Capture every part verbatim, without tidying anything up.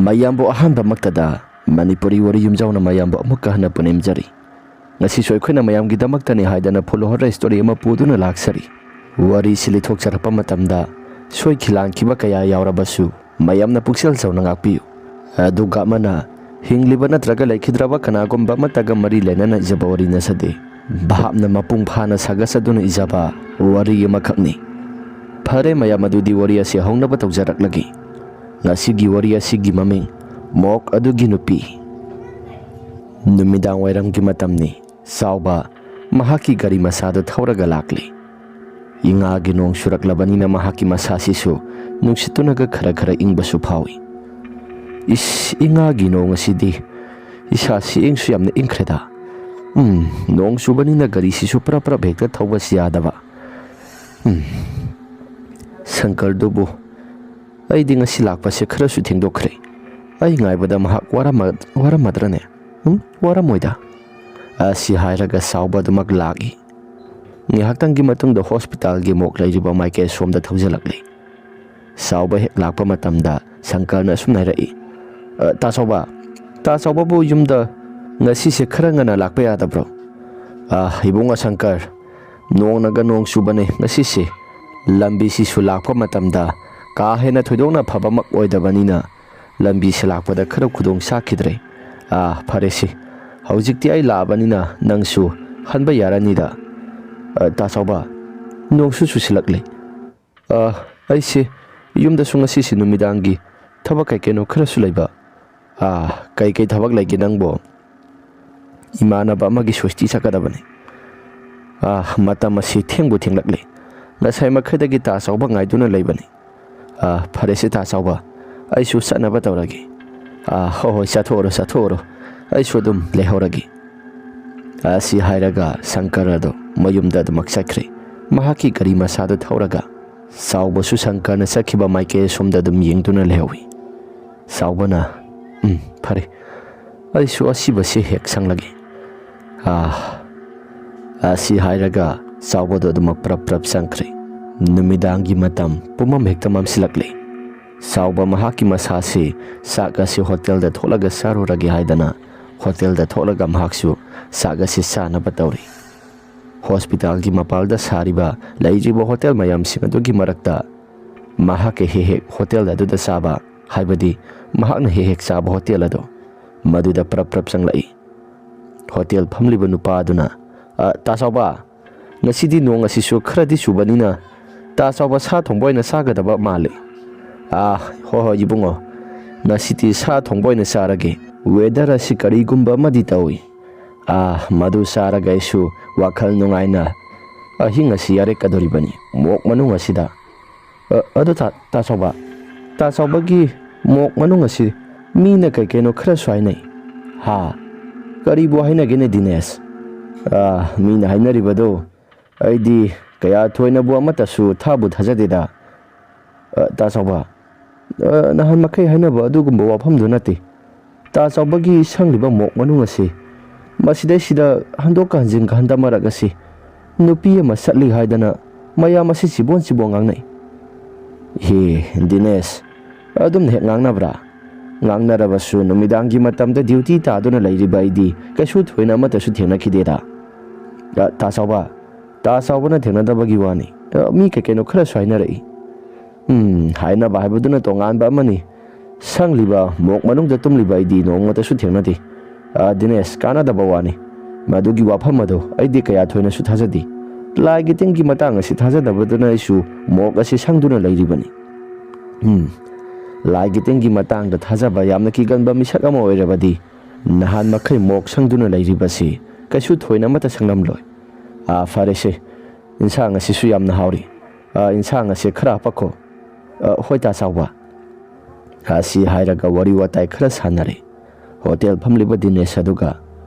ꯃꯌꯥꯝꯕꯨ ꯑꯍꯥꯟꯕꯃꯛꯇꯗ ꯃꯅꯤꯄꯨꯔꯤ ꯋꯥꯔꯤ ꯌꯨꯝꯖꯥꯎꯅ ꯃꯌꯥꯝꯕꯨ ꯑꯃꯨꯛꯀ ꯍꯟꯅ ꯄꯨꯅꯤꯡꯖꯔꯤ꯫ ꯉꯁꯤꯁꯨ ꯑꯩꯈꯣꯏꯅ ꯃꯌꯥꯝꯒꯤꯗꯃꯛꯇꯅꯤ ꯍꯥꯏꯗꯅ full horror story ꯑꯃ ꯄꯨꯗꯨꯅ ꯂꯥꯛꯆꯔꯤ꯫ ꯋꯥꯔꯤꯁꯤ ꯂꯤꯊꯣꯛꯆꯔꯛꯄ ꯃꯇꯝꯗ ꯁꯣꯏꯈꯤ ꯂꯥꯟꯈꯤꯕ ꯀꯌꯥ ꯌꯥꯎꯔꯕꯁꯨ ꯃꯌꯥꯝꯅ ꯄꯨꯛꯆꯦꯜ ꯆꯥꯎꯅ ꯉꯥꯛꯄꯤꯌꯨ꯫ ꯑꯗꯨꯒ ꯑꯃꯅ ꯍꯤꯡꯂꯤꯕ ꯅꯠꯇ꯭ꯔꯒ ꯂꯩꯈꯤꯗ꯭ꯔꯕ ꯀꯅꯥꯒꯨꯝꯕ ꯑꯃꯠꯇꯒ ꯃꯔꯤ ꯂꯩꯅꯅ ꯏꯖꯕ ꯋꯥꯔꯤ ꯅꯠꯆꯗꯦ꯫ ꯚꯥꯞꯅ ꯃꯄꯨꯡ ꯐꯥꯅ ꯁꯥꯒꯠꯆꯗꯨꯅ ꯏꯖꯕ ꯋꯥꯔꯤ ꯑꯃꯈꯛꯅꯤ꯫ ꯐꯔꯦ ꯃꯌꯥꯝ, ꯑꯗꯨꯗꯤ ꯋꯥꯔꯤ ꯑꯁꯤ ꯍꯧꯅꯕ ꯇꯧꯖꯔꯛꯂꯒꯦ꯫ ꯉꯁꯤꯒꯤ ꯋꯥꯔꯤ ꯑꯁꯤꯒꯤ ꯃꯃꯤꯡ ꯃꯣꯛ ꯑꯗꯨꯒꯤ ꯅꯨꯄꯤ꯫ ꯅꯨꯃꯤꯗꯥꯡ ꯋꯥꯏꯔꯝꯒꯤ ꯃꯇꯝꯅꯤ꯫ ꯆꯥꯎꯕ ꯃꯍꯥꯛꯀꯤ ꯒꯥꯔꯤ ꯃꯆꯥꯗꯨ ꯊꯧꯔꯒ ꯂꯥꯛꯂꯤ꯫ ꯏꯉꯥꯒꯤ ꯅꯣꯡ ꯆꯨꯔꯛꯂꯕꯅꯤꯅ ꯃꯍꯥꯛꯀꯤ ꯃꯁꯥꯁꯤꯁꯨ ꯅꯨꯡꯁꯤꯠꯇꯨꯅꯒ ꯈꯔ ꯈꯔ ꯏꯪꯕꯁꯨ ꯐꯥꯎꯏ꯫ ꯏꯁ, ꯏꯉꯥꯒꯤ ꯅꯣꯡ ꯑꯁꯤꯗꯤ ꯏꯁꯥꯁꯤ ꯏꯪꯁꯨ ꯌꯥꯝꯅ ꯏꯪꯈ꯭ꯔꯦꯗ꯫ ꯎꯝ, ꯅꯣꯡ ꯆꯨꯕꯅꯤꯅ ꯒꯥꯔꯤꯁꯤꯁꯨ ꯄ꯭ꯔꯞ ꯄ꯭ꯔꯞ ꯍꯦꯛꯇ ꯊꯧꯕꯁꯤ ꯌꯥꯗꯕ꯫ ꯎꯝ, ꯁꯪꯀꯔꯗꯨꯕꯨ ꯑꯩꯗꯤ ꯉꯁꯤ ꯂꯥꯛꯄꯁꯦ ꯈꯔꯁꯨ ꯊꯦꯡꯗꯣꯛꯈ꯭ꯔꯦ꯫ ꯑꯩ ꯉꯥꯏꯕꯗ ꯃꯍꯥꯛ ꯋꯥꯔꯝꯃ-, ꯋꯥꯔꯝꯃꯗ꯭ꯔꯅꯦ? ꯎꯝ, ꯋꯥꯔꯝꯃꯣꯏꯗ꯫ ꯑꯁꯤ ꯍꯥꯏꯔꯒ ꯆꯥꯎꯕ ꯑꯗꯨꯃꯛ ꯂꯥꯛꯏ꯫ ꯉꯥꯏꯍꯥꯛꯇꯪꯒꯤ ꯃꯇꯨꯡꯗ ꯍꯣꯁꯄꯤꯇꯥꯜꯒꯤ ꯃꯣꯛ ꯂꯩꯔꯤꯕ ꯃꯥꯏꯀꯩ ꯑꯁꯣꯝꯗ ꯊꯧꯖꯤꯜꯂꯛꯂꯤ꯫ ꯆꯥꯎꯕ ꯍꯦꯛ ꯂꯥꯛꯄ ꯃꯇꯝꯗ ꯁꯪꯀꯔꯅ ꯑꯁꯨꯝꯅ ꯍꯥꯏꯔꯛꯏ, "ꯑ, ꯇꯥ ꯆꯥꯎꯕ, ꯇꯥ ꯆꯥꯎꯕꯕꯨ ꯌꯨꯝꯗ ꯉꯁꯤꯁꯦ ꯈꯔ ꯉꯟꯅ ꯂꯥꯛꯄ ꯌꯥꯗꯕ꯭ꯔꯣ?" "ꯑ, ꯏꯕꯨꯡꯉꯣ ꯁꯪꯀꯔ, ꯅꯣꯡꯅꯒ ꯅꯣꯡ ꯆꯨꯕꯅꯦ ꯉꯁꯤꯁꯦ꯫ ꯂꯝꯕꯤꯁꯤꯁꯨ ꯂꯥꯛꯄ ꯃꯇꯝꯗ ꯀꯥ ꯍꯦꯟꯅ ꯊꯣꯏꯗꯣꯛꯅ ꯐꯕꯃꯛ ꯑꯣꯏꯗꯕꯅꯤꯅ ꯂꯝꯕꯤꯁꯦ ꯂꯥꯛꯄꯗ ꯈꯔ ꯈꯨꯗꯣꯡ ꯆꯥꯈꯤꯗ꯭ꯔꯦ꯫ ꯑ, ꯐꯔꯦꯁꯦ, ꯍꯧꯖꯤꯛꯇꯤ ꯑꯩ ꯂꯥꯛꯑꯕꯅꯤꯅ ꯅꯪꯁꯨ ꯍꯟꯕ ꯌꯥꯔꯅꯤꯗ꯫ ꯑ, ꯇꯥ ꯆꯥꯎꯕ, ꯅꯣꯡꯁꯨ ꯆꯨꯁꯤꯜꯂꯛꯂꯦ꯫ ꯑ, ꯑꯩꯁꯦ ꯌꯨꯝꯗꯁꯨ ꯉꯁꯤꯁꯦ ꯅꯨꯃꯤꯗꯥꯡꯒꯤ ꯊꯕꯛ ꯀꯩ ꯀꯩꯅꯣ ꯈꯔꯁꯨ ꯂꯩꯕ꯫ ꯑ, ꯀꯩ ꯀꯩ ꯊꯕꯛ ꯂꯩꯒꯦ ꯅꯪꯕꯣ?" "ꯏꯃꯥꯟꯅꯕ ꯑꯃꯒꯤ ꯁꯣꯁꯇꯤ ꯆꯠꯀꯗꯕꯅꯤ꯫ ꯑ, ꯃꯇꯝ ꯑꯁꯤ ꯊꯦꯡꯕꯨ ꯊꯦꯡꯂꯛꯂꯦ꯫ ꯉꯁꯥꯏ ꯃꯈꯩꯗꯒꯤ ꯇꯥ ꯆꯥꯎꯕ ꯉꯥꯏꯗꯨꯅ ꯂꯩꯕꯅꯤ꯫ ꯑ, ꯐꯔꯦꯁꯦ ꯇꯥ ꯆꯥꯎꯕ, ꯑꯩꯁꯨ ꯆꯠꯅꯕ ꯇꯧꯔꯒꯦ꯫ ꯑ, ꯍꯣꯏ ꯍꯣꯏ, ꯆꯠꯊꯣꯛꯎꯔꯣ, ꯆꯠꯊꯣꯛꯎꯔꯣ, ꯑꯩꯁꯨ ꯑꯗꯨꯝ ꯂꯩꯍꯧꯔꯒꯦ꯫" ꯑꯁꯤ ꯍꯥꯏꯔꯒ ꯁꯪꯀꯔ ꯑꯗꯨ ꯃꯌꯨꯝꯗ ꯑꯗꯨꯃꯛ ꯆꯠꯈ꯭ꯔꯦ꯫ ꯃꯍꯥꯛꯀꯤ ꯒꯥꯔꯤ ꯃꯆꯥꯗꯨ ꯊꯧꯔꯒ ꯆꯥꯎꯕꯁꯨ ꯁꯪꯀꯔꯅ ꯆꯠꯈꯤꯕ ꯃꯥꯏꯀꯩ ꯑꯁꯣꯝꯗ ꯑꯗꯨꯝ ꯌꯦꯡꯗꯨꯅ ꯂꯩꯍꯧꯏ꯫ ꯆꯥꯎꯕꯅ, "ꯎꯝ, ꯐꯔꯦ, ꯑꯩꯁꯨ ꯑꯁꯤꯕꯁꯦ ꯍꯦꯛ ꯁꯪꯂꯒꯦ꯫" ꯑꯥ, ꯑꯁꯤ ꯍꯥꯏꯔꯒ ꯆꯥꯎꯕꯗꯨ ꯑꯗꯨꯃꯛ ꯄ꯭ꯔꯞ ꯄ꯭ꯔꯞ ꯆꯪꯈ꯭ꯔꯦ꯫ ꯅꯨꯃꯤꯗꯥꯡꯒꯤ ꯃꯇꯝ ꯄꯨꯝꯃꯝ ꯍꯦꯛꯇ ꯃꯝꯁꯤꯜꯂꯛꯂꯦ꯫ ꯆꯥꯎꯕ ꯃꯍꯥꯛꯀꯤ ꯃꯁꯥꯁꯤ ꯆꯥꯛ ꯑꯁꯤ ꯍꯣꯇꯦꯜꯗ ꯊꯣꯛꯂꯒ ꯆꯥꯔꯨꯔꯒꯦ ꯍꯥꯏꯗꯅ ꯍꯣꯇꯦꯜꯗ ꯊꯣꯛꯂꯒ ꯃꯍꯥꯛꯁꯨ ꯆꯥꯛ ꯑꯁꯤ ꯆꯥꯅꯕ ꯇꯧꯔꯤ꯫ ꯍꯣꯁꯄꯤꯇꯥꯜꯒꯤ ꯃꯄꯥꯜꯗ ꯁꯥꯔꯤꯕ ꯂꯩꯔꯤꯕ ꯍꯣꯇꯦꯜ ꯃꯌꯥꯝꯁꯤꯡ ꯑꯗꯨꯒꯤ ꯃꯔꯛꯇ ꯃꯍꯥꯛꯀ ꯍꯦꯛ ꯍꯦꯛ ꯍꯣꯇꯦꯜ ꯑꯗꯨꯗ ꯆꯥꯕ, ꯍꯥꯏꯕꯗꯤ ꯃꯍꯥꯛꯅ ꯍꯦꯛ ꯍꯦꯛ ꯆꯥꯕ ꯍꯣꯇꯦꯜ ꯑꯗꯣ, ꯃꯗꯨꯗ ꯄ꯭ꯔꯞ ꯄ꯭ꯔꯞ ꯆꯪꯂꯛꯏ꯫ ꯍꯣꯇꯦꯜ ꯐꯝꯂꯤꯕ ꯅꯨꯄꯥ ꯑꯗꯨꯅ, "ꯑ, ꯇꯥ ꯆꯥꯎꯕ, ꯉꯁꯤꯗꯤ ꯅꯣꯡ ꯑꯁꯤꯁꯨ ꯈꯔꯗꯤ ꯆꯨꯕꯅꯤꯅ ꯇꯥ ꯆꯥꯎꯕ ꯁꯥ ꯊꯣꯡꯕ ꯑꯣꯏꯅ ꯆꯥꯒꯗꯕ ꯃꯥꯜꯂꯤ꯫" "ꯑꯥ, ꯍꯣꯏ ꯍꯣꯏ ꯏꯕꯨꯡꯉꯣ, ꯉꯁꯤꯗꯤ ꯁꯥ ꯊꯣꯡꯕ ꯑꯣꯏꯅ ꯆꯥꯔꯒꯦ꯫ ꯋꯦꯗꯔ ꯑꯁꯤ ꯀꯔꯤꯒꯨꯝꯕ ꯑꯃꯗꯤ ꯇꯧꯏ꯫ ꯑꯥ, ꯃꯗꯨ ꯆꯥꯔꯒ ꯑꯩꯁꯨ ꯋꯥꯈꯜ ꯅꯨꯡꯉꯥꯏꯅ ꯑꯍꯤꯡ ꯑꯁꯤ ꯌꯥꯔꯦꯛꯀꯗꯣꯔꯤꯕꯅꯤ, ꯃꯣꯛ ꯃꯅꯨꯡ ꯑꯁꯤꯗ꯫" "ꯑ, ꯑꯗꯨ ꯇꯥ-, ꯇꯥ ꯆꯥꯎꯕ, ꯇꯥ ꯆꯥꯎꯕꯒꯤ ꯃꯣꯛ ꯃꯅꯨꯡ ꯑꯁꯤ ꯃꯤꯅ ꯀꯩ ꯀꯩꯅꯣ ꯈꯔꯁꯨ ꯍꯥꯏꯅꯩ꯫" "ꯍꯥ? ꯀꯔꯤꯕꯨ ꯍꯥꯏꯅꯒꯦꯅꯦ ꯗꯤꯅꯦꯁ?" "ꯑ, ꯃꯤꯅ ꯍꯥꯏꯅꯔꯤꯕꯗꯨ ꯑꯩꯗꯤ ꯀꯌꯥ ꯊꯣꯏꯅꯕꯨ ꯑꯃꯠꯇꯁꯨ ꯊꯥꯕꯨ ꯊꯥꯖꯗꯦꯗ꯫" "ꯑ, ꯇꯥ ꯆꯥꯎꯕ, ꯑ, ꯅꯍꯥꯟ ꯃꯈꯩ ꯍꯥꯏꯅꯕ ꯑꯗꯨꯒꯨꯝꯕ ꯋꯥꯐꯝꯗꯨ ꯅꯠꯇꯦ꯫ ꯇꯥ ꯆꯥꯎꯕꯒꯤ ꯁꯪꯂꯤꯕ ꯃꯣꯛ ꯃꯅꯨꯡ ꯑꯁꯤ ꯃꯁꯤꯗꯩꯁꯤꯗ ꯍꯟꯗꯣꯛꯀ ꯍꯟꯖꯤꯟꯒ ꯍꯟꯗ ꯃꯔꯛ ꯑꯁꯤ ꯅꯨꯄꯤ ꯑꯃ ꯆꯠꯂꯤ ꯍꯥꯏꯗꯅ ꯃꯌꯥꯝ ꯑꯁꯤ ꯆꯤꯕꯣꯟ ꯆꯤꯕꯣꯟ ꯉꯥꯡꯅꯩ꯫" "ꯍꯦ, ꯗꯤꯅꯦꯁ, ꯑꯗꯨꯝꯅ ꯍꯦꯛ ꯉꯥꯡꯅꯕ꯭ꯔꯥ? ꯉꯥꯡꯅꯔꯕꯁꯨ ꯅꯨꯃꯤꯗꯥꯡꯒꯤ ꯃꯇꯝꯗ ꯗ꯭ꯌꯨꯇꯤ ꯇꯥꯗꯨꯅ ꯂꯩꯔꯤꯕ ꯑꯩꯗꯤ ꯀꯩꯁꯨ ꯊꯣꯏꯅ ꯑꯃꯠꯇꯁꯨ ꯊꯦꯡꯅꯈꯤꯗꯦꯗ꯫" "ꯑ, ꯇꯥ ꯆꯥꯎꯕ, ꯇꯥ ꯆꯥꯎꯕꯅ ꯊꯦꯡꯅꯗꯕꯒꯤ ꯋꯥꯅꯤ꯫ ꯑ, ꯃꯤ ꯀꯩ ꯀꯩꯅꯣ ꯈꯔꯁꯨ ꯍꯥꯏꯅꯔꯛꯏ꯫" "ꯎꯝ, ꯍꯥꯏꯅꯕ ꯍꯥꯏꯕꯗꯨꯅ ꯇꯣꯉꯥꯟꯕ ꯑꯃꯅꯤ꯫ ꯁꯪꯂꯤꯕ ꯃꯣꯛ ꯃꯅꯨꯡꯗ ꯇꯨꯝꯂꯤꯕ ꯑꯩꯗꯤ ꯅꯣꯡꯃꯇꯁꯨ ꯊꯦꯡꯅꯗꯦ꯫" "ꯑ, ꯗꯤꯅꯦꯁ, ꯀꯥꯟꯅꯗꯕ ꯋꯥꯅꯤ꯫ ꯃꯗꯨꯒꯤ ꯋꯥꯐꯝ ꯑꯗꯣ ꯑꯩꯗꯤ ꯀꯌꯥ ꯊꯣꯏꯅꯁꯨ ꯊꯥꯖꯗꯦ꯫ ꯂꯥꯏꯒꯤ ꯇꯤꯟꯒꯤ ꯃꯇꯥꯡ ꯑꯁꯤ ꯊꯥꯖꯗꯕꯗꯨꯅ ꯑꯩꯁꯨ ꯃꯣꯛ ꯑꯁꯤ ꯁꯪꯗꯨꯅ ꯂꯩꯔꯤꯕꯅꯤ꯫" "ꯎꯝ, ꯂꯥꯏꯒꯤ ꯇꯤꯟꯒꯤ ꯃꯇꯥꯡꯗ ꯊꯥꯖꯕ ꯌꯥꯝꯅ ꯀꯤꯒꯟꯕ ꯃꯤꯁꯛ ꯑꯃ ꯑꯣꯏꯔꯕꯗꯤ ꯅꯍꯥꯟ ꯃꯈꯩ ꯃꯣꯛ ꯁꯪꯗꯨꯅ ꯂꯩꯔꯤꯕꯁꯤ ꯀꯩꯁꯨ ꯊꯣꯏꯅ ꯑꯃꯠꯇ ꯁꯪꯂꯝꯂꯣꯏ꯫ ꯑꯥ, ꯐꯔꯦꯁꯦ, ꯏꯟꯁꯥꯡ ꯑꯁꯤꯁꯨ ꯌꯥꯝꯅ ꯍꯥꯎꯔꯤ꯫ ꯑꯥ, ꯏꯟꯁꯥꯡ ꯑꯁꯤ ꯈꯔ ꯍꯥꯄꯛꯈꯣ꯫" "ꯑꯥ, ꯍꯣꯏ, ꯇꯥ ꯆꯥꯎꯕ꯫" ꯑꯁꯤ ꯍꯥꯏꯔꯒ ꯋꯥꯔꯤ ꯋꯥꯇꯥꯏ ꯈꯔ ꯁꯥꯟꯅꯔꯦ ꯍꯣꯇꯦꯜ ꯐꯝꯂꯤꯕ ꯗꯤꯅꯦꯁ ꯑꯗꯨꯒ꯫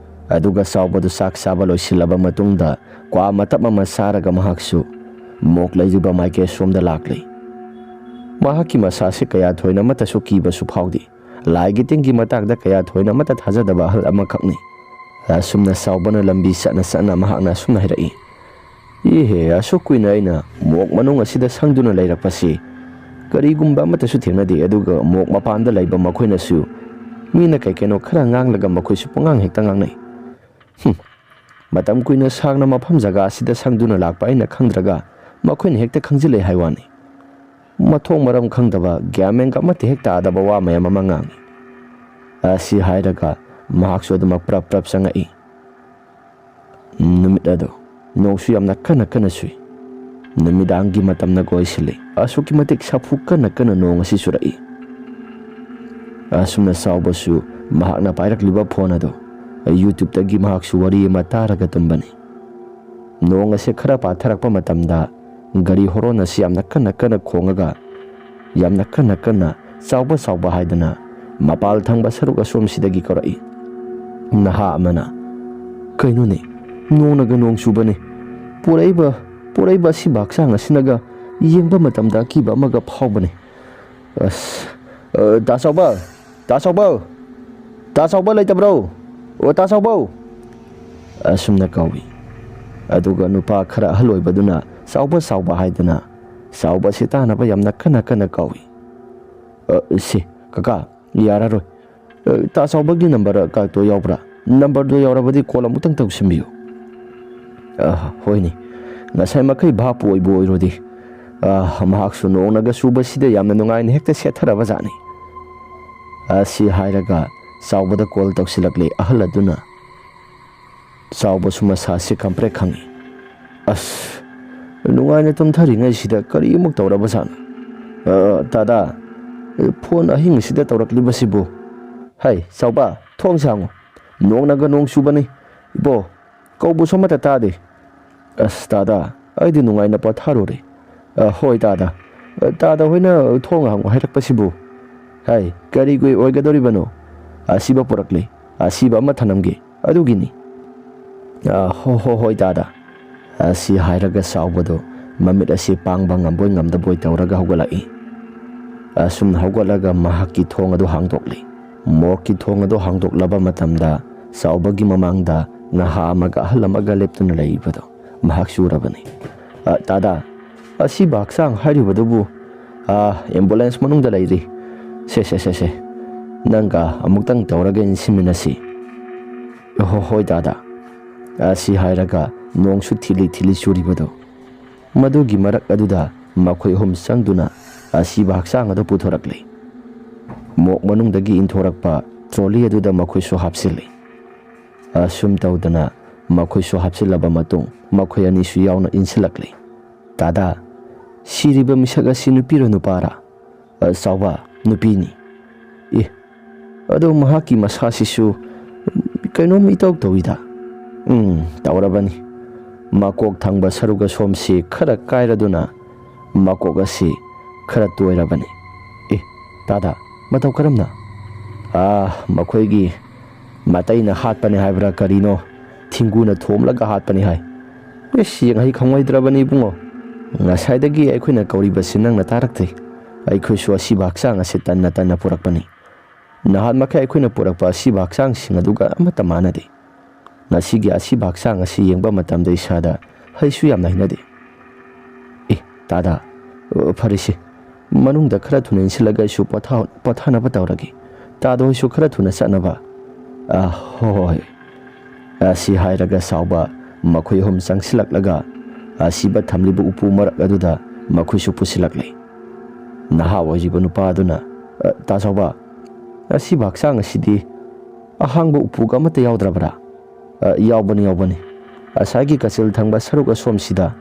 ꯑꯗꯨꯒ ꯆꯥꯎꯕꯗꯨ ꯆꯥꯛ ꯆꯥꯕ ꯂꯣꯏꯁꯤꯜꯂꯕ ꯃꯇꯨꯡꯗ ꯀ꯭ꯋꯥ ꯃꯇꯞ ꯑꯃ ꯆꯥꯔꯒ ꯃꯍꯥꯛꯁꯨ ꯃꯣꯛ ꯂꯩꯔꯤꯕ ꯃꯥꯏꯀꯩ ꯑꯁꯣꯝꯗ ꯂꯥꯛꯂꯦ꯫ ꯃꯍꯥꯛꯀꯤ ꯃꯁꯥꯁꯤ ꯀꯌꯥ ꯊꯣꯏꯅ ꯑꯃꯠꯇꯁꯨ ꯀꯤꯕꯁꯨ ꯐꯥꯎꯗꯦ꯫ ꯂꯥꯏꯒꯤ ꯇꯤꯟꯒꯤ ꯃꯇꯥꯡꯗ ꯀꯌꯥ ꯊꯣꯏꯅ ꯑꯃꯠꯇ ꯊꯥꯖꯗꯕ ꯑꯍꯜ ꯑꯃꯈꯛꯅꯤ꯫ ꯑꯁꯨꯝꯅ ꯆꯥꯎꯕꯅ ꯂꯝꯕꯤ ꯆꯠꯅ ꯆꯠꯅ ꯃꯍꯥꯛꯅ ꯑꯁꯨꯝꯅ ꯍꯥꯏꯔꯛꯏ, "ꯏꯍꯦ, ꯑꯁꯨꯛ ꯀꯨꯏꯅ ꯑꯩꯅ ꯃꯣꯛ ꯃꯅꯨꯡ ꯑꯁꯤꯗ ꯁꯪꯗꯨꯅ ꯂꯩꯔꯛꯄꯁꯤ ꯀꯔꯤꯒꯨꯝꯕ ꯑꯃꯠꯇꯁꯨ ꯊꯦꯡꯅꯗꯦ꯫ ꯑꯗꯨꯒ ꯃꯣꯛ ꯃꯄꯥꯟꯗ ꯂꯩꯕ ꯃꯈꯣꯏꯅꯁꯨ ꯃꯤꯅ ꯀꯩ ꯀꯩꯅꯣ ꯈꯔ ꯉꯥꯡꯂꯒ ꯃꯈꯣꯏꯁꯨ ꯄꯉꯥꯡ ꯍꯦꯛꯇ ꯉꯥꯡꯅꯩ꯫ ꯍꯨꯝ, ꯃꯇꯝ ꯀꯨꯏꯅ ꯁꯥꯡꯅ ꯃꯐꯝ ꯖꯒꯥ ꯑꯁꯤꯗ ꯁꯪꯗꯨꯅ ꯂꯥꯛꯄ ꯑꯩꯅ ꯈꯪꯗ꯭ꯔꯒ ꯃꯈꯣꯏꯅ ꯍꯦꯛꯇ ꯈꯪꯖꯤꯜꯂꯦ ꯍꯥꯏ ꯋꯥꯅꯤ꯫ ꯃꯊꯣꯡ ꯃꯔꯝ ꯈꯪꯗꯕ, ꯒ꯭ꯌꯥꯟ ꯃꯦꯟꯒ ꯑꯃꯠꯇ ꯍꯦꯛ ꯇꯥꯗꯕ ꯋꯥ ꯃꯌꯥꯝ ꯑꯃ ꯉꯥꯡꯉꯤ꯫ ꯑꯁꯤ ꯍꯥꯏꯔꯒ ꯃꯍꯥꯛꯁꯨ ꯑꯗꯨꯃꯛ ꯄ꯭ꯔꯞ ꯄ꯭ꯔꯞ ꯆꯪꯉꯛꯏ꯫ ꯅꯨꯃꯤꯠ ꯑꯗꯨ ꯅꯣꯡꯁꯨ ꯌꯥꯝꯅ ꯀꯟꯅ ꯀꯟꯅ ꯆꯨꯏ꯫ ꯅꯨꯃꯤꯗꯥꯡꯒꯤ ꯃꯇꯝꯅꯒ ꯑꯣꯏꯁꯤꯜꯂꯤ꯫ ꯑꯁꯨꯛꯀꯤ ꯃꯇꯤꯛ ꯁꯥꯐꯨ ꯀꯟꯅ ꯀꯟꯅ ꯅꯣꯡ ꯑꯁꯤ ꯆꯨꯔꯛꯏ꯫ ꯑꯁꯨꯝꯅ ꯆꯥꯎꯕꯁꯨ ꯃꯍꯥꯛꯅ ꯄꯥꯏꯔꯛꯂꯤꯕ ꯐꯣꯟ ꯑꯗꯨ YouTubeꯇꯒꯤ ꯃꯍꯥꯛꯁꯨ ꯋꯥꯔꯤ ꯑꯃ ꯇꯥꯔꯒ ꯇꯨꯝꯕꯅꯤ꯫ ꯅꯣꯡ ꯑꯁꯤ ꯈꯔ ꯄꯥꯊꯔꯛꯄ ꯃꯇꯝꯗ ꯒꯥꯔꯤ ꯍꯣꯔꯣꯟ ꯑꯁꯤ ꯌꯥꯝꯅ ꯀꯟꯅ ꯀꯟꯅ ꯈꯣꯡꯉꯒ ꯌꯥꯝꯅ ꯀꯟꯅ ꯀꯟꯅ "ꯆꯥꯎꯕ, ꯆꯥꯎꯕ" ꯍꯥꯏꯗꯨꯅ ꯃꯄꯥꯜ ꯊꯪꯕ ꯁꯔꯨꯛ ꯑꯁꯣꯝꯁꯤꯗꯒꯤ ꯀꯧꯔꯛꯏ꯫ ꯅꯍꯥ ꯑꯃꯅ, "ꯀꯩꯅꯣꯅꯦ, ꯅꯣꯡꯅꯒ ꯅꯣꯡ ꯆꯨꯕꯅꯦ꯫ ꯄꯣꯔꯛꯏꯕ, ꯄꯣꯔꯛꯏꯕ ꯑꯁꯤꯕ ꯍꯛꯆꯥꯡ ꯑꯁꯤꯅꯒ ꯌꯦꯡꯕ ꯃꯇꯝꯗ ꯑꯀꯤꯕ ꯑꯃꯒ ꯐꯥꯎꯕꯅꯦ꯫ ꯑꯁ, ꯑ, ꯇꯥ ꯆꯥꯎꯕ, ꯇꯥ ꯆꯥꯎꯕ, ꯇꯥ ꯆꯥꯎꯕ ꯂꯩꯇꯕ꯭ꯔꯣ? ꯑꯣ, ꯇꯥ ꯆꯥꯎꯕꯧ!" ꯑꯁꯨꯝꯅ ꯀꯧꯏ꯫ ꯑꯗꯨꯒ ꯅꯨꯄꯥ ꯈꯔ ꯑꯍꯜ ꯑꯣꯏꯕꯗꯨꯅ "ꯆꯥꯎꯕ, ꯆꯥꯎꯕ" ꯍꯥꯏꯗꯨꯅ ꯆꯥꯎꯕ ꯑꯁꯤ ꯇꯥꯅꯕ ꯌꯥꯝꯅ ꯀꯟꯅ ꯀꯟꯅ ꯀꯧꯏ꯫ "ꯑ, ꯁꯤ, ꯀꯀꯥ, ꯌꯥꯔꯔꯣꯏ꯫ ꯑ, ꯇꯥ ꯆꯥꯎꯕꯒꯤ ꯅꯝꯕꯔ ꯀꯥꯔꯠꯇꯣ ꯌꯥꯎꯕ꯭ꯔꯥ? ꯅꯝꯕꯔꯗꯣ ꯌꯥꯎꯔꯕꯗꯤ ꯀꯣꯜ ꯑꯃꯨꯛꯇꯪ ꯇꯧꯁꯤꯟꯕꯤꯌꯨ꯫" "ꯑ, ꯍꯣꯏꯅꯦ꯫ ꯉꯁꯥꯏ ꯃꯈꯩ ꯚꯥꯞꯄꯨ ꯑꯣꯏꯕꯨ ꯑꯣꯏꯔꯨꯗꯦ꯫ ꯑ, ꯃꯍꯥꯛꯁꯨ ꯅꯣꯡꯅꯒ ꯆꯨꯕꯁꯤꯗ ꯌꯥꯝꯅ ꯅꯨꯡꯉꯥꯏꯅ ꯍꯦꯛꯇ ꯁꯦꯠꯊꯔꯕ ꯖꯥꯠꯅꯤ꯫" ꯑꯁꯤ ꯍꯥꯏꯔꯒ ꯆꯥꯎꯕꯗ ꯀꯣꯜ ꯇꯧꯁꯤꯜꯂꯛꯂꯦ ꯑꯍꯜ ꯑꯗꯨꯅ꯫ ꯆꯥꯎꯕꯁꯨ ꯃꯁꯥꯁꯤ ꯀꯝꯄ꯭ꯔꯦꯛ ꯈꯪꯉꯤ꯫ "ꯑꯁ, ꯅꯨꯡꯉꯥꯏꯅ ꯇꯨꯝꯊꯔꯤꯉꯩꯁꯤꯗ ꯀꯔꯤ ꯑꯃꯨꯛ ꯇꯧꯔꯕ ꯖꯥꯠꯅꯣ? ꯑ, ꯇꯥꯗꯥ, ꯐꯣꯟ ꯑꯍꯤꯡꯁꯤꯗ ꯇꯧꯔꯛꯂꯤꯕꯁꯤꯕꯨ? ꯍꯩ, ꯆꯥꯎꯕ, ꯊꯣꯡꯁꯦ ꯍꯥꯡꯉꯨ꯫ ꯅꯣꯡꯅꯒ ꯅꯣꯡ ꯆꯨꯕꯅꯤ꯫ ꯏꯕꯣ, ꯀꯧꯕꯁꯨ ꯑꯃꯠꯇ ꯇꯥꯗꯦ꯫" "ꯑꯁ, ꯇꯥꯗꯥ, ꯑꯩꯗꯤ ꯅꯨꯡꯉꯥꯏꯅ ꯄꯣꯊꯥꯔꯨꯔꯦ꯫" "ꯑ, ꯍꯣꯏ, ꯇꯥꯗꯥ꯫ ꯑ, ꯇꯥꯗꯥ ꯍꯣꯏꯅ ꯊꯣꯡ ꯍꯥꯡꯉꯨ ꯍꯥꯏꯔꯛꯄꯁꯤꯕꯨ?" "ꯍꯥꯏ, ꯀꯔꯤꯒꯤ ꯑꯣꯏꯒꯗꯧꯔꯤꯕꯅꯣ? ꯑꯁꯤꯕ ꯄꯨꯔꯛꯂꯦ꯫ ꯑꯁꯤꯕ ꯑꯃ ꯊꯅꯝꯒꯦ꯫ ꯑꯗꯨꯒꯤꯅꯤ꯫" "ꯑ, ꯍꯣ, ꯍꯣ, ꯍꯣꯏ, ꯇꯥꯗꯥ꯫" ꯑꯁꯤ ꯍꯥꯏꯔꯒ ꯆꯥꯎꯕꯗꯨ ꯃꯃꯤꯠ ꯑꯁꯤ ꯄꯥꯡꯕ ꯉꯝꯕꯣꯏ ꯉꯝꯗꯕꯣꯏ ꯇꯧꯔꯒ ꯍꯧꯒꯠꯂꯛꯏ꯫ ꯑꯁꯨꯝꯅ ꯍꯧꯒꯠꯂꯒ ꯃꯍꯥꯛꯀꯤ ꯊꯣꯡ ꯑꯗꯨ ꯍꯥꯡꯗꯣꯛꯂꯤ꯫ ꯃꯣꯔꯒꯀꯤ ꯊꯣꯡ ꯑꯗꯨ ꯍꯥꯡꯗꯣꯛꯂꯕ ꯃꯇꯝꯗ ꯆꯥꯎꯕꯒꯤ ꯃꯃꯥꯡꯗ ꯅꯍꯥ ꯑꯃꯒ ꯑꯍꯜ ꯑꯃꯒ ꯂꯦꯞꯇꯨꯅ ꯂꯩꯔꯤꯕꯗꯨ ꯃꯍꯥꯛꯁꯨ ꯎꯔꯕꯅꯤ꯫ "ꯑ, ꯇꯥꯗꯥ, ꯑꯁꯤꯕ ꯍꯛꯆꯥꯡ ꯍꯥꯏꯔꯤꯕꯗꯨꯕꯨ "ꯑꯥ, ꯑꯦꯝꯕꯨꯂꯦꯟꯁ ꯃꯅꯨꯡꯗ ꯂꯩꯔꯤ꯫ ꯁꯦ, ꯁꯦ, ꯁꯦ, ꯁꯦ, ꯅꯪꯒ ꯑꯃꯨꯛꯇꯪ ꯇꯧꯔꯒ ꯏꯟꯁꯤꯟꯃꯤꯟꯅꯁꯤ꯫" "ꯍꯣ-, ꯍꯣꯏ ꯗꯥꯗꯥ꯫" ꯑꯁꯤ ꯍꯥꯏꯔꯒ ꯅꯣꯡꯁꯨ ꯊꯤꯂꯤ ꯊꯤꯂꯤ ꯆꯨꯔꯤꯕꯗꯨ, ꯃꯗꯨꯒꯤ ꯃꯔꯛ ꯑꯗꯨꯗ ꯃꯈꯣꯏ ꯑꯍꯨꯝ ꯆꯪꯗꯨꯅ ꯑꯁꯤꯕ ꯍꯛꯆꯥꯡ ꯑꯗꯨ ꯄꯨꯊꯣꯔꯛꯂꯤ꯫ ꯃꯣꯛ ꯃꯅꯨꯡꯗꯒꯤ ꯏꯟꯊꯣꯔꯛꯄ ꯇ꯭ꯔꯣꯂꯤ ꯑꯗꯨꯗ ꯃꯈꯣꯏꯁꯨ ꯍꯥꯞꯆꯤꯜꯂꯤ꯫ ꯑꯁꯨꯝ ꯇꯧꯗꯅ ꯃꯈꯣꯏꯁꯨ ꯍꯥꯞꯆꯤꯜꯂꯕ ꯃꯇꯨꯡ, ꯃꯈꯣꯏ ꯑꯅꯤꯁꯨ ꯌꯥꯎꯅ ꯏꯟꯁꯤꯜꯂꯛꯂꯤ꯫ "ꯗꯥꯗꯥ, ꯁꯤꯔꯤꯕ ꯃꯤꯁꯛ ꯑꯁꯤ ꯅꯨꯄꯤꯔꯣ ꯅꯨꯄꯥꯔꯥ?" "ꯑ, ꯆꯥꯎꯕ, ꯅꯨꯄꯤꯅꯤ꯫" "ꯑꯦ, ꯑꯗꯣ ꯃꯍꯥꯛꯀꯤ ꯃꯁꯥꯁꯤꯁꯨ ꯀꯩꯅꯣꯝ ꯏꯇꯧ ꯇꯧꯏꯗ꯫" "ꯎꯝ, ꯇꯧꯔꯕꯅꯤ꯫ ꯃꯀꯣꯛ ꯊꯪꯕ ꯁꯔꯨꯛ ꯑꯁꯣꯝꯁꯤ ꯈꯔ ꯀꯥꯏꯔꯗꯨꯅ ꯃꯀꯣꯛ ꯑꯁꯤ ꯈꯔ ꯇꯣꯏꯔꯕꯅꯤ꯫" "ꯑꯦ, ꯗꯥꯗꯥ, ꯃꯇꯧ ꯀꯔꯝꯅ?" "ꯑꯥ, ꯃꯈꯣꯏꯒꯤ ꯃꯇꯩꯅ ꯍꯥꯠꯄꯅꯤ ꯍꯥꯏꯕ꯭ꯔꯥ ꯀꯔꯤꯅꯣ, ꯊꯤꯡꯒꯨꯅ ꯊꯣꯝꯂꯒ ꯍꯥꯠꯄꯅꯤ ꯍꯥꯏ꯫" "ꯏꯁ, ꯌꯦꯡꯍꯩ ꯈꯪꯉꯣꯏꯗ꯭ꯔꯕꯅꯤ ꯏꯕꯨꯡꯉꯣ꯫ ꯉꯁꯥꯏꯗꯒꯤ ꯑꯩꯈꯣꯏꯅ ꯀꯧꯔꯤꯕꯁꯤ ꯅꯪꯅ ꯇꯥꯔꯛꯇꯦ꯫ ꯑꯩꯈꯣꯏꯁꯨ ꯑꯁꯤꯕ ꯍꯛꯆꯥꯡ ꯑꯁꯤ ꯇꯟꯅ ꯇꯟꯅ ꯄꯨꯔꯛꯄꯅꯤ꯫ ꯅꯍꯥꯟ ꯃꯈꯩ ꯑꯩꯈꯣꯏꯅ ꯄꯨꯔꯛꯄ ꯑꯁꯤꯕ ꯍꯛꯆꯥꯡꯁꯤꯡ ꯑꯗꯨꯒ ꯑꯃꯠꯇ ꯃꯥꯟꯅꯗꯦ꯫ ꯉꯁꯤꯒꯤ ꯑꯁꯤꯕ ꯍꯛꯆꯥꯡ ꯑꯁꯤ ꯌꯦꯡꯕ ꯃꯇꯝꯗ ꯏꯁꯥꯗ ꯍꯩꯁꯨ ꯌꯥꯝꯅ ꯍꯩꯅꯗꯦ꯫" "ꯑꯦ, ꯗꯥꯗꯥ, ꯑ, ꯐꯔꯦꯁꯦ, ꯃꯅꯨꯡꯗ ꯈꯔ ꯊꯨꯅ ꯏꯟꯁꯤꯜꯂꯒ ꯑꯩꯁꯨ ꯄꯣꯊꯥ-, ꯄꯣꯊꯥꯅꯕ ꯇꯧꯔꯒꯦ꯫ ꯗꯥꯗꯥ ꯍꯣꯏꯁꯨ ꯈꯔ ꯊꯨꯅ ꯆꯠꯅꯕ꯫" "ꯑ, ꯍꯣꯏ, ꯍꯣꯏ, ꯍꯣꯏ꯫" ꯑꯁꯤ ꯍꯥꯏꯔꯒ ꯆꯥꯎꯕ ꯃꯈꯣꯏ ꯑꯍꯨꯝ ꯆꯪꯁꯤꯜꯂꯛꯂꯒ ꯑꯁꯤꯕ ꯊꯝꯂꯤꯕ ꯎꯄꯨ ꯃꯔꯛ ꯑꯗꯨꯗ ꯃꯈꯣꯏꯁꯨ ꯄꯨꯁꯤꯜꯂꯛꯂꯦ꯫ ꯅꯍꯥ ꯑꯣꯏꯔꯤꯕ ꯅꯨꯄꯥ ꯑꯗꯨꯅ, "ꯑ, ꯗꯥ ꯆꯥꯎꯕ, ꯑꯁꯤꯕ ꯍꯛꯆꯥꯡ ꯑꯁꯤꯗꯤ ꯑꯍꯥꯡꯕ ꯎꯄꯨꯒ ꯑꯃꯠꯇ ꯌꯥꯎꯗ꯭ꯔꯕ꯭ꯔꯥ?" "ꯑ, ꯌꯥꯎꯕꯅꯤ, ꯌꯥꯎꯕꯅꯤ꯫ ꯉꯁꯥꯏꯒꯤ ꯀꯆꯤꯜ ꯊꯪꯕ ꯁꯔꯨꯛ ꯑꯁꯣꯝꯁꯤꯗ,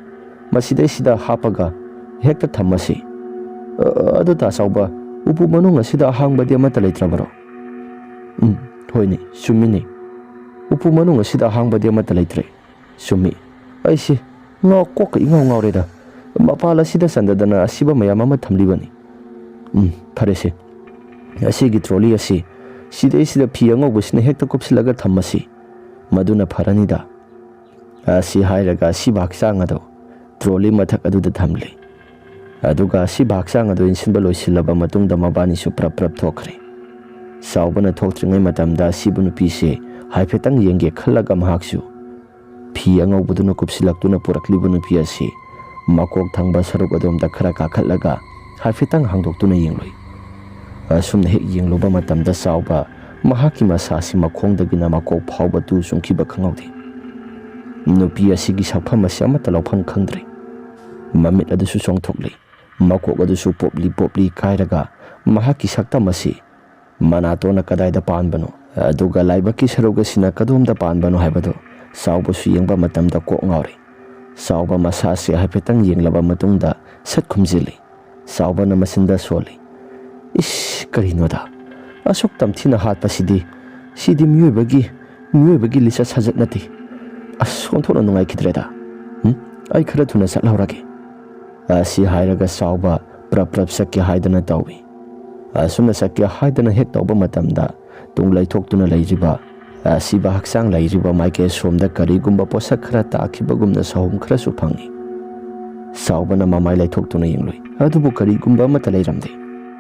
ꯃꯁꯤꯗꯩꯁꯤꯗ ꯍꯥꯞꯄꯒ ꯍꯦꯛꯇ ꯊꯝꯃꯁꯤ꯫ ꯑ, ꯑꯗꯨ ꯗꯥ ꯆꯥꯎꯕ, ꯎꯄꯨ ꯃꯅꯨꯡ ꯑꯁꯤꯗ ꯑꯍꯥꯡꯕꯗꯤ ꯑꯃꯠꯇ ꯂꯩꯇ꯭ꯔꯕꯔꯣ?" "ꯎꯝ, ꯍꯣꯏꯅꯦ, ꯆꯨꯝꯃꯤꯅꯦ꯫ ꯎꯄꯨ ꯃꯅꯨꯡ ꯑꯁꯤꯗ ꯑꯍꯥꯡꯕꯗꯤ ꯑꯃꯠꯇ ꯂꯩꯇ꯭ꯔꯦ꯫ ꯆꯨꯝꯃꯤ꯫ ꯑꯩꯁꯦ ꯉꯥꯎ-, ꯀꯣꯛꯀ ꯏꯉꯥꯎ ꯉꯥꯎꯔꯦꯗ꯫ ꯃꯄꯥꯜ ꯑꯁꯤꯗ ꯆꯟꯗꯗꯅ ꯑꯁꯤꯕ ꯃꯌꯥꯝ ꯑꯃ ꯊꯝꯂꯤꯕꯅꯤ꯫ ꯎꯝ, ꯐꯔꯦꯁꯦ꯫ ꯑꯁꯤꯒꯤ ꯇ꯭ꯔꯣꯂꯤ ꯑꯁꯤ ꯁꯤꯗꯩꯁꯤꯗ ꯐꯤ ꯑꯉꯧꯕꯁꯤꯅ ꯍꯦꯛꯇ ꯀꯨꯞꯁꯤꯜꯂꯒ ꯊꯝꯃꯁꯤ꯫ ꯃꯗꯨꯅ ꯐꯔꯅꯤꯗ꯫" ꯑꯁꯤ ꯍꯥꯏꯔꯒ ꯑꯁꯤꯕ ꯍꯛꯆꯥꯡ ꯑꯗꯨ ꯇ꯭ꯔꯣꯂꯤ ꯃꯊꯛ ꯑꯗꯨꯗ ꯊꯝꯂꯤ꯫ ꯑꯗꯨꯒ ꯑꯁꯤꯕ ꯍꯛꯆꯥꯡ ꯑꯗꯨ ꯏꯟꯁꯤꯟꯕ ꯂꯣꯏꯁꯤꯜꯂꯕ ꯃꯇꯨꯡꯗ ꯃꯕꯥꯅꯤꯁꯨ ꯄ꯭ꯔꯞ ꯄ꯭ꯔꯞ ꯊꯣꯛꯈ꯭ꯔꯦ꯫ ꯆꯥꯎꯕꯅ ꯊꯣꯛꯇ꯭ꯔꯤꯉꯩ ꯃꯇꯝꯗ ꯑꯁꯤꯕ ꯅꯨꯄꯤꯁꯦ ꯍꯥꯏꯐꯦꯠꯇꯪ ꯌꯦꯡꯒꯦ ꯈꯜꯂꯒ ꯃꯍꯥꯛꯁꯨ ꯐꯤ ꯑꯉꯧꯕꯗꯨꯅ ꯀꯨꯞꯁꯤꯜꯂꯛꯇꯨꯅ ꯄꯨꯔꯛꯂꯤꯕ ꯅꯨꯄꯤ ꯑꯁꯤ ꯃꯀꯣꯛ ꯊꯪꯕ ꯁꯔꯨꯛ ꯑꯗꯣꯝꯗ ꯈꯔ ꯀꯥꯈꯠꯂꯒ ꯍꯥꯏꯐꯦꯠꯇꯪ ꯍꯥꯡꯗꯣꯛꯇꯨꯅ ꯌꯦꯡꯂꯨꯏ꯫ ꯑꯁꯨꯝꯅ ꯍꯦꯛ ꯌꯦꯡꯂꯨꯕ ꯃꯇꯝꯗ ꯆꯥꯎꯕ ꯃꯍꯥꯛꯀꯤ ꯃꯁꯥꯁꯤ ꯃꯈꯣꯡꯗꯒꯤꯅ ꯃꯀꯣꯛ ꯐꯥꯎꯕ ꯇꯨ ꯆꯨꯡꯈꯤꯕ ꯈꯪꯍꯧꯗꯦ꯫ ꯅꯨꯄꯤ ꯑꯁꯤꯒꯤ ꯁꯛꯐꯝ ꯑꯁꯤ ꯑꯃꯠꯇ ꯂꯧꯐꯝ ꯈꯪꯗ꯭ꯔꯦ꯫ ꯃꯃꯤꯠ ꯑꯗꯨꯁꯨ ꯆꯣꯡꯊꯣꯛꯂꯤ꯫ ꯃꯀꯣꯛ ꯑꯗꯨꯁꯨ ꯄꯣꯞꯂꯤ ꯄꯣꯞꯂꯤ ꯀꯥꯏꯔꯒ ꯃꯍꯥꯛꯀꯤ ꯁꯛꯇꯝ ꯑꯁꯤ ꯃꯅꯥꯇꯣꯟꯅ ꯀꯗꯥꯏꯗ ꯄꯥꯟꯕꯅꯣ, ꯑꯗꯨꯒ ꯂꯥꯏꯕꯛꯀꯤ ꯁꯔꯨꯛ ꯑꯁꯤꯅ ꯀꯗꯣꯝꯗ ꯄꯥꯟꯕꯅꯣ ꯍꯥꯏꯕꯗꯨ ꯆꯥꯎꯕꯁꯨ ꯌꯦꯡꯕ ꯃꯇꯝꯗ ꯀꯣꯛ ꯉꯥꯎꯔꯦ꯫ ꯆꯥꯎꯕ ꯃꯁꯥꯁꯤ ꯍꯥꯏꯐꯦꯠꯇꯪ ꯌꯦꯡꯂꯕ ꯃꯇꯨꯡꯗ ꯁꯠ ꯈꯨꯝꯖꯤꯜꯂꯤ꯫ ꯆꯥꯎꯕꯅ ꯃꯆꯤꯟꯗ ꯁꯣꯜꯂꯤ꯫ "ꯏꯁ, ꯀꯔꯤꯅꯣꯗ? ꯑꯁꯨꯛ ꯇꯝꯊꯤꯅ ꯍꯥꯠꯄꯁꯤꯗꯤ, ꯁꯤꯗꯤ ꯃꯤꯑꯣꯏꯕꯒꯤ, ꯃꯤꯑꯣꯏꯕꯒꯤ ꯂꯤꯆꯠ ꯁꯥꯖꯠ ꯅꯠꯇꯦ꯫ ꯑꯁ, ꯑꯣꯟꯊꯣꯛꯅ ꯅꯨꯡꯉꯥꯏꯈꯤꯗ꯭ꯔꯦꯗ꯫ ꯎꯝ, ꯑꯩ ꯈꯔ ꯊꯨꯅ ꯆꯠꯍꯧꯔꯒꯦ"꯫ ꯑꯁꯤ ꯍꯥꯏꯔꯒ ꯆꯥꯎꯕ ꯄ꯭ꯔꯞ ꯄ꯭ꯔꯞ ꯆꯠꯀꯦ ꯍꯥꯏꯗꯅ ꯇꯧꯏ꯫ ꯑꯁꯨꯝꯅ ꯆꯠꯀꯦ ꯍꯥꯏꯗꯅ ꯍꯦꯛ ꯇꯧꯕ ꯃꯇꯝꯗ ꯇꯨꯡ ꯂꯩꯊꯣꯛꯇꯨꯅ ꯂꯩꯔꯤꯕ ꯑꯁꯤꯕ ꯍꯛꯆꯥꯡ ꯂꯩꯔꯤꯕ ꯃꯥꯏꯀꯩ ꯑꯁꯣꯝꯗ ꯀꯔꯤꯒꯨꯝꯕ ꯄꯣꯠꯁꯛ ꯈꯔ ꯇꯥꯈꯤꯕꯒꯨꯝꯅ ꯁꯥꯍꯨꯝ ꯈꯔꯁꯨ ꯐꯪꯏ꯫ ꯆꯥꯎꯕꯅ ꯃꯃꯥꯏ ꯂꯩꯊꯣꯛꯇꯨꯅ ꯌꯦꯡꯂꯨꯏ, ꯑꯗꯨꯕꯨ ꯀꯔꯤꯒꯨꯝꯕ ꯑꯃꯠꯇ ꯂꯩꯔꯝꯗꯦ꯫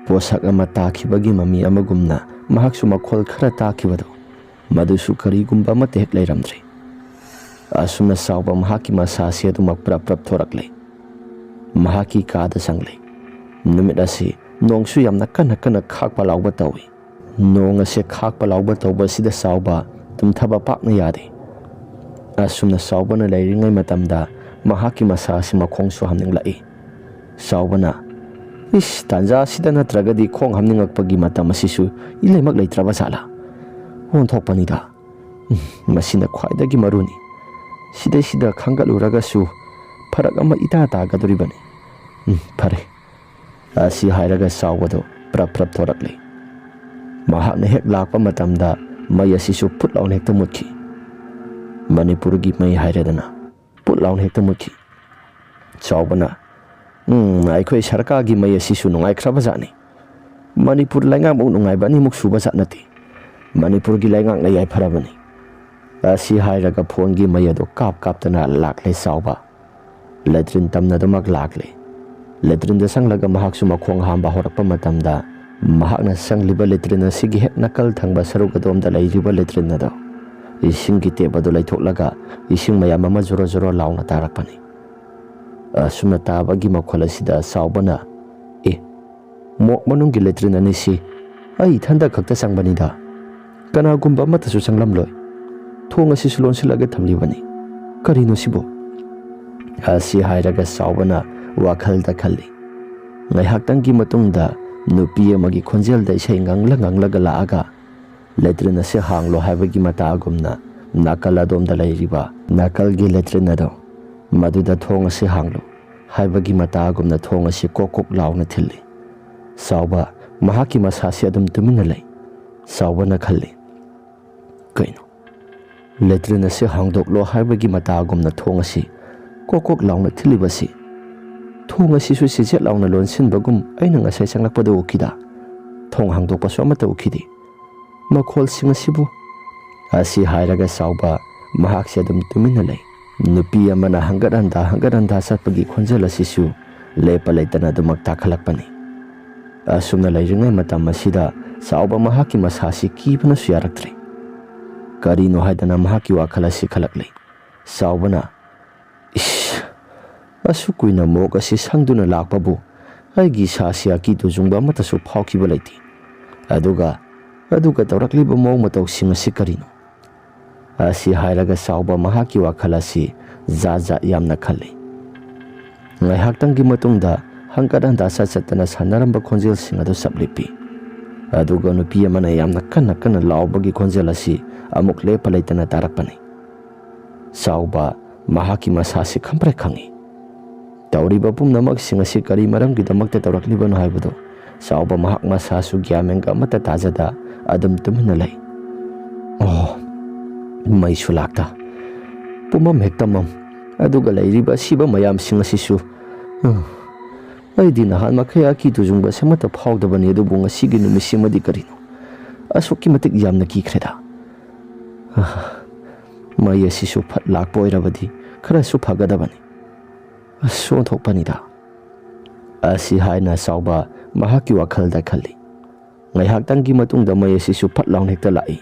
ꯄꯣꯠꯁꯛ ꯑꯃ ꯇꯥꯈꯤꯕꯒꯤ ꯃꯃꯤ ꯑꯃꯒꯨꯝꯅ ꯃꯍꯥꯛꯁꯨ ꯃꯈꯣꯜ ꯈꯔ ꯇꯥꯈꯤꯕꯗꯨ, ꯃꯗꯨꯁꯨ ꯀꯔꯤꯒꯨꯝꯕ ꯑꯃꯠꯇ ꯍꯦꯛ ꯂꯩꯔꯝꯗ꯭ꯔꯦ꯫ ꯑꯁꯨꯝꯅ ꯆꯥꯎꯕ ꯃꯍꯥꯛꯀꯤ ꯃꯁꯥꯁꯤ ꯑꯗꯨꯃꯛ ꯄ꯭ꯔꯞ ꯄ꯭ꯔꯞ ꯊꯣꯔꯛꯂꯦ꯫ ꯃꯍꯥꯛꯀꯤ ꯀꯥꯗ ꯆꯪꯂꯦ꯫ ꯅꯨꯃꯤꯠ ꯑꯁꯤ ꯅꯣꯡꯁꯨ ꯌꯥꯝꯅ ꯀꯟꯅ ꯀꯟꯅ ꯈꯥꯛꯄ ꯂꯥꯎꯕ ꯇꯧꯏ꯫ ꯅꯣꯡ ꯑꯁꯦ ꯈꯥꯛꯄ ꯂꯥꯎꯕ ꯇꯧꯕ ꯑꯁꯤꯗ ꯆꯥꯎꯕ ꯇꯨꯝꯊꯕ ꯄꯥꯛꯅ ꯌꯥꯗꯦ꯫ ꯑꯁꯨꯝꯅ ꯆꯥꯎꯕꯅ ꯂꯩꯔꯤꯉꯩ ꯃꯇꯝꯗ ꯃꯍꯥꯛꯀꯤ ꯃꯁꯥ ꯑꯁꯤ ꯃꯈꯣꯡꯁꯨ ꯍꯥꯝꯅꯤꯡꯂꯛꯏ꯫ ꯆꯥꯎꯕꯅ, "ꯏꯁ, ꯇꯥꯟꯖꯥ ꯑꯁꯤꯗ ꯅꯠꯇ꯭ꯔꯒꯗꯤ ꯈꯣꯡ ꯍꯥꯝꯅꯤꯡꯉꯛꯄꯒꯤ ꯃꯇꯝ ꯑꯁꯤꯁꯨ ꯏꯂꯩꯃꯛ ꯂꯩꯇ꯭ꯔꯕ ꯖꯥꯠꯂꯥ? ꯑꯣꯟꯊꯣꯛꯄꯅꯤꯗ꯫ ꯎꯝ, ꯃꯁꯤꯅ ꯈ꯭ꯋꯥꯏꯗꯒꯤ ꯃꯔꯨꯅꯤ꯫ ꯁꯤꯗꯩꯁꯤꯗ ꯈꯪꯒꯠꯂꯨꯔꯒꯁꯨ ꯐꯔꯛ ꯑꯃ ꯏꯇꯥ ꯇꯥꯒꯗꯧꯔꯤꯕꯅꯤ꯫ ꯎꯝ, ꯐꯔꯦ"꯫ ꯑꯁꯤ ꯍꯥꯏꯔꯒ ꯆꯥꯎꯕꯗꯨ ꯄ꯭ꯔꯞ ꯄ꯭ꯔꯞ ꯊꯣꯔꯛꯂꯦ꯫ ꯃꯍꯥꯛꯅ ꯍꯦꯛ ꯂꯥꯛꯄ ꯃꯇꯝꯗ ꯃꯩ ꯑꯁꯤꯁꯨ ꯐꯨꯠ ꯂꯥꯎꯅ ꯍꯦꯛꯇ ꯃꯨꯠꯈꯤ꯫ ꯃꯅꯤꯄꯨꯔꯒꯤ ꯃꯩ ꯍꯥꯏꯔꯦꯗꯅ, ꯄꯨꯠ ꯂꯥꯎꯅ ꯍꯦꯛꯇ ꯃꯨꯠꯈꯤ꯫ ꯆꯥꯎꯕꯅ, "ꯎꯝ, ꯑꯩꯈꯣꯏ ꯁꯔꯀꯥꯔꯒꯤ ꯃꯩ ꯑꯁꯤꯁꯨ ꯅꯨꯡꯉꯥꯏꯈ꯭ꯔꯕ ꯖꯥꯠꯅꯤ꯫ ꯃꯅꯤꯄꯨꯔ ꯂꯩꯉꯥꯛꯃꯨꯛ ꯅꯨꯡꯉꯥꯏꯕ ꯑꯅꯤꯃꯨꯛ ꯁꯨꯕ ꯖꯥꯠ ꯅꯠꯇꯦ꯫ ꯃꯅꯤꯄꯨꯔꯒꯤ ꯂꯩꯉꯥꯛꯅ ꯌꯥꯏꯐꯔꯕꯅꯤ"꯫ ꯑꯁꯤ ꯍꯥꯏꯔꯒ ꯐꯣꯟꯒꯤ ꯃꯩ ꯑꯗꯨ ꯀꯥꯞ ꯀꯥꯞꯇꯅ ꯂꯥꯛꯂꯦ ꯆꯥꯎꯕ꯫ ꯂꯦꯇ꯭ꯔꯤꯟ ꯇꯝꯅꯗꯨꯃꯛ ꯂꯥꯛꯂꯦ꯫ ꯂꯦꯇ꯭ꯔꯤꯟꯗ ꯆꯪꯂꯒ ꯃꯍꯥꯛꯁꯨ ꯃꯈꯣꯡ ꯍꯥꯝꯕ ꯍꯧꯔꯛꯄ ꯃꯇꯝꯗ, ꯃꯍꯥꯛꯅ ꯆꯪꯂꯤꯕ ꯂꯦꯇ꯭ꯔꯤꯟ ꯑꯁꯤꯒꯤ ꯍꯦꯛ ꯅꯥꯀꯜ ꯊꯪꯕ ꯁꯔꯨꯛ ꯑꯗꯣꯝꯗ ꯂꯩꯔꯤꯕ ꯂꯦꯇ꯭ꯔꯤꯟ ꯑꯗꯣ, ꯏꯁꯤꯡꯒꯤ ꯇꯦꯞ ꯑꯗꯨ ꯂꯩꯊꯣꯛꯂꯒ ꯏꯁꯤꯡ ꯃꯌꯥꯝ ꯑꯃ ꯖꯣꯔꯣ ꯖꯣꯔꯣ ꯂꯥꯎꯅ ꯇꯥꯔꯛꯄꯅꯤ꯫ ꯑꯁꯨꯝꯅ ꯇꯥꯕꯒꯤ ꯃꯈꯣꯜ ꯑꯁꯤꯗ ꯆꯥꯎꯕꯅ, "ꯑꯦ, "ꯃꯣꯛ ꯃꯅꯨꯡꯒꯤ ꯂꯦꯇ꯭ꯔꯤꯟ ꯑꯅꯤꯁꯤ ꯑꯩ ꯏꯊꯟꯇ ꯈꯛꯇ ꯆꯪꯕꯅꯤꯗ, ꯀꯅꯥꯒꯨꯝꯕ ꯑꯃꯠꯇꯁꯨ ꯆꯪꯂꯝꯂꯣꯏ꯫ ꯊꯣꯡ ꯑꯁꯤꯁꯨ ꯂꯣꯟꯁꯤꯜꯂꯒ ꯊꯝꯂꯤꯕꯅꯤ꯫ ꯀꯔꯤꯅꯣ ꯁꯤꯕꯨ?" ꯑꯁꯤ ꯍꯥꯏꯔꯒ ꯆꯥꯎꯕꯅ ꯋꯥꯈꯜꯗ ꯈꯜꯂꯤ꯫ ꯉꯥꯏꯍꯥꯛꯇꯪꯒꯤ ꯃꯇꯨꯡꯗ ꯅꯨꯄꯤ ꯑꯃꯒꯤ ꯈꯣꯟꯖꯦꯜꯗ ꯏꯁꯩ ꯉꯪꯂ ꯉꯪꯂꯒ ꯂꯥꯛꯑꯒ, "ꯂꯦꯇ꯭ꯔꯤꯟ ꯑꯁꯤ ꯍꯥꯡꯂꯣ" ꯍꯥꯏꯕꯒꯤ ꯃꯇꯥꯒꯨꯝꯅ ꯅꯥꯀꯜ ꯑꯗꯣꯝꯗ ꯂꯩꯔꯤꯕ ꯅꯥꯀꯜꯒꯤ ꯂꯦꯇ꯭ꯔꯤꯟ ꯑꯗꯣ, ꯃꯗꯨꯗ "ꯊꯣꯡ ꯑꯁꯤ ꯍꯥꯡꯂꯨ" ꯍꯥꯏꯕꯒꯤ ꯃꯇꯥꯒꯨꯝꯅ ꯊꯣꯡ ꯑꯁꯤ ꯀꯣꯛ ꯀꯣꯛ ꯂꯥꯎꯅ ꯊꯤꯜꯂꯤ꯫ ꯆꯥꯎꯕ ꯃꯍꯥꯛꯀꯤ ꯃꯁꯥꯁꯤ ꯑꯗꯨꯝ ꯇꯨꯃꯤꯟꯅ ꯂꯩ꯫ ꯆꯥꯎꯕꯅ ꯈꯜꯂꯤ, "ꯀꯩꯅꯣ, ꯂꯦꯇ꯭ꯔꯤꯟ ꯑꯁꯤ ꯍꯥꯡꯗꯣꯛꯂꯣ ꯍꯥꯏꯕꯒꯤ ꯃꯇꯥꯒꯨꯝꯅ ꯊꯣꯡ ꯑꯁꯤ ꯀꯣꯛ ꯀꯣꯛ ꯂꯥꯎꯅ ꯊꯤꯜꯂꯤꯕꯁꯤ? ꯊꯣꯡ ꯑꯁꯤꯁꯨ ꯆꯦꯆꯦꯠ ꯂꯥꯎꯅ ꯂꯣꯟꯁꯤꯟꯕꯒꯨꯝ ꯑꯩꯅ ꯉꯁꯥꯏ ꯆꯪꯂꯛꯄꯗ ꯎꯈꯤꯗ꯫ ꯊꯣꯡ ꯍꯥꯡꯗꯣꯛꯄꯁꯨ ꯑꯃꯠꯇ ꯎꯈꯤꯗꯦ꯫ ꯃꯈꯣꯜꯁꯤꯡ ꯑꯁꯤꯕꯨ?" ꯑꯁꯤ ꯍꯥꯏꯔꯒ ꯆꯥꯎꯕ ꯃꯍꯥꯛꯁꯦ ꯑꯗꯨꯝ ꯇꯨꯃꯤꯟꯅ ꯂꯩ꯫ ꯅꯨꯄꯤ ꯑꯃꯅ ꯍꯪꯒꯠ ꯍꯟꯗꯥ ꯍꯪꯒꯠ ꯍꯟꯗꯥ ꯆꯠꯄꯒꯤ ꯈꯣꯟꯖꯦꯜ ꯑꯁꯤꯁꯨ ꯂꯦꯞꯄ ꯂꯩꯇꯅ ꯑꯗꯨꯃꯛ ꯇꯥꯈꯠꯂꯛꯄꯅꯤ꯫ ꯑꯁꯨꯝꯅ ꯂꯩꯔꯤꯉꯩ ꯃꯇꯝ ꯑꯁꯤꯗ ꯆꯥꯎꯕ ꯃꯍꯥꯛꯀꯤ ꯃꯁꯥꯁꯤ ꯀꯤꯕꯅꯁꯨ ꯌꯥꯔꯛꯇ꯭ꯔꯦ꯫ ꯀꯔꯤꯅꯣ ꯍꯥꯏꯗꯅ ꯃꯍꯥꯛꯀꯤ ꯋꯥꯈꯜ ꯑꯁꯤ ꯈꯜꯂꯛꯂꯤ꯫ ꯆꯥꯎꯕꯅ, "ꯏꯁ, ꯑꯁꯨꯛ ꯀꯨꯏꯅ ꯃꯣꯛ ꯑꯁꯤ ꯁꯪꯗꯨꯅ ꯂꯥꯛꯄꯕꯨ ꯑꯩꯒꯤ ꯏꯁꯥꯁꯤ ꯑꯀꯤ ꯇꯨꯖꯨꯡꯕ ꯑꯃꯠꯇꯁꯨ ꯐꯥꯎꯈꯤꯕ ꯂꯩꯇꯦ꯫ ꯑꯗꯨꯒ, ꯑꯗꯨꯒ ꯇꯧꯔꯛꯂꯤꯕ ꯃꯑꯣꯡ ꯃꯇꯧꯁꯤꯡ ꯑꯁꯤ ꯀꯔꯤꯅꯣ?" ꯑꯁꯤ ꯍꯥꯏꯔꯒ ꯆꯥꯎꯕ ꯃꯍꯥꯛꯀꯤ ꯋꯥꯈꯜ ꯑꯁꯤ ꯖꯥꯠ ꯖꯥꯠ ꯌꯥꯝꯅ ꯈꯜꯂꯤ꯫ ꯉꯥꯏꯍꯥꯛꯇꯪꯒꯤ ꯃꯇꯨꯡꯗ ꯍꯪꯀꯠ ꯍꯟꯗꯥ ꯆꯠ ꯆꯠꯇꯅ ꯁꯥꯟꯅꯔꯝꯕ ꯈꯣꯟꯖꯦꯜꯁꯤꯡ ꯑꯗꯨ ꯆꯞ ꯂꯦꯞꯄꯤ꯫ ꯑꯗꯨꯒ ꯅꯨꯄꯤ ꯑꯃꯅ ꯌꯥꯝꯅ ꯀꯟꯅ ꯀꯟꯅ ꯂꯥꯎꯕꯒꯤ ꯈꯣꯟꯖꯦꯜ ꯑꯁꯤ ꯑꯃꯨꯛ ꯂꯦꯞꯄ ꯂꯩꯇꯅ ꯇꯥꯔꯛꯄꯅꯤ꯫ ꯆꯥꯎꯕ ꯃꯍꯥꯛꯀꯤ ꯃꯁꯥꯁꯤ ꯈꯪꯄ꯭ꯔꯦꯛ ꯈꯪꯏ꯫ ꯇꯧꯔꯤꯕ ꯄꯨꯝꯅꯃꯛꯁꯤꯡ ꯑꯁꯤ ꯀꯔꯤ ꯃꯔꯝꯒꯤꯗꯃꯛꯇ ꯇꯧꯔꯛꯂꯤꯕꯅꯣ ꯍꯥꯏꯕꯗꯨ ꯆꯥꯎꯕ ꯃꯍꯥꯛ ꯃꯁꯥꯁꯨ ꯒ꯭ꯌꯥꯟ ꯃꯦꯟꯒ ꯑꯃꯠꯇ ꯇꯥꯖꯗ ꯑꯗꯨꯝ ꯇꯨꯃꯤꯟꯅ ꯂꯩ꯫ ꯑꯣ, ꯃꯩꯁꯨ ꯂꯥꯛꯇ, ꯄꯨꯝꯃꯝ ꯍꯦꯛ ꯇꯝꯃꯝ, ꯑꯗꯨꯒ ꯂꯩꯔꯤꯕ ꯑꯁꯤꯕ ꯃꯌꯥꯝꯁꯤꯡ ꯑꯁꯤꯁꯨ, ꯎꯝ, ꯑꯩꯗꯤ ꯅꯍꯥꯟ ꯃꯈꯩ ꯑꯀꯤ ꯇꯨꯖꯨꯡꯕꯁꯦ ꯑꯃꯠꯇ ꯐꯥꯎꯗꯕꯅꯤ, ꯑꯗꯨꯕꯨ ꯉꯁꯤꯒꯤ ꯅꯨꯃꯤꯠꯁꯤꯃꯗꯤ ꯀꯔꯤꯅꯣ? ꯑꯁꯨꯛꯀꯤ ꯃꯇꯤꯛ ꯌꯥꯝꯅ ꯀꯤꯈ꯭ꯔꯦꯗ꯫ ꯑꯥ, ꯃꯩ ꯑꯁꯤꯁꯨ ꯐꯠ ꯂꯥꯛꯄ ꯑꯣꯏꯔꯕꯗꯤ ꯈꯔꯁꯨ ꯐꯒꯗꯕꯅꯤ꯫ ꯑꯁ, ꯑꯣꯟꯊꯣꯛꯄꯅꯤꯗ꯫ ꯑꯁꯤ ꯍꯥꯏꯅ ꯆꯥꯎꯕ ꯃꯍꯥꯛꯀꯤ ꯋꯥꯈꯜꯗ ꯈꯜꯂꯤ꯫ ꯉꯥꯏꯍꯥꯛꯇꯪꯒꯤ ꯃꯇꯨꯡꯗ ꯃꯩ ꯑꯁꯤꯁꯨ ꯐꯠ ꯂꯥꯎꯅ ꯍꯦꯛꯇ ꯂꯥꯛꯏ꯫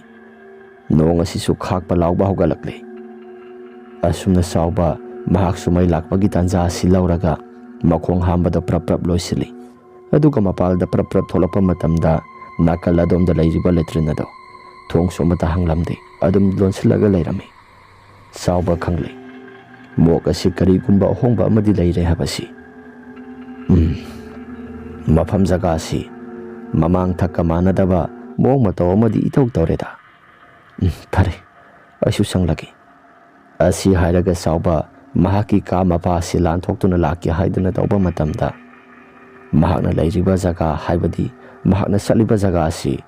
ꯅꯣꯡ ꯑꯁꯤꯁꯨ ꯈꯥꯛꯄ ꯂꯥꯎꯕ ꯍꯧꯒꯠꯂꯛꯂꯦ꯫ ꯑꯁꯨꯝꯅ ꯆꯥꯎꯕ ꯃꯍꯥꯛꯁꯨ ꯃꯩ ꯂꯥꯛꯄꯒꯤ ꯇꯥꯟꯖꯥ ꯑꯁꯤ ꯂꯧꯔꯒ ꯃꯈꯣꯡ ꯍꯥꯝꯕꯗ ꯄ꯭ꯔꯞ ꯄ꯭ꯔꯞ ꯂꯣꯏꯁꯤꯜꯂꯤ꯫ ꯑꯗꯨꯒ ꯃꯄꯥꯜꯗ ꯄ꯭ꯔꯞ ꯄ꯭ꯔꯞ ꯊꯣꯛꯂꯛꯄ ꯃꯇꯝꯗ ꯅꯥꯀꯜ ꯑꯗꯣꯝꯗ ꯂꯩꯔꯤꯕ ꯂꯦꯇ꯭ꯔꯤꯟ ꯑꯗꯣ ꯊꯣꯡꯁꯨ ꯑꯃꯠꯇ ꯍꯥꯡꯂꯝꯗꯦ, ꯑꯗꯨꯝ ꯂꯣꯟꯁꯤꯜꯂꯒ ꯂꯩꯔꯝꯃꯤ꯫ ꯆꯥꯎꯕ ꯈꯪꯂꯦ꯫ ꯃꯣꯛ ꯑꯁꯤ ꯀꯔꯤꯒꯨꯝꯕ ꯑꯍꯣꯡꯕ ꯑꯃꯗꯤ ꯂꯩꯔꯦ ꯍꯥꯏꯕꯁꯤ꯫ ꯎꯝ, ꯃꯐꯝ ꯖꯒꯥꯁꯤ ꯃꯃꯥꯡ ꯊꯛꯀ ꯃꯥꯟꯅꯗꯕ ꯃꯑꯣꯡ ꯃꯇꯧ ꯑꯃꯗꯤ ꯏꯇꯧ ꯇꯧꯔꯦꯗ꯫ ꯎꯝ, ꯐꯔꯦ, ꯑꯩꯁꯨ ꯆꯪꯂꯒꯦ꯫ ꯑꯁꯤ ꯍꯥꯏꯔꯒ ꯆꯥꯎꯕ ꯃꯍꯥꯛꯀꯤ ꯀꯥ ꯃꯄꯥ ꯑꯁꯤ ꯂꯥꯟꯊꯣꯛꯇꯨꯅ ꯂꯥꯛꯀꯦ ꯍꯥꯏꯗꯨꯅ ꯇꯧꯕ ꯃꯇꯝꯗ, ꯃꯍꯥꯛꯅ ꯂꯩꯔꯤꯕ ꯖꯒꯥ, ꯍꯥꯏꯕꯗꯤ ꯃꯍꯥꯛꯅ ꯆꯠꯂꯤꯕ ꯖꯒꯥ ꯑꯁꯤ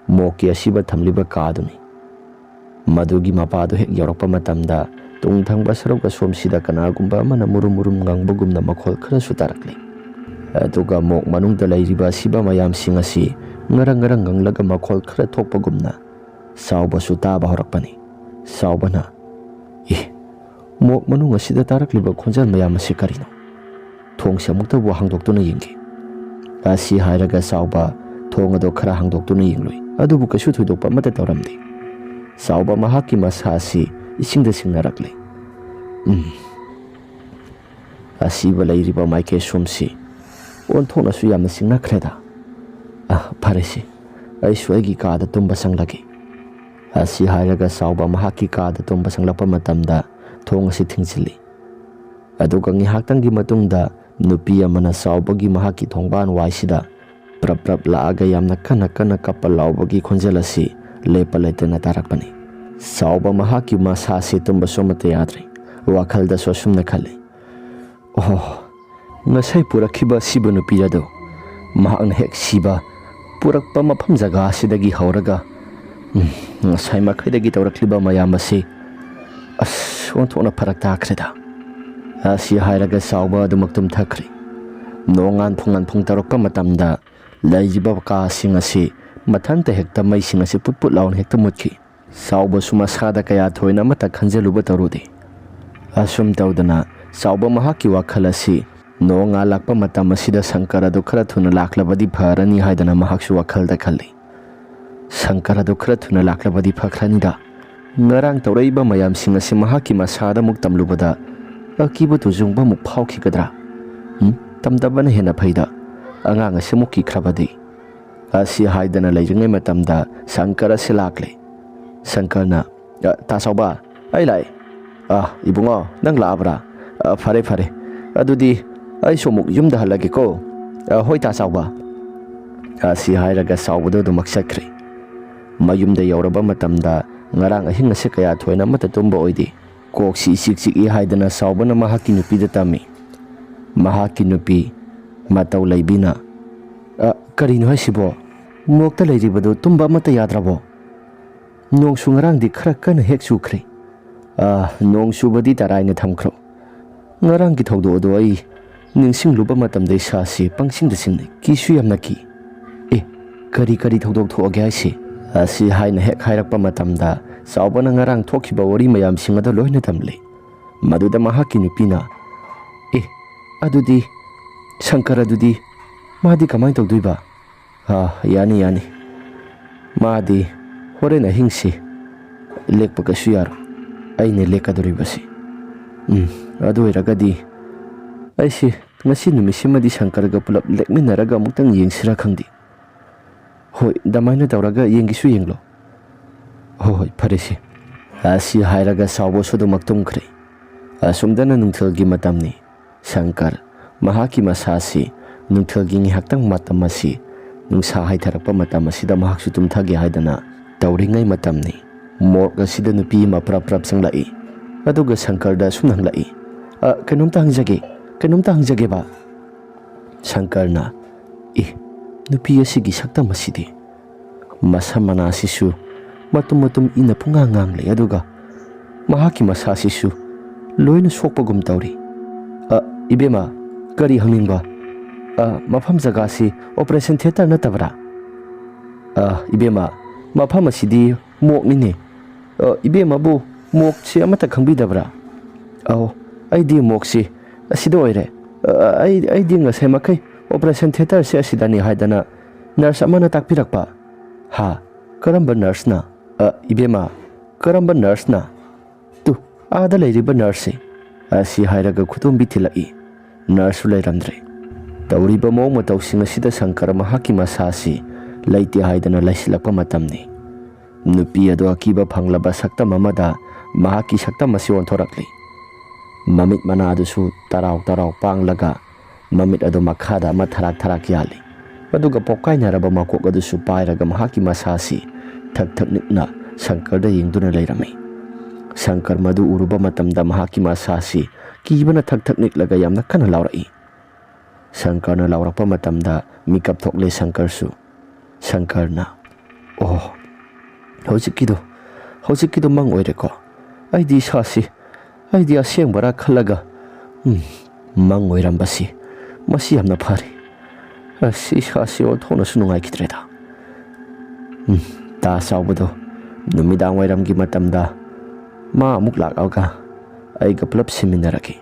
ꯃꯣꯛꯀꯤ ꯑꯁꯤꯕ ꯊꯝꯂꯤꯕ ꯀꯥꯗꯨꯅꯤ꯫ ꯃꯗꯨꯒꯤ ꯃꯄꯥꯗꯨ ꯍꯦꯛ ꯌꯧꯔꯛꯄ ꯃꯇꯝꯗ, ꯇꯨꯡ ꯊꯪꯕ ꯁꯔꯨꯛ ꯑꯁꯣꯝꯁꯤꯗ ꯀꯅꯥꯒꯨꯝꯕ ꯑꯃꯅ ꯃꯨꯔꯨꯝ ꯃꯨꯔꯨꯝ ꯉꯪꯕꯒꯨꯝꯅ ꯃꯈꯣꯜ ꯈꯔꯁꯨ ꯇꯥꯔꯛꯂꯤ꯫ ꯑꯗꯨꯒ ꯃꯣꯛ ꯃꯅꯨꯡꯗ ꯂꯩꯔꯤꯕ ꯑꯁꯤꯕ ꯃꯌꯥꯝꯁꯤꯡ ꯑꯁꯤ ꯉꯔꯪ ꯉꯔꯪ ꯉꯪꯂꯒ ꯃꯈꯣꯜ ꯈꯔ ꯊꯣꯛꯄꯒꯨꯝꯅ ꯆꯥꯎꯕꯁꯨ ꯇꯥꯕ ꯍꯧꯔꯛꯄꯅꯤ꯫ ꯆꯥꯎꯕꯅ, "ꯑꯦ, ꯃꯣꯛ ꯃꯅꯨꯡ ꯑꯁꯤꯗ ꯇꯥꯔꯛꯂꯤꯕ ꯈꯣꯟꯖꯦꯜ ꯃꯌꯥꯝ ꯑꯁꯤ ꯀꯔꯤꯅꯣ? ꯊꯣꯡꯁꯦ ꯑꯃꯨꯛꯇꯕꯨ ꯍꯥꯡꯗꯣꯛꯇꯨꯅ ꯌꯦꯡꯒꯦ꯫" ꯑꯁꯤ ꯍꯥꯏꯔꯒ ꯆꯥꯎꯕ ꯊꯣꯡ ꯑꯗꯨ ꯈꯔ ꯍꯥꯡꯗꯣꯛꯇꯨꯅ ꯌꯦꯡꯂꯨꯏ꯫ ꯑꯗꯨꯕꯨ ꯀꯩꯁꯨ ꯊꯣꯏꯗꯣꯛꯄ ꯑꯃꯠꯇ ꯇꯧꯔꯝꯗꯦ꯫ ꯆꯥꯎꯕ ꯃꯍꯥꯛꯀꯤ ꯃꯁꯥ ꯑꯁꯤ ꯏꯁꯤꯡꯗ ꯁꯤꯡꯅꯔꯛꯂꯦ꯫ ꯎꯝ꯫ ꯑꯁꯤꯕ ꯂꯩꯔꯤꯕ ꯃꯥꯏꯀꯩ ꯁꯣꯝꯁꯤ ꯑꯣꯟꯊꯣꯛꯅꯁꯨ ꯌꯥꯝꯅ ꯆꯤꯡꯅꯈ꯭ꯔꯦꯗ꯫ ꯑ, ꯐꯔꯦꯁꯦ, ꯑꯩꯁꯨ ꯑꯩꯒꯤ ꯀꯥꯗ ꯇꯨꯝꯕ ꯆꯪꯂꯒꯦ꯫ ꯑꯁꯤ ꯍꯥꯏꯔꯒ ꯆꯥꯎꯕ ꯃꯍꯥꯛꯀꯤ ꯀꯥꯗ ꯇꯨꯝꯕ ꯆꯪꯂꯛꯄ ꯃꯇꯝꯗ ꯊꯣꯡ ꯑꯁꯤ ꯊꯤꯡꯖꯤꯜꯂꯤ꯫ ꯑꯗꯨꯒ ꯉꯥꯏꯍꯥꯛꯇꯪꯒꯤ ꯃꯇꯨꯡꯗ ꯅꯨꯄꯤ ꯑꯃꯅ ꯆꯥꯎꯕꯒꯤ ꯃꯍꯥꯛꯀꯤ ꯊꯣꯡꯕꯥꯟ ꯋꯥꯏꯁꯤꯗ ꯄ꯭ꯔꯞ ꯄ꯭ꯔꯞ ꯂꯥꯛꯑꯒ ꯌꯥꯝꯅ ꯀꯟꯅ ꯀꯟꯅ ꯀꯞꯄ ꯂꯥꯎꯕꯒꯤ ꯈꯣꯟꯖꯦꯜ ꯑꯁꯤ ꯂꯦꯞꯄ ꯂꯩꯇꯅ ꯇꯥꯔꯛꯄꯅꯤ꯫ ꯆꯥꯎꯕ ꯃꯍꯥꯛꯀꯤ ꯃꯁꯥꯁꯤ ꯇꯨꯝꯕꯁꯨ ꯑꯃꯠꯇ ꯌꯥꯗ꯭ꯔꯦ꯫ ꯋꯥꯈꯜꯗꯁꯨ ꯑꯁꯨꯝꯅ ꯈꯜꯂꯤ, "ꯑꯣꯍꯣ, ꯉꯁꯥꯏ ꯄꯨꯔꯛꯈꯤꯕ ꯑꯁꯤꯕ ꯅꯨꯄꯤ ꯑꯗꯨ ꯃꯍꯥꯛꯅ ꯍꯦꯛ ꯁꯤꯕ ꯄꯨꯔꯛꯄ ꯃꯐꯝ ꯖꯒꯥ ꯑꯁꯤꯗꯒꯤ ꯍꯧꯔꯒ, ꯎꯝ, ꯉꯁꯥꯏ ꯃꯈꯩꯗꯒꯤ ꯇꯧꯔꯛꯂꯤꯕ ꯃꯌꯥꯝ ꯑꯁꯤ, ꯑꯁ, ꯑꯣꯟꯊꯣꯛꯅ ꯐꯔꯛ ꯇꯥꯈ꯭ꯔꯦꯗ꯫" ꯑꯁꯤ ꯍꯥꯏꯔꯒ ꯆꯥꯎꯕ ꯑꯗꯨꯃꯛ ꯇꯨꯝꯊꯈ꯭ꯔꯦ꯫ ꯅꯣꯡꯉꯥꯟ ꯐꯨꯡꯉꯥꯟ ꯐꯨꯡ ꯇꯧꯔꯛꯄ ꯃꯇꯝꯗ ꯂꯩꯔꯤꯕ ꯀꯥꯁꯤꯡ ꯑꯁꯤ ꯃꯊꯟꯇ ꯍꯦꯛꯇ ꯃꯩꯁꯤꯡ ꯑꯁꯤ ꯄꯨꯠ ꯄꯨꯠ ꯂꯥꯎꯅ ꯍꯦꯛꯇ ꯃꯨꯠꯈꯤ꯫ ꯆꯥꯎꯕꯁꯨ ꯃꯁꯥꯗ ꯀꯌꯥ ꯊꯣꯏꯅ ꯑꯃꯠꯇ ꯈꯟꯖꯤꯜꯂꯨꯕ ꯇꯧꯔꯨꯗꯦ꯫ ꯑꯁꯨꯝ ꯇꯧꯗꯅ ꯆꯥꯎꯕ ꯃꯍꯥꯛꯀꯤ ꯋꯥꯈꯜ ꯑꯁꯤ ꯅꯣꯡꯉꯥꯜꯂꯛꯄ ꯃꯇꯝ ꯑꯁꯤꯗ ꯁꯪꯀꯔ ꯑꯗꯨ ꯈꯔ ꯊꯨꯅ ꯂꯥꯛꯂꯕꯗꯤ ꯐꯔꯅꯤ ꯍꯥꯏꯗꯅ ꯃꯍꯥꯛꯁꯨ ꯋꯥꯈꯜꯗ ꯈꯜꯂꯤ꯫ ꯁꯪꯀꯔ ꯑꯗꯨ ꯈꯔ ꯊꯨꯅ ꯂꯥꯛꯂꯕꯗꯤ ꯐꯈ꯭ꯔꯅꯤꯗ꯫ ꯉꯔꯥꯡ ꯇꯧꯔꯛꯏꯕ ꯃꯌꯥꯝꯁꯤꯡ ꯑꯁꯤ ꯃꯍꯥꯛꯀꯤ ꯃꯁꯥꯗ ꯑꯃꯨꯛ ꯇꯝꯂꯨꯕꯗ ꯑꯀꯤꯕ ꯇꯨꯖꯨꯡꯕ ꯑꯃꯨꯛ ꯐꯥꯎꯈꯤꯒꯗ꯭ꯔꯥ? ꯎꯝ, ꯇꯝꯗꯕꯅ ꯍꯦꯟꯅ ꯐꯩꯗ꯫ ꯑꯉꯥꯡ ꯑꯁꯤ ꯑꯃꯨꯛ ꯀꯤꯈ꯭ꯔꯕꯗꯤ?" ꯑꯁꯤ ꯍꯥꯏꯗꯅ ꯂꯩꯔꯤꯉꯩ ꯃꯇꯝꯗ ꯁꯪꯀꯔ ꯑꯁꯤ ꯂꯥꯛꯂꯦ꯫ ꯁꯪꯀꯔꯅ, "ꯑ, ꯇꯥ ꯆꯥꯎꯕ, ꯑꯩ ꯂꯥꯛꯑꯦ꯫ ꯑ, ꯏꯕꯨꯡꯉꯣ, ꯅꯪ ꯂꯥꯛꯑꯕ꯭ꯔꯥ? ꯑ, ꯐꯔꯦ, ꯐꯔꯦ꯫ ꯑꯗꯨꯗꯤ ꯑꯩꯁꯨ ꯑꯃꯨꯛ ꯌꯨꯝꯗ ꯍꯜꯂꯒꯦꯀꯣ꯫ ꯑ, ꯍꯣꯏ, ꯇꯥ ꯆꯥꯎꯕ꯫" ꯑꯁꯤ ꯍꯥꯏꯔꯒ ꯆꯥꯎꯕꯗꯣ ꯑꯗꯨꯃꯛ ꯆꯠꯈ꯭ꯔꯦ꯫ ꯃꯌꯨꯝꯗ ꯌꯧꯔꯕ ꯃꯇꯝꯗ ꯉꯔꯥꯡ ꯑꯍꯤꯡ ꯑꯁꯦ ꯀꯌꯥ ꯊꯣꯏꯅ ꯑꯃꯠꯇ ꯇꯨꯝꯕ ꯑꯣꯏꯗꯦ꯫ ꯀꯣꯛꯁꯤ ꯏꯆꯤꯛ ꯆꯤꯛꯏ ꯍꯥꯏꯗꯅ ꯆꯥꯎꯕꯅ ꯃꯍꯥꯛꯀꯤ ꯅꯨꯄꯤꯗ ꯇꯝꯃꯤ꯫ ꯃꯍꯥꯛꯀꯤ ꯅꯨꯄꯤ ꯃꯇꯧ ꯂꯩꯕꯤꯅ, "ꯑ, ꯀꯔꯤꯅꯣ ꯍꯥꯏꯁꯤꯕꯣ? ꯃꯣꯛꯇ ꯂꯩꯔꯤꯕꯗꯨ ꯇꯨꯝꯕ ꯑꯃꯠꯇ ꯌꯥꯗ꯭ꯔꯕꯣ? ꯅꯣꯡꯁꯨ ꯉꯔꯥꯡꯗꯤ ꯈꯔ ꯀꯟꯅ ꯍꯦꯛ ꯆꯨꯈ꯭ꯔꯦ꯫" "ꯑ, ꯅꯣꯡ ꯆꯨꯕꯗꯤ ꯇꯔꯥꯏꯅ ꯊꯝꯈ꯭ꯔꯣ꯫ ꯉꯔꯥꯡꯒꯤ ꯊꯧꯗꯣꯛ ꯑꯗꯨ ꯑꯩ ꯅꯤꯡꯁꯤꯡꯂꯨꯕ ꯃꯇꯝꯗ ꯏꯁꯥꯁꯤ ꯄꯪꯁꯤꯡꯗ ꯁꯤꯡꯅꯩ, ꯀꯤꯁꯨ ꯌꯥꯝꯅ ꯀꯤ꯫" "ꯑꯦ, ꯀꯔꯤ ꯀꯔꯤ ꯊꯧꯗꯣꯛ ꯊꯣꯛꯑꯒꯦ ꯍꯥꯏꯁꯦ?" ꯑꯁꯤ ꯍꯥꯏꯅ ꯍꯦꯛ ꯍꯥꯏꯔꯛꯄ ꯃꯇꯝꯗ ꯆꯥꯎꯕꯅ ꯉꯔꯥꯡ ꯊꯣꯛꯈꯤꯕ ꯋꯥꯔꯤ ꯃꯌꯥꯝꯁꯤꯡ ꯑꯗꯨ ꯂꯣꯏꯅ ꯇꯝꯂꯦ꯫ ꯃꯗꯨꯗ ꯃꯍꯥꯛꯀꯤ ꯅꯨꯄꯤꯅ, "ꯑꯦ, ꯑꯗꯨꯗꯤ ꯁꯪꯀꯔ ꯑꯗꯨꯗꯤ ꯃꯥꯗꯤ ꯀꯃꯥꯏꯅ ꯇꯧꯗꯣꯏꯕ?" "ꯑꯥ, ꯌꯥꯅꯤ, ꯌꯥꯅꯤ꯫ ꯃꯥꯗꯤ ꯍꯣꯔꯦꯟ ꯑꯍꯤꯡꯁꯤ ꯂꯦꯛꯄ ꯀꯩꯁꯨ ꯌꯥꯔꯣꯏ꯫ ꯑꯩꯅ ꯂꯦꯛꯀꯗꯧꯔꯤꯕꯁꯤ꯫ ꯎꯝ, ꯑꯗꯨ ꯑꯣꯏꯔꯒꯗꯤ ꯑꯩꯁꯤ ꯉꯁꯤ ꯅꯨꯃꯤꯠꯁꯤꯃꯗꯤ ꯁꯪꯀꯔꯒ ꯄꯨꯂꯞ ꯂꯦꯛꯃꯤꯟꯅꯔꯒ ꯑꯃꯨꯛꯇꯪ ꯌꯦꯡꯁꯤꯔꯥ ꯈꯪꯗꯦ꯫ ꯍꯣꯏ, ꯑꯗꯨꯃꯥꯏꯅ ꯇꯧꯔꯒ ꯌꯦꯡꯒꯦꯁꯨ ꯌꯦꯡꯂꯣ꯫" "ꯍꯣꯏ, ꯍꯣꯏ, ꯐꯔꯦꯁꯦ꯫" ꯑꯁꯤ ꯍꯥꯏꯔꯒ ꯆꯥꯎꯕꯁꯨ ꯑꯗꯨꯃꯛ ꯇꯨꯝꯈ꯭ꯔꯦ꯫ ꯑꯁꯨꯝꯗꯅ ꯅꯨꯡꯊꯤꯜꯒꯤ ꯃꯇꯝꯅꯤ꯫ ꯁꯪꯀꯔ ꯃꯍꯥꯛꯀꯤ ꯃꯁꯥꯁꯤ ꯅꯨꯡꯊꯤꯜꯒꯤ ꯉꯥꯏꯍꯥꯛꯇꯪ ꯃꯇꯝ ꯑꯁꯤ, ꯅꯨꯡꯁꯥ ꯍꯥꯏꯊꯔꯛꯄ ꯃꯇꯝ ꯑꯁꯤꯗ ꯃꯍꯥꯛꯁꯨ ꯇꯨꯝꯊꯒꯦ ꯍꯥꯏꯗꯅ ꯇꯧꯔꯤꯉꯩ ꯃꯇꯝꯅꯤ꯫ ꯃꯣꯔꯒ ꯑꯁꯤꯗ ꯅꯨꯄꯤ ꯑꯃ ꯄ꯭ꯔꯞ ꯄ꯭ꯔꯞ ꯆꯪꯂꯛꯏ꯫ ꯑꯗꯨꯒ ꯁꯪꯀꯔꯗ ꯑꯁꯨꯝꯅ ꯍꯪꯂꯛꯏ, "ꯑ, ꯀꯩꯅꯣꯝꯇ ꯍꯪꯖꯒꯦ, ꯀꯩꯅꯣꯝꯇ ꯍꯪꯖꯒꯦꯕ꯫" ꯁꯪꯀꯔꯅ, "ꯑꯦ, ꯅꯨꯄꯤ ꯑꯁꯤꯒꯤ ꯁꯛꯇꯝ ꯑꯁꯤꯗꯤ!" ꯃꯁꯝ ꯃꯅꯥꯁꯤꯁꯨ ꯃꯇꯨꯝ ꯃꯇꯨꯝ ꯏꯅ ꯄꯨꯡꯉꯥꯡ ꯉꯥꯡꯂꯤ, ꯑꯗꯨꯒ ꯃꯍꯥꯛꯀꯤ ꯃꯁꯥꯁꯤꯁꯨ ꯂꯣꯏꯅ ꯁꯣꯛꯄꯒꯨꯝ ꯇꯧꯔꯤ꯫ "ꯑ, ꯏꯕꯦꯝꯃ, ꯀꯔꯤ ꯍꯪꯅꯤꯡꯕ? ꯑ, ꯃꯐꯝ ꯖꯒꯥꯁꯤ operation theatre ꯅꯠꯇꯕ꯭ꯔꯥ?" "ꯑ, ꯏꯕꯦꯝꯃ, ꯃꯐꯝ ꯑꯁꯤꯗꯤ ꯃꯣꯛꯅꯤꯅꯦ꯫ ꯑ, ꯏꯕꯦꯝꯃꯕꯨ ꯃꯣꯛꯁꯤ ꯑꯃꯠꯇ ꯈꯪꯕꯤꯗꯕ꯭ꯔꯥ?" "ꯑꯧ, ꯑꯩꯗꯤ ꯃꯣꯛꯁꯤ ꯑꯁꯤꯗ ꯑꯣꯏꯔꯦ꯫ ꯑ, ꯑꯩ, ꯑꯩꯗꯤ ꯉꯁꯥꯏ ꯃꯈꯩ operation theatre ꯁꯦ ꯑꯁꯤꯗꯅꯤ ꯍꯥꯏꯗꯅ nurse ꯑꯃꯅ ꯇꯥꯛꯄꯤꯔꯛꯄ꯫" "ꯍꯥ? ꯀꯔꯝꯕ nurse ꯅ?" "ꯑ, ꯏꯕꯦꯝꯃ, ꯀꯔꯝꯕ nurse ꯅ?" "ꯇꯨ, ꯑꯥꯗ ꯂꯩꯔꯤꯕ nurse ꯁꯦ꯫" ꯑꯁꯤ ꯍꯥꯏꯔꯒ ꯈꯨꯗꯣꯝꯕꯤ ꯊꯤꯜꯂꯛꯏ꯫ Nurse ꯁꯨ ꯂꯩꯔꯝꯗ꯭ꯔꯦ꯫ ꯇꯧꯔꯤꯕ ꯃꯑꯣꯡ ꯃꯇꯧꯁꯤꯡ ꯑꯁꯤꯗ ꯁꯪꯀꯔ ꯃꯍꯥꯛꯀꯤ ꯃꯁꯥ ꯑꯁꯤ ꯂꯩꯇꯦ ꯍꯥꯏꯗꯅ ꯂꯩꯁꯤꯜꯂꯛꯄ ꯃꯇꯝꯅꯤ꯫ ꯅꯨꯄꯤ ꯑꯗꯨ ꯑꯀꯤꯕ ꯐꯪꯂꯕ ꯁꯛꯇꯝ ꯑꯃꯗ ꯃꯍꯥꯛꯀꯤ ꯁꯛꯇꯝ ꯑꯁꯤ ꯑꯣꯟꯊꯣꯔꯛꯂꯤ꯫ ꯃꯃꯤꯠ ꯃꯅꯥꯗꯨꯁꯨ ꯇꯔꯥꯎ ꯇꯔꯥꯎ ꯄꯥꯡꯂꯒ ꯃꯃꯤꯠ ꯑꯗꯨ ꯃꯈꯥꯗ ꯑꯃ ꯊꯔꯥꯛ ꯊꯔꯥꯛ ꯌꯥꯜꯂꯤ꯫ ꯑꯗꯨꯒ ꯄꯣꯞꯀꯥꯏꯅꯔꯕ ꯃꯀꯣꯛ ꯑꯗꯨꯁꯨ ꯄꯥꯏꯔꯒ ꯃꯍꯥꯛꯀꯤ ꯃꯁꯥꯁꯤ ꯊꯛ ꯊꯛ ꯅꯤꯛꯅ ꯁꯪꯀꯔꯗ ꯌꯦꯡꯗꯨꯅ ꯂꯩꯔꯝꯃꯤ꯫ ꯁꯪꯀꯔ ꯃꯗꯨ ꯎꯔꯨꯕ ꯃꯇꯝꯗ ꯃꯍꯥꯛꯀꯤ ꯃꯁꯥꯁꯤ ꯀꯤꯕꯅ ꯊꯛ ꯊꯛ ꯅꯤꯛꯂꯒ ꯌꯥꯝꯅ ꯀꯟꯅ ꯂꯥꯎꯔꯛꯏ꯫ ꯁꯪꯀꯔꯅ ꯂꯥꯎꯔꯛꯄ ꯃꯇꯝꯗ ꯃꯤꯀꯞ ꯊꯣꯛꯂꯦ ꯁꯪꯀꯔꯁꯨ꯫ ꯁꯪꯀꯔꯅ, "ꯑꯣ, ꯍꯧꯖꯤꯛꯀꯤꯗꯣ, ꯍꯧꯖꯤꯛꯀꯤꯗꯣ ꯃꯪ ꯑꯣꯏꯔꯦꯀꯣ꯫ ꯑꯩꯗꯤ ꯏꯁꯥꯁꯤ, ꯑꯩꯗꯤ ꯑꯁꯦꯡꯕꯔꯥ ꯈꯜꯂꯒ, ꯎꯝ, ꯃꯪ ꯑꯣꯏꯔꯝꯕꯁꯤ, ꯃꯁꯤ ꯌꯥꯝꯅ ꯐꯔꯦ꯫ ꯑꯁ, ꯏꯁꯥꯁꯤ ꯑꯣꯟꯊꯣꯛꯅꯁꯨ ꯅꯨꯡꯉꯥꯏꯈꯤꯗ꯭ꯔꯦꯗ꯫" ꯎꯝ, ꯇꯥ ꯆꯥꯎꯕꯗꯣ ꯅꯨꯃꯤꯗꯥꯡ ꯋꯥꯏꯔꯝꯒꯤ ꯃꯇꯝꯗ ꯃꯥ ꯑꯃꯨꯛ ꯂꯥꯛꯑꯒ ꯑꯩꯒ ꯄꯨꯂꯞ ꯁꯤꯃꯤꯟꯅꯔꯒꯦ꯫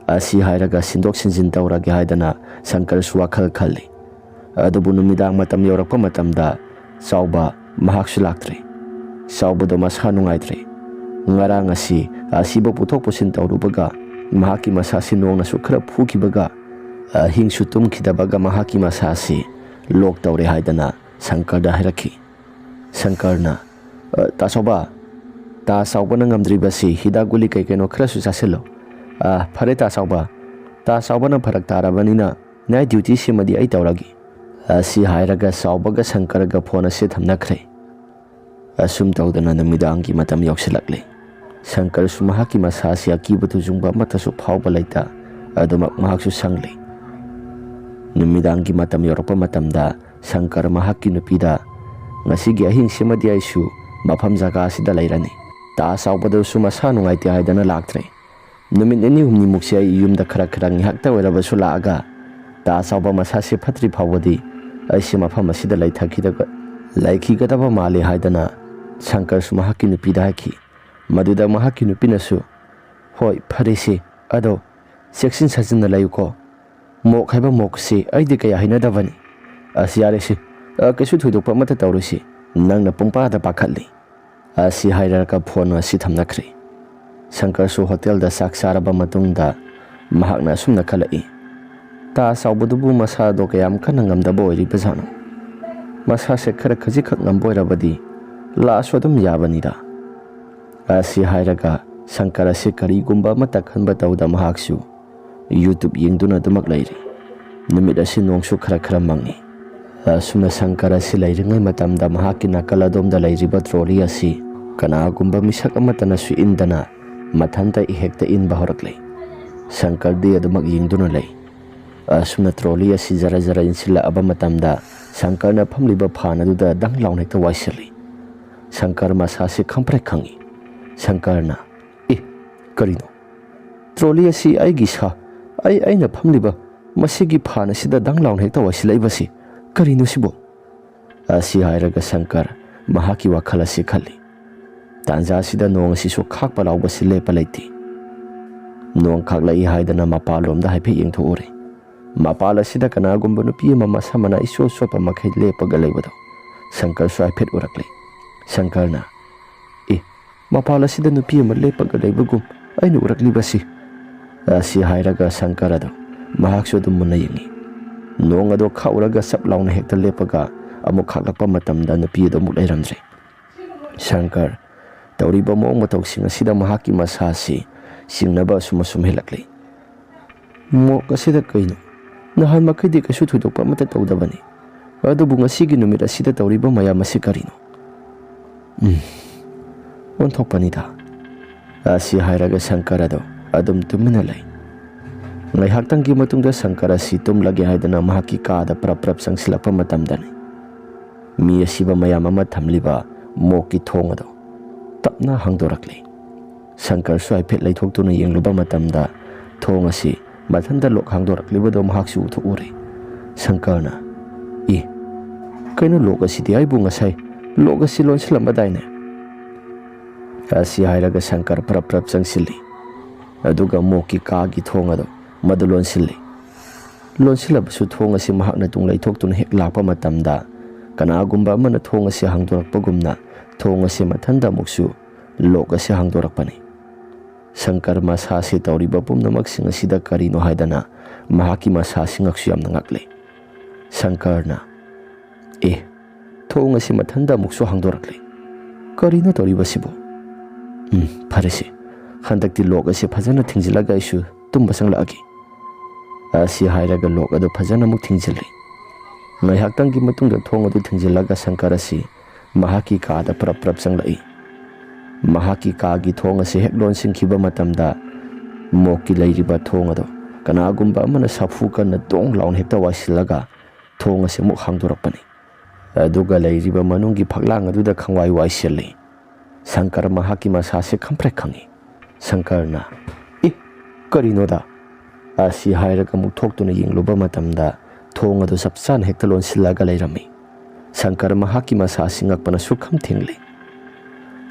ꯑꯁꯤ ꯍꯥꯏꯔꯒ ꯁꯤꯟꯗꯣꯛ ꯁꯤꯟꯖꯤꯟ ꯇꯧꯔꯒꯦ ꯍꯥꯏꯗꯅ ꯁꯪꯀꯔꯁꯨ ꯋꯥꯈꯜ ꯈꯜꯂꯤ꯫ ꯑꯗꯨꯕꯨ ꯅꯨꯃꯤꯗꯥꯡ ꯃꯇꯝ ꯌꯧꯔꯛꯄ ꯃꯇꯝꯗ ꯆꯥꯎꯕ ꯃꯍꯥꯛꯁꯨ ꯂꯥꯛꯇ꯭ꯔꯦ꯫ ꯆꯥꯎꯕꯗꯣ ꯃꯁꯥ ꯅꯨꯡꯉꯥꯏꯇ꯭ꯔꯦ꯫ ꯉꯔꯥꯡ ꯑꯁꯤ ꯑꯁꯤꯕ ꯄꯨꯊꯣꯛ ꯄꯨꯁꯤꯟ ꯇꯧꯔꯨꯕꯒ ꯃꯍꯥꯛꯀꯤ ꯃꯁꯥꯁꯤ ꯅꯣꯡꯅꯁꯨ ꯈꯔ ꯐꯨꯈꯤꯕꯒ ꯑꯍꯤꯡꯁꯨ ꯇꯨꯝꯈꯤꯗꯕꯒ ꯃꯍꯥꯛꯀꯤ ꯃꯁꯥꯁꯤ ꯂꯣꯛ ꯇꯧꯔꯦ ꯍꯥꯏꯗꯅ ꯁꯪꯀꯔꯗ ꯍꯥꯏꯔꯛꯈꯤ꯫ ꯁꯪꯀꯔꯅ, "ꯑ, ꯇꯥ ꯆꯥꯎꯕ, ꯇꯥ ꯆꯥꯎꯕꯅ ꯉꯝꯗ꯭ꯔꯤꯕꯁꯤ ꯍꯤꯗꯥꯛ ꯒꯨꯂꯤ ꯀꯩ ꯀꯩꯅꯣ ꯈꯔꯁꯨ ꯆꯥꯁꯤꯜꯂꯨ꯫ ꯑ, ꯐꯔꯦ ꯇꯥ ꯆꯥꯎꯕ, ꯇꯥ ꯆꯥꯎꯕꯅ ꯐꯔꯛ ꯇꯥꯔꯕꯅꯤꯅ night duty ꯁꯤꯃꯗꯤ ꯑꯩ ꯇꯧꯔꯒꯦ꯫" ꯑꯁꯤ ꯍꯥꯏꯔꯒ ꯆꯥꯎꯕꯒ ꯁꯪꯀꯔꯒ ꯐꯣꯟ ꯑꯁꯤ ꯊꯝꯅꯈ꯭ꯔꯦ꯫ ꯑꯁꯨꯝ ꯇꯧꯗꯅ ꯅꯨꯃꯤꯗꯥꯡꯒꯤ ꯃꯇꯝ ꯌꯧꯁꯤꯜꯂꯛꯂꯦ꯫ ꯁꯪꯀꯔꯁꯨ ꯃꯍꯥꯛꯀꯤ ꯃꯁꯥꯁꯤ ꯑꯀꯤꯕ ꯇꯨꯖꯨꯡꯕ ꯑꯃꯠꯇꯁꯨ ꯐꯥꯎꯕ ꯂꯩꯇ, ꯑꯗꯨꯃꯛ ꯃꯍꯥꯛꯁꯨ ꯁꯪꯂꯦ꯫ ꯅꯨꯃꯤꯗꯥꯡꯒꯤ ꯃꯇꯝ ꯌꯧꯔꯛꯄ ꯃꯇꯝꯗ ꯁꯪꯀꯔ ꯃꯍꯥꯛꯀꯤ ꯅꯨꯄꯤꯗ, "ꯉꯁꯤꯒꯤ ꯑꯍꯤꯡꯁꯤꯃꯗꯤ ꯑꯩꯁꯨ ꯃꯐꯝ ꯖꯒꯥ ꯑꯁꯤꯗ ꯂꯩꯔꯅꯤ꯫ ꯇꯥ ꯆꯥꯎꯕꯗꯨꯁꯨ ꯃꯁꯥ ꯅꯨꯡꯉꯥꯏꯇꯦ ꯍꯥꯏꯗꯅ ꯂꯥꯛꯇ꯭ꯔꯦ꯫ ꯅꯨꯃꯤꯠ ꯅꯤꯅꯤ ꯍꯨꯝꯅꯤꯃꯨꯛꯁꯦ ꯑꯩ ꯌꯨꯝꯗ ꯈꯔ ꯈꯔ ꯉꯥꯏꯍꯥꯛꯇ ꯑꯣꯏꯔꯕꯁꯨ ꯂꯥꯛꯑꯒ ꯇꯥ ꯆꯥꯎꯕ ꯃꯁꯥꯁꯦ ꯐꯠꯇ꯭ꯔꯤ ꯐꯥꯎꯕꯗꯤ ꯑꯩꯁꯦ ꯃꯐꯝ ꯑꯁꯤꯗ ꯂꯩꯊꯈꯤꯗꯕ, ꯂꯩꯈꯤꯒꯗꯕ ꯃꯥꯜꯂꯤ" ꯍꯥꯏꯗꯅ ꯁꯪꯀꯔꯁꯨ ꯃꯍꯥꯛꯀꯤ ꯅꯨꯄꯤꯗ ꯍꯥꯏꯈꯤ꯫ ꯃꯗꯨꯗ ꯃꯍꯥꯛꯀꯤ ꯅꯨꯄꯤꯅꯁꯨ, "ꯍꯣꯏ, ꯐꯔꯦꯁꯦ, ꯑꯗꯣ ꯆꯦꯛꯁꯤꯟ ꯁꯥꯖꯤꯟꯅ ꯂꯩꯌꯨꯀꯣ꯫ ꯃꯣꯛ ꯍꯥꯏꯕ ꯃꯣꯛꯁꯤ ꯑꯩꯗꯤ ꯀꯌꯥ ꯍꯩꯅꯗꯕꯅꯤ꯫ ꯑꯁ, ꯌꯥꯔꯦꯁꯦ, ꯑ, ꯀꯩꯁꯨ ꯊꯣꯏꯗꯣꯛꯄ ꯑꯃꯠꯇ ꯇꯧꯔꯣꯏꯁꯦ, ꯅꯪꯅ ꯄꯨꯡꯄꯥꯗ ꯄꯥꯈꯠꯂꯤ꯫" ꯑꯁꯤ ꯍꯥꯏꯔꯒ ꯐꯣꯟ ꯑꯁꯤ ꯊꯝꯅꯈ꯭ꯔꯦ꯫ ꯁꯪꯀꯔꯁꯨ ꯍꯣꯇꯦꯜꯗ ꯆꯥꯛ ꯆꯥꯔꯕ ꯃꯇꯨꯡꯗ ꯃꯍꯥꯛꯅ ꯑꯁꯨꯝꯅ ꯈꯜꯂꯛꯏ, ꯇꯥ ꯆꯥꯎꯕꯗꯨꯕꯨ ꯃꯁꯥꯗꯣ ꯀꯌꯥꯝ ꯀꯟꯅ ꯉꯝꯗꯕ ꯑꯣꯏꯔꯤꯕꯖꯥꯠꯅꯣ? ꯃꯁꯥꯁꯦ ꯈꯔ ꯈꯖꯤꯛꯈꯛ ꯉꯝꯕ ꯑꯣꯏꯔꯕꯗꯤ ꯂꯥꯛꯑꯁꯨ ꯑꯗꯨꯝ ꯌꯥꯕꯅꯤꯗ꯫ ꯑꯁꯤ ꯍꯥꯏꯔꯒ ꯁꯪꯀꯔ ꯑꯁꯤ ꯀꯔꯤꯒꯨꯝꯕ ꯑꯃꯠꯇ ꯈꯟꯕ ꯇꯧꯗ ꯃꯍꯥꯛꯁꯨ YouTube ꯌꯦꯡꯗꯨꯅ ꯑꯗꯨꯃꯛ ꯂꯩꯔꯤ꯫ ꯅꯨꯃꯤꯠ ꯑꯁꯤ ꯅꯣꯡꯁꯨ ꯈꯔ ꯈꯔ ꯃꯪꯉꯤ꯫ ꯑꯁꯨꯝꯅ ꯁꯪꯀꯔ ꯑꯁꯤ ꯂꯩꯔꯤꯉꯩ ꯃꯇꯝꯗ ꯃꯍꯥꯛꯀꯤ ꯅꯥꯀꯜ ꯑꯗꯣꯝꯗ ꯂꯩꯔꯤꯕ ꯇ꯭ꯔꯣꯂꯤ ꯑꯁꯤ ꯀꯅꯥꯒꯨꯝꯕ ꯃꯤꯁꯛ ꯑꯃꯠꯇꯅꯁꯨ ꯏꯟꯗꯅ ꯃꯊꯟꯇ ꯏꯍꯦꯛꯇ ꯏꯟꯕ ꯍꯧꯔꯛꯂꯦ꯫ ꯁꯪꯀꯔꯗꯤ ꯑꯗꯨꯃꯛ ꯌꯦꯡꯗꯨꯅ ꯂꯩ꯫ ꯑꯁꯨꯝꯅ ꯇ꯭ꯔꯣꯂꯤ ꯑꯁꯤ ꯖꯔ ꯖꯔ ꯏꯟꯁꯤꯜꯂꯛꯑꯕ ꯃꯇꯝꯗ ꯁꯪꯀꯔꯅ ꯐꯝꯂꯤꯕ ꯐꯥꯟ ꯑꯗꯨꯗ ꯗꯪ ꯂꯥꯎꯅ ꯍꯦꯛꯇ ꯋꯥꯏꯁꯤꯜꯂꯤ꯫ ꯁꯪꯀꯔ ꯃꯁꯥꯁꯤ ꯈꯪꯄ꯭ꯔꯦꯛ ꯈꯪꯉꯤ꯫ ꯁꯪꯀꯔꯅ, "ꯑꯦ, ꯀꯔꯤꯅꯣ? ꯇ꯭ꯔꯣꯂꯤ ꯑꯁꯤ ꯑꯩꯒꯤ ꯁꯥ, ꯑꯩ, ꯑꯩꯅ ꯐꯝꯂꯤꯕ ꯃꯁꯤꯒꯤ ꯐꯥꯟ ꯑꯁꯤꯗ ꯗꯪ ꯂꯥꯎꯅ ꯍꯦꯛꯇ ꯋꯥꯏꯁꯤꯜꯂꯛꯏꯕꯁꯤ ꯀꯔꯤꯅꯣ ꯁꯤꯕꯨ?" ꯑꯁꯤ ꯍꯥꯏꯔꯒ ꯁꯪꯀꯔ ꯃꯍꯥꯛꯀꯤ ꯋꯥꯈꯜ ꯑꯁꯤ ꯈꯜꯂꯤ꯫ ꯇꯥꯟꯖꯥ ꯑꯁꯤꯗ ꯅꯣꯡ ꯑꯁꯤꯁꯨ ꯈꯥꯛꯄ ꯂꯥꯎꯕꯁꯤ ꯂꯦꯞꯄ ꯂꯩꯇꯦ꯫ ꯅꯣꯡ ꯈꯥꯛꯂꯛꯏ ꯍꯥꯏꯗꯅ ꯃꯄꯥꯟꯂꯣꯝꯗ ꯍꯥꯏꯐꯦꯠ ꯌꯦꯡꯊꯣꯛꯎꯔꯦ꯫ ꯃꯄꯥꯟ ꯑꯁꯤꯗ ꯀꯅꯥꯒꯨꯝꯕ ꯅꯨꯄꯤ ꯑꯃ ꯃꯁꯝ ꯃꯅꯥ ꯏꯆꯣꯠ ꯆꯣꯠꯄ ꯃꯈꯩ ꯂꯦꯞꯄꯒ ꯂꯩꯕꯗꯣ ꯁꯪꯀꯔꯁꯨ ꯍꯥꯏꯐꯦꯠ ꯎꯔꯛꯂꯦ꯫ ꯁꯪꯀꯔꯅ, "ꯑꯦ, ꯃꯄꯥꯟ ꯑꯁꯤꯗ ꯅꯨꯄꯤ ꯑꯃ ꯂꯦꯞꯄꯒ ꯂꯩꯕꯒꯨꯝ ꯑꯩꯅ ꯎꯔꯛꯂꯤꯕꯁꯤ?" ꯑꯁꯤ ꯍꯥꯏꯔꯒ ꯁꯪꯀꯔ ꯑꯗꯣ ꯃꯍꯥꯛꯁꯨ ꯑꯗꯨꯝ ꯃꯨꯟꯅ ꯌꯦꯡꯉꯤ꯫ ꯅꯣꯡ ꯑꯗꯣ ꯈꯥꯛꯎꯔꯒ ꯆꯞ ꯂꯥꯎꯅ ꯍꯦꯛꯇ ꯂꯦꯞꯄꯒ ꯑꯃꯨꯛ ꯈꯥꯛꯂꯛꯄ ꯃꯇꯝꯗ ꯅꯨꯄꯤ ꯑꯗꯨ ꯑꯃꯨꯛ ꯂꯩꯔꯝꯗ꯭ꯔꯦ꯫ ꯁꯪꯀꯔ, ꯇꯧꯔꯤꯕ ꯃꯑꯣꯡ ꯃꯇꯧꯁꯤꯡ ꯑꯁꯤꯗ ꯃꯍꯥꯛꯀꯤ ꯃꯁꯥꯁꯤ ꯆꯤꯡꯅꯕ ꯑꯁꯨꯝ ꯑꯁꯨꯝ ꯍꯦꯜꯂꯛꯂꯤ꯫ "ꯃꯣꯛ ꯑꯁꯤꯗ ꯀꯩꯅꯣ? ꯅꯍꯥꯟ ꯃꯈꯩꯗꯤ ꯀꯩꯁꯨ ꯊꯣꯏꯗꯣꯛꯄ ꯑꯃꯠꯇ ꯇꯧꯗꯕꯅꯤ, ꯑꯗꯨꯕꯨ ꯉꯁꯤꯒꯤ ꯅꯨꯃꯤꯠ ꯑꯁꯤꯗ ꯇꯧꯔꯤꯕ ꯃꯌꯥꯝ ꯑꯁꯤ ꯀꯔꯤꯅꯣ? ꯎꯝ, ꯑꯣꯟꯊꯣꯛꯄꯅꯤꯗ"꯫ ꯑꯁꯤ ꯍꯥꯏꯔꯒ ꯁꯪꯀꯔ ꯑꯗꯣ ꯑꯗꯨꯝ ꯇꯨꯃꯤꯟꯅ ꯂꯩ꯫ ꯉꯥꯏꯍꯥꯛꯇꯪꯒꯤ ꯃꯇꯨꯡꯗ ꯁꯪꯀꯔ ꯑꯁꯤ ꯇꯨꯝꯂꯒꯦ ꯍꯥꯏꯗꯅ ꯃꯍꯥꯛꯀꯤ ꯀꯥꯗ ꯄ꯭ꯔꯞ ꯄ꯭ꯔꯞ ꯆꯪꯁꯤꯜꯂꯛꯄ ꯃꯇꯝꯗꯅꯤ ꯃꯤ ꯑꯁꯤꯕ ꯃꯌꯥꯝ ꯑꯃ ꯊꯝꯂꯤꯕ ꯃꯣꯛꯀꯤ ꯊꯣꯡ ꯑꯗꯣ ꯇꯞꯅ ꯍꯥꯡꯗꯣꯔꯛꯂꯤ꯫ ꯁꯪꯀꯔꯁꯨ ꯍꯥꯏꯐꯦꯠ ꯂꯩꯊꯣꯛꯇꯨꯅ ꯌꯦꯡꯂꯨꯕ ꯃꯇꯝꯗ ꯊꯣꯡ ꯑꯁꯤ ꯃꯊꯟꯇ ꯂꯣꯛ ꯍꯥꯡꯗꯣꯔꯛꯂꯤꯕꯗꯣ ꯃꯍꯥꯛꯁꯨ ꯎꯊꯣꯛꯎꯔꯦ꯫ ꯁꯪꯀꯔꯅ, "ꯏ, ꯀꯩꯅꯣ, ꯂꯣꯛ ꯑꯁꯤꯗꯤ ꯑꯩꯕꯨ ꯉꯁꯥꯏ ꯂꯣꯛ ꯑꯁꯤ ꯂꯣꯟꯁꯤꯜꯂꯝꯕꯗꯥꯏꯅꯦ?" ꯑꯁꯤ ꯍꯥꯏꯔꯒ ꯁꯪꯀꯔ ꯄ꯭ꯔꯞ ꯄ꯭ꯔꯞ ꯆꯪꯁꯤꯜꯂꯤ꯫ ꯑꯗꯨꯒ ꯃꯣꯛꯀꯤ ꯀꯥꯒꯤ ꯊꯣꯡ ꯑꯗꯨ ꯃꯗꯨ ꯂꯣꯟꯁꯤꯜꯂꯤ꯫ ꯂꯣꯟꯁꯤꯜꯂꯕꯁꯨ ꯊꯣꯡ ꯑꯁꯤ ꯃꯍꯥꯛꯅ ꯇꯨꯡ ꯂꯩꯊꯣꯛꯇꯨꯅ ꯍꯦꯛ ꯂꯥꯛꯄ ꯃꯇꯝꯗ ꯀꯅꯥꯒꯨꯝꯕ ꯑꯃꯅ ꯊꯣꯡ ꯑꯁꯤ ꯍꯥꯡꯗꯣꯔꯛꯄꯒꯨꯝꯅ ꯊꯣꯡ ꯑꯁꯤ ꯃꯊꯟꯇ ꯑꯃꯨꯛꯁꯨ ꯂꯣꯛ ꯑꯁꯤ ꯍꯥꯡꯗꯣꯔꯛꯄꯅꯤ꯫ ꯁꯪꯀꯔ ꯃꯁꯥꯁꯤ ꯇꯧꯔꯤꯕ ꯄꯨꯝꯅꯃꯛꯁꯤꯡ ꯑꯁꯤꯗ ꯀꯔꯤꯅꯣ ꯍꯥꯏꯗꯅ ꯃꯍꯥꯛꯀꯤ ꯃꯁꯥꯁꯤ ꯉꯛꯁꯨ ꯌꯥꯝꯅ ꯉꯛꯂꯦ꯫ ꯁꯪꯀꯔꯅ, "ꯑꯦ, ꯊꯣꯡ ꯑꯁꯤ ꯃꯊꯟꯇ ꯑꯃꯨꯛꯁꯨ ꯍꯥꯡꯗꯣꯔꯛꯂꯦ꯫ ꯀꯔꯤꯅꯣ ꯇꯧꯔꯤꯕꯁꯤꯕꯨ? ꯎꯝ, ꯐꯔꯦꯁꯦ, ꯍꯟꯗꯛꯇꯤ ꯂꯣꯛ ꯑꯁꯤ ꯐꯖꯅ ꯊꯤꯡꯖꯤꯜꯂꯒ ꯑꯩꯁꯨ ꯇꯨꯝꯕ ꯆꯪꯂꯛꯑꯒꯦ"꯫ ꯑꯁꯤ ꯍꯥꯏꯔꯒ ꯂꯣꯛ ꯑꯗꯨ ꯐꯖꯅ ꯑꯃꯨꯛ ꯊꯤꯡꯖꯤꯜꯂꯤ꯫ ꯉꯥꯏꯍꯥꯛꯇꯪꯒꯤ ꯃꯇꯨꯡꯗ ꯊꯣꯡ ꯑꯗꯨ ꯊꯤꯡꯖꯤꯜꯂꯒ ꯁꯪꯀꯔ ꯑꯁꯤ ꯃꯍꯥꯛꯀꯤ ꯀꯥꯗ ꯄ꯭ꯔꯞ ꯄ꯭ꯔꯞ ꯆꯪꯂꯛꯏ꯫ ꯃꯍꯥꯛꯀꯤ ꯀꯥꯒꯤ ꯊꯣꯡ ꯑꯁꯤ ꯍꯦꯛ ꯂꯣꯟꯁꯤꯟꯈꯤꯕ ꯃꯇꯝꯗ, ꯃꯣꯛꯀꯤ ꯂꯩꯔꯤꯕ ꯊꯣꯡ ꯑꯗꯨ ꯀꯅꯥꯒꯨꯝꯕ ꯑꯃꯅ ꯁꯥꯐꯨ ꯀꯟꯅ ꯗꯣꯡ ꯂꯥꯎꯅ ꯍꯦꯛꯇ ꯋꯥꯏꯁꯤꯜꯂꯒ ꯊꯣꯡ ꯑꯁꯤ ꯑꯃꯨꯛ ꯍꯥꯡꯗꯣꯔꯛꯄꯅꯤ꯫ ꯑꯗꯨꯒ ꯂꯩꯔꯤꯕ ꯃꯅꯨꯡꯒꯤ ꯐꯛꯂꯥꯡ ꯑꯗꯨꯗ ꯈꯪꯋꯥꯏ ꯋꯥꯏꯁꯤꯜꯂꯤ꯫ ꯁꯪꯀꯔ ꯃꯍꯥꯛꯀꯤ ꯃꯁꯥꯁꯦ ꯈꯝꯐ꯭ꯔꯦꯛ ꯈꯪꯉꯤ꯫ ꯁꯪꯀꯔꯅ, "ꯏ, ꯀꯔꯤꯅꯣꯗ?" ꯑꯁꯤ ꯍꯥꯏꯔꯒ ꯑꯃꯨꯛ ꯊꯣꯛꯇꯨꯅ ꯌꯦꯡꯂꯨꯕ ꯃꯇꯝꯗ, ꯊꯣꯡ ꯑꯗꯨ ꯆꯞ ꯆꯥꯅ ꯍꯦꯛꯇ ꯂꯣꯟꯁꯤꯜꯂꯒ ꯂꯩꯔꯝꯃꯤ꯫ ꯁꯪꯀꯔ ꯃꯍꯥꯛꯀꯤ ꯃꯁꯥꯁꯤ ꯉꯛꯄꯅ ꯁꯨꯛꯈꯝ ꯊꯦꯡꯂꯤ꯫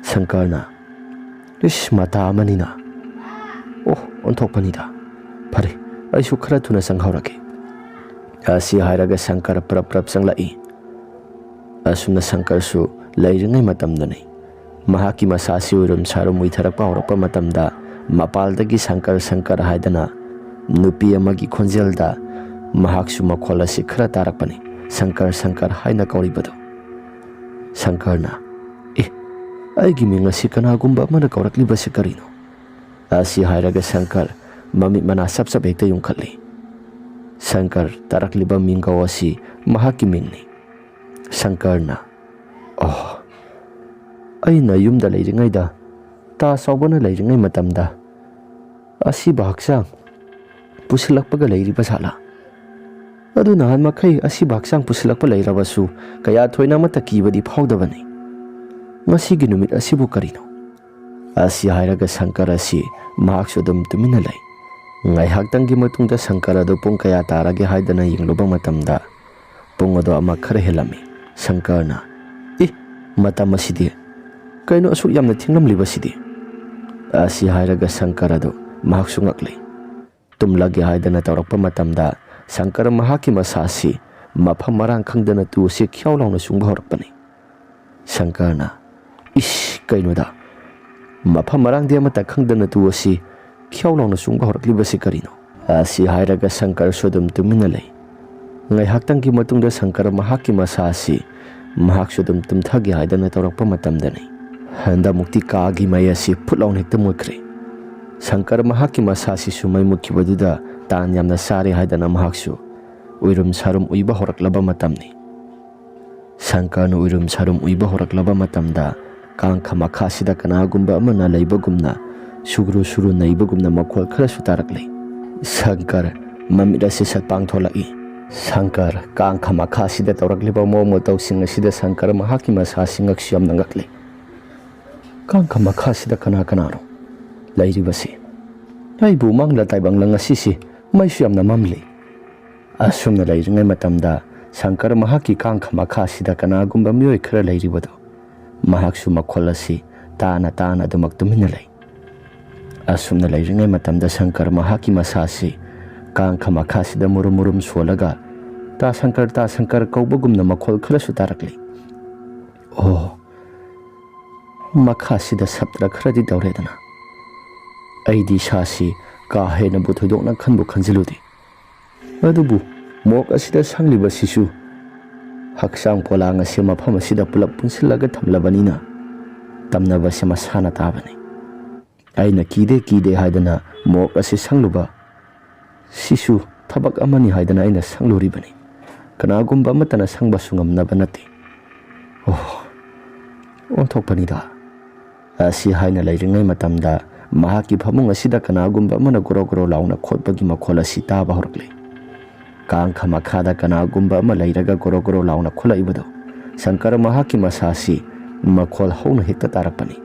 ꯁꯪꯀꯔꯅ, "ꯏꯁ, ꯃꯇꯥ ꯑꯃꯅꯤꯅ꯫ ꯑꯣ, ꯑꯣꯟꯊꯣꯛꯄꯅꯤꯗ꯫ ꯐꯔꯦ, ꯑꯩꯁꯨ ꯈꯔ ꯊꯨꯅ ꯆꯪꯍꯧꯔꯒꯦ"꯫ ꯑꯁꯤ ꯍꯥꯏꯔꯒ ꯁꯪꯀꯔ ꯄ꯭ꯔꯞ ꯄ꯭ꯔꯞ ꯆꯪꯂꯛꯏ꯫ ꯑꯁꯨꯝꯅ ꯁꯪꯀꯔꯁꯨ ꯂꯩꯔꯤꯉꯩ ꯃꯇꯝꯗꯅꯤ꯫ ꯃꯍꯥꯛꯀꯤ ꯃꯁꯥꯁꯤ ꯎꯏꯔꯨꯝ ꯁꯥꯔꯨꯝ ꯎꯏꯊꯔꯛꯄ ꯍꯧꯔꯛꯄ ꯃꯇꯝꯗ, ꯃꯄꯥꯜꯗꯒꯤ "ꯁꯪꯀꯔ, ꯁꯪꯀꯔ" ꯍꯥꯏꯗꯅ ꯅꯨꯄꯤ ꯑꯃꯒꯤ ꯈꯣꯟꯖꯦꯜꯗ ꯃꯍꯥꯛꯁꯨ ꯃꯈꯣꯜ ꯑꯁꯤ ꯈꯔ ꯇꯥꯔꯛꯄꯅꯤ, "ꯁꯪꯀꯔ, ꯁꯪꯀꯔ" ꯍꯥꯏꯅ ꯀꯧꯔꯤꯕꯗꯨ꯫ ꯁꯪꯀꯔꯅ, "ꯑꯦ, ꯑꯩꯒꯤ ꯃꯤꯡ ꯑꯁꯤ ꯀꯅꯥꯒꯨꯝꯕ ꯑꯃꯅ ꯀꯧꯔꯛꯂꯤꯕꯁꯤ ꯀꯔꯤꯅꯣ?" ꯑꯁꯤ ꯍꯥꯏꯔꯒ ꯁꯪꯀꯔ ꯃꯃꯤꯠ ꯃꯅꯥ ꯆꯞ ꯆꯞ ꯍꯦꯛꯇ ꯌꯨꯡꯈꯠꯂꯤ꯫ ꯁꯪꯀꯔ ꯇꯥꯔꯛꯂꯤꯕ ꯃꯤꯡꯒꯧ ꯑꯁꯤ ꯃꯍꯥꯛꯀꯤ ꯃꯤꯡꯅꯤ꯫ ꯁꯪꯀꯔꯅ, "ꯑꯣ, ꯑꯩꯅ ꯌꯨꯝꯗ ꯂꯩꯔꯤꯉꯩꯗ, ꯇꯥ ꯆꯥꯎꯕꯅ ꯂꯩꯔꯤꯉꯩ ꯃꯇꯝꯗ ꯑꯁꯤꯕ ꯍꯛꯆꯥꯡ ꯄꯨꯁꯤꯜꯂꯛꯄꯒ ꯂꯩꯔꯤꯕ ꯖꯥꯠꯂꯥ? ꯑꯗꯨ ꯅꯍꯥꯟ ꯃꯈꯩ ꯑꯁꯤꯕ ꯍꯛꯆꯥꯡ ꯄꯨꯁꯤꯜꯂꯛꯄ ꯂꯩꯔꯕꯁꯨ ꯀꯌꯥ ꯊꯣꯏꯅ ꯑꯃꯠꯇ ꯀꯤꯕꯗꯤ ꯐꯥꯎꯗꯕꯅꯤ꯫ ꯉꯁꯤꯒꯤ ꯅꯨꯃꯤꯠ ꯑꯁꯤꯕꯨ ꯀꯔꯤꯅꯣ?" ꯑꯁꯤ ꯍꯥꯏꯔꯒ ꯁꯪꯀꯔ ꯑꯁꯤ ꯃꯍꯥꯛꯁꯨ ꯑꯗꯨꯝ ꯇꯨꯃꯤꯟꯅ ꯂꯩ꯫ ꯉꯥꯏꯍꯥꯛꯇꯪꯒꯤ ꯃꯇꯨꯡꯗ ꯁꯪꯀꯔ ꯑꯗꯨ ꯄꯨꯡ ꯀꯌꯥ ꯇꯥꯔꯒꯦ ꯍꯥꯏꯗꯅ ꯌꯦꯡꯂꯨꯕ ꯃꯇꯝꯗ, ꯄꯨꯡ ꯑꯗꯨ ꯑꯃ ꯈꯔ ꯍꯦꯜꯂꯝꯃꯤ꯫ ꯁꯪꯀꯔꯅ, "ꯏ, ꯃꯇꯝ ꯑꯁꯤꯗꯤ? ꯀꯩꯅꯣ ꯑꯁꯨꯛ ꯌꯥꯝꯅ ꯊꯦꯡꯂꯝꯂꯤꯕꯁꯤꯗꯤ?" ꯑꯁꯤ ꯍꯥꯏꯔꯒ ꯁꯪꯀꯔ ꯑꯗꯨ ꯃꯍꯥꯛꯁꯨ ꯉꯛꯂꯤ꯫ ꯇꯨꯝꯂꯒꯦ ꯍꯥꯏꯗꯅ ꯇꯧꯔꯛꯄ ꯃꯇꯝꯗ, ꯁꯪꯀꯔ ꯃꯍꯥꯛꯀꯤ ꯃꯁꯥꯁꯤ ꯃꯐꯝ ꯃꯔꯥꯡ ꯈꯪꯗꯅ ꯇꯨ ꯑꯁꯤ ꯈ꯭ꯌꯥꯎ ꯂꯥꯎꯅ ꯆꯨꯡꯕ ꯍꯧꯔꯛꯄꯅꯤ꯫ ꯁꯪꯀꯔꯅ, "ꯏꯁ, ꯀꯩꯅꯣꯗ? ꯃꯐꯝ ꯃꯔꯥꯡꯗꯤ ꯑꯃꯠꯇ ꯈꯪꯗꯅ ꯇꯨ ꯑꯁꯤ ꯈ꯭ꯌꯥꯎ ꯂꯥꯎꯅ ꯆꯨꯡꯕ ꯍꯧꯔꯛꯂꯤꯕꯁꯤ ꯀꯔꯤꯅꯣ?" ꯑꯁꯤ ꯍꯥꯏꯔꯒ ꯁꯪꯀꯔꯁꯨ ꯑꯗꯨꯝ ꯇꯨꯃꯤꯟꯅ ꯂꯩ꯫ ꯉꯥꯏꯍꯥꯛꯇꯪꯒꯤ ꯃꯇꯨꯡꯗ ꯁꯪꯀꯔ ꯃꯍꯥꯛꯀꯤ ꯃꯁꯥ ꯑꯁꯤ ꯃꯍꯥꯛꯁꯨ ꯑꯗꯨꯝ ꯇꯨꯝꯊꯒꯦ ꯍꯥꯏꯗꯅ ꯇꯧꯔꯛꯄ ꯃꯇꯝꯗꯅꯤ꯫ ꯍꯟꯗꯃꯨꯛꯇꯤ ꯀꯥꯒꯤ ꯃꯩ ꯑꯁꯤ ꯐꯨꯠ ꯂꯥꯎꯅ ꯍꯦꯛꯇ ꯃꯨꯠꯈ꯭ꯔꯦ꯫ ꯁꯪꯀꯔ ꯃꯍꯥꯛꯀꯤ ꯃꯁꯥ ꯑꯁꯤꯁꯨ ꯃꯩ ꯃꯨꯠꯈꯤꯕꯗꯨꯗ ꯇꯥꯟ ꯌꯥꯝꯅ ꯆꯥꯔꯦ ꯍꯥꯏꯗꯅ ꯃꯍꯥꯛꯁꯨ ꯎꯏꯔꯨꯝ ꯁꯥꯔꯨꯝ ꯎꯏꯕ ꯍꯧꯔꯛꯂꯕ ꯃꯇꯝꯅꯤ꯫ ꯁꯪꯀꯔꯅ ꯎꯏꯔꯨꯝ ꯁꯥꯔꯨꯝ ꯎꯏꯕ ꯍꯧꯔꯛꯂꯕ ꯃꯇꯝꯗ ꯀꯥꯡꯈ ꯃꯈꯥꯁꯤꯗ ꯀꯅꯥꯒꯨꯝꯕ ꯑꯃꯅ ꯂꯩꯕꯒꯨꯝꯅ ꯁꯨꯒ꯭ꯔꯨ ꯁꯨꯔꯨ ꯅꯩꯕꯒꯨꯝꯅ ꯃꯈꯣꯜ ꯈꯔꯁꯨ ꯇꯥꯔꯛꯂꯤ꯫ ꯁꯪꯀꯔ ꯃꯃꯤꯠ ꯑꯁꯤ ꯁꯠ ꯄꯥꯡꯊꯣꯛꯂꯛꯏ꯫ ꯁꯪꯀꯔ ꯀꯥꯡꯈ ꯃꯈꯥꯁꯤꯗ ꯇꯧꯔꯛꯂꯤꯕ ꯃꯑꯣꯡ ꯃꯇꯧꯁꯤꯡ ꯑꯁꯤꯗ ꯁꯪꯀꯔ ꯃꯍꯥꯛꯀꯤ ꯃꯁꯥꯁꯤ ꯉꯛꯁꯨ ꯌꯥꯝꯅ ꯉꯛꯂꯤ꯫ ꯀꯥꯡꯈ ꯃꯈꯥꯁꯤꯗ ꯀꯅꯥ ꯀꯅꯥꯅꯣ ꯂꯩꯔꯤꯕꯁꯤ? ꯑꯩꯕꯨ ꯃꯪꯂ ꯇꯥꯏꯕꯪꯂ ꯉꯁꯤꯁꯤ ꯃꯩꯁꯨ ꯌꯥꯝꯅ ꯃꯝꯂꯤ꯫ ꯑꯁꯨꯝꯅ ꯂꯩꯔꯤꯉꯩ ꯃꯇꯝꯗ ꯁꯪꯀꯔ ꯃꯍꯥꯛꯀꯤ ꯀꯥꯡꯈ ꯃꯈꯥꯁꯤꯗ ꯀꯅꯥꯒꯨꯝꯕ ꯃꯤꯑꯣꯏ ꯈꯔ ꯂꯩꯔꯤꯕꯗꯨ ꯃꯍꯥꯛꯁꯨ ꯃꯈꯣꯜ ꯑꯁꯤ ꯇꯥꯅ ꯇꯥꯅ ꯑꯗꯨꯃꯛ ꯇꯨꯃꯤꯟꯅ ꯂꯩ꯫ ꯑꯁꯨꯝꯅ ꯂꯩꯔꯤꯉꯩ ꯃꯇꯝꯗ ꯁꯪꯀꯔ ꯃꯍꯥꯛꯀꯤ ꯃꯁꯥꯁꯤ ꯀꯥꯡꯈ ꯃꯈꯥꯁꯤꯗ ꯃꯨꯔꯨꯝ ꯃꯨꯔꯨꯝ ꯁꯣꯜꯂꯒ "ꯇꯥ ꯁꯪꯀꯔ, ꯇꯥ ꯁꯪꯀꯔ" ꯀꯧꯕꯒꯨꯝꯅ ꯃꯈꯣꯜ ꯈꯔꯁꯨ ꯇꯥꯔꯛꯂꯤ꯫ ꯑꯣ, ꯃꯈꯥꯁꯤꯗ ꯁꯞꯇ꯭ꯔ ꯈꯔꯗꯤ ꯇꯧꯔꯦꯗꯅ꯫ ꯑꯩꯗꯤ ꯏꯁꯥꯁꯤ ꯀꯥ ꯍꯦꯟꯅꯕꯨ ꯊꯣꯏꯗꯣꯛꯅ ꯈꯟꯕꯨ ꯈꯟꯖꯤꯜꯂꯨꯗꯦ꯫ ꯑꯗꯨꯕꯨ ꯃꯣꯛ ꯑꯁꯤꯗ ꯁꯪꯂꯤꯕꯁꯤꯁꯨ ꯍꯛꯆꯥꯡ ꯄꯣꯂꯥꯡ ꯑꯁꯤ ꯃꯐꯝ ꯑꯁꯤꯗ ꯄꯨꯂꯞ ꯄꯨꯟꯁꯤꯜꯂꯒ ꯊꯝꯂꯕꯅꯤꯅ ꯇꯝꯅꯕꯁꯦ ꯃꯁꯥꯅ ꯇꯥꯕꯅꯤ꯫ ꯑꯩꯅ ꯀꯤꯗꯦ ꯀꯤꯗꯦ ꯍꯥꯏꯗꯅ ꯃꯣꯛ ꯑꯁꯤ ꯁꯪꯂꯨꯕ ꯁꯤꯁꯨ ꯊꯕꯛ ꯑꯃꯅꯤ ꯍꯥꯏꯗꯅ ꯑꯩꯅ ꯁꯪꯂꯨꯔꯤꯕꯅꯤ꯫ ꯀꯅꯥꯒꯨꯝꯕ ꯑꯃꯠꯇꯅ ꯁꯪꯕꯁꯨ ꯉꯝꯅꯕ ꯅꯠꯇꯦ꯫ ꯑꯣ, ꯑꯣꯟꯊꯣꯛꯄꯅꯤꯗ꯫ ꯑꯁꯤ ꯍꯥꯏꯅ ꯂꯩꯔꯤꯉꯩ ꯃꯇꯝꯗ ꯃꯍꯥꯛꯀꯤ ꯐꯃꯨꯡ ꯑꯁꯤꯗ ꯀꯅꯥꯒꯨꯝꯕ ꯑꯃꯅ ꯒꯣꯔꯣ ꯒꯣꯔꯣ ꯂꯥꯎꯅ ꯈꯣꯠꯄꯒꯤ ꯃꯈꯣꯜ ꯑꯁꯤ ꯇꯥꯕ ꯍꯧꯔꯛꯂꯦ꯫ ꯀꯥꯡꯈ ꯃꯈꯥꯗ ꯀꯅꯥꯒꯨꯝꯕ ꯑꯃ ꯂꯩꯔꯒ ꯒꯣꯔꯣ ꯒꯣꯔꯣ ꯂꯥꯎꯅ ꯈꯣꯠꯂꯛꯏꯕꯗꯨ ꯁꯪꯀꯔ ꯃꯍꯥꯛꯀꯤ ꯃꯁꯥꯁꯤ ꯃꯈꯣꯜ ꯍꯧꯅ ꯍꯦꯛꯇ ꯇꯥꯔꯛꯄꯅꯤ꯫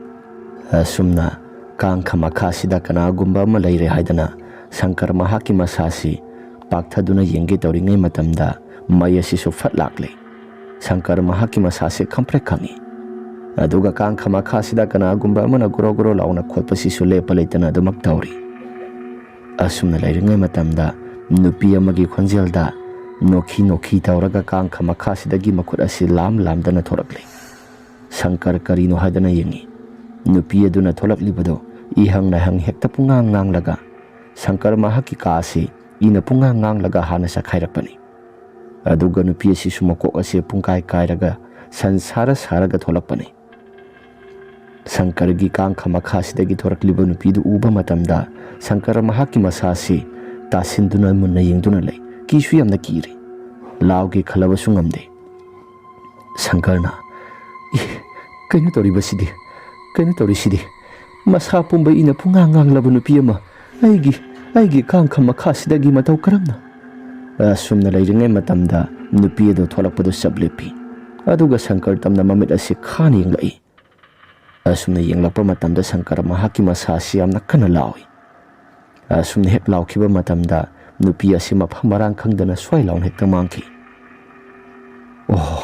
ꯑꯁꯨꯝꯅ ꯀꯥꯡꯈ ꯃꯈꯥꯁꯤꯗ ꯀꯅꯥꯒꯨꯝꯕ ꯑꯃ ꯂꯩꯔꯦ ꯍꯥꯏꯗꯅ ꯁꯪꯀꯔ ꯃꯍꯥꯛꯀꯤ ꯃꯁꯥꯁꯤ ꯄꯥꯛꯊꯗꯨꯅ ꯌꯦꯡꯒꯦ ꯇꯧꯔꯤꯉꯩ ꯃꯇꯝꯗ ꯃꯩ ꯑꯁꯤꯁꯨ ꯐꯠ ꯂꯥꯛꯂꯦ꯫ ꯁꯪꯀꯔ ꯃꯍꯥꯛꯀꯤ ꯃꯁꯥꯁꯤ ꯈꯪꯄ꯭ꯔꯦꯛ ꯈꯪꯉꯤ꯫ ꯑꯗꯨꯒ ꯀꯥꯡꯈ ꯃꯈꯥꯁꯤꯗ ꯀꯅꯥꯒꯨꯝꯕ ꯑꯃꯅ ꯒꯣꯔꯣ ꯒꯣꯔꯣ ꯂꯥꯎꯅ ꯈꯣꯠꯄꯁꯤꯁꯨ ꯂꯦꯞꯄ ꯂꯩꯇꯅ ꯑꯗꯨꯃꯛ ꯇꯧꯔꯤ꯫ ꯑꯁꯨꯝꯅ ꯂꯩꯔꯤꯉꯩ ꯃꯇꯝꯗ ꯅꯨꯄꯤ ꯑꯃꯒꯤ ꯈꯣꯟꯖꯦꯜꯗ ꯅꯣꯛꯈꯤ ꯅꯣꯛꯈꯤ ꯇꯧꯔꯒ ꯀꯥꯡꯈ ꯃꯈꯥꯁꯤꯗꯒꯤ ꯃꯈꯨꯠ ꯑꯁꯤ ꯂꯥꯝ ꯂꯥꯝꯗꯅ ꯊꯣꯔꯛꯂꯦ꯫ ꯁꯪꯀꯔ ꯀꯔꯤꯅꯣ ꯍꯥꯏꯗꯅ ꯌꯦꯡꯉꯤ꯫ ꯅꯨꯄꯤ ꯑꯗꯨꯅ ꯊꯣꯛꯂꯛꯂꯤꯕꯗꯨ ꯏꯍꯪ ꯅꯍꯪ ꯍꯦꯛꯇ ꯄꯨꯡꯉꯥꯡ ꯉꯥꯡꯂꯒ ꯁꯪꯀꯔ ꯃꯍꯥꯛꯀꯤ ꯀꯥ ꯑꯁꯤ ꯏꯅ ꯄꯨꯡꯉꯥꯡ ꯉꯥꯡꯂꯒ ꯍꯥꯟꯅ ꯆꯈꯥꯏꯔꯛꯄꯅꯤ꯫ ꯑꯗꯨꯒ ꯅꯨꯄꯤ ꯑꯁꯤꯁꯨ ꯃꯀꯣꯛ ꯑꯁꯦ ꯄꯨꯡꯀꯥꯏ ꯀꯥꯏꯔꯒ ꯁꯟ ꯁꯥꯔ ꯁꯥꯔꯒ ꯊꯣꯛꯂꯛꯄꯅꯤ꯫ ꯁꯪꯀꯔꯒꯤ ꯀꯥꯡꯈ ꯃꯈꯥꯁꯤꯗꯒꯤ ꯊꯣꯔꯛꯂꯤꯕ ꯅꯨꯄꯤꯗꯨ ꯎꯕ ꯃꯇꯝꯗ ꯁꯪꯀꯔ ꯃꯍꯥꯛꯀꯤ ꯃꯁꯥꯁꯤ ꯇꯥꯁꯤꯟꯗꯨꯅ ꯃꯨꯟꯅ ꯌꯦꯡꯗꯨꯅ ꯂꯩ꯫ ꯀꯤꯁꯨ ꯌꯥꯝꯅ ꯀꯤꯔꯤ꯫ ꯂꯥꯎꯒꯦ ꯈꯜꯂꯕꯁꯨ ꯉꯝꯗꯦ꯫ ꯁꯪꯀꯔꯅ, "ꯏ, ꯀꯩꯅꯣ ꯇꯧꯔꯤꯕꯁꯤꯗꯤ? ꯀꯩꯅꯣ ꯇꯧꯔꯤꯁꯤꯗꯤ? ꯃꯁꯥ ꯄꯨꯝꯕ ꯏꯅ ꯄꯨꯡꯉꯥꯡ ꯉꯥꯡꯂꯕ ꯅꯨꯄꯤ ꯑꯃ ꯑꯩꯒꯤ, ꯑꯩꯒꯤ ꯀꯥꯡꯈ ꯃꯈꯥꯁꯤꯗꯒꯤ ꯃꯇꯧ ꯀꯔꯝꯅ?" ꯑꯁꯨꯝꯅ ꯂꯩꯔꯤꯉꯩ ꯃꯇꯝꯗ ꯅꯨꯄꯤ ꯑꯗꯨ ꯊꯣꯛꯂꯛꯄꯗꯨ ꯆꯞ ꯂꯦꯞꯄꯤ꯫ ꯑꯗꯨꯒ ꯁꯪꯀꯔ ꯇꯝꯅ ꯃꯃꯤꯠ ꯑꯁꯤ ꯈꯥꯅ ꯌꯦꯡꯂꯛꯏ꯫ ꯑꯁꯨꯝꯅ ꯌꯦꯡꯂꯛꯄ ꯃꯇꯝꯗ ꯁꯪꯀꯔ ꯃꯍꯥꯛꯀꯤ ꯃꯁꯥ ꯑꯁꯤ ꯌꯥꯝꯅ ꯀꯟꯅ ꯂꯥꯎꯏ꯫ ꯑꯁꯨꯝꯅ ꯍꯦꯛ ꯂꯥꯎꯈꯤꯕ ꯃꯇꯝꯗ ꯅꯨꯄꯤ ꯑꯁꯤ ꯃꯐꯝ ꯃꯔꯥꯡ ꯈꯪꯗꯅ ꯁ꯭ꯋꯥꯏ ꯂꯥꯎꯅ ꯍꯦꯛꯇ ꯃꯥꯡꯈꯤ꯫ ꯑꯣ,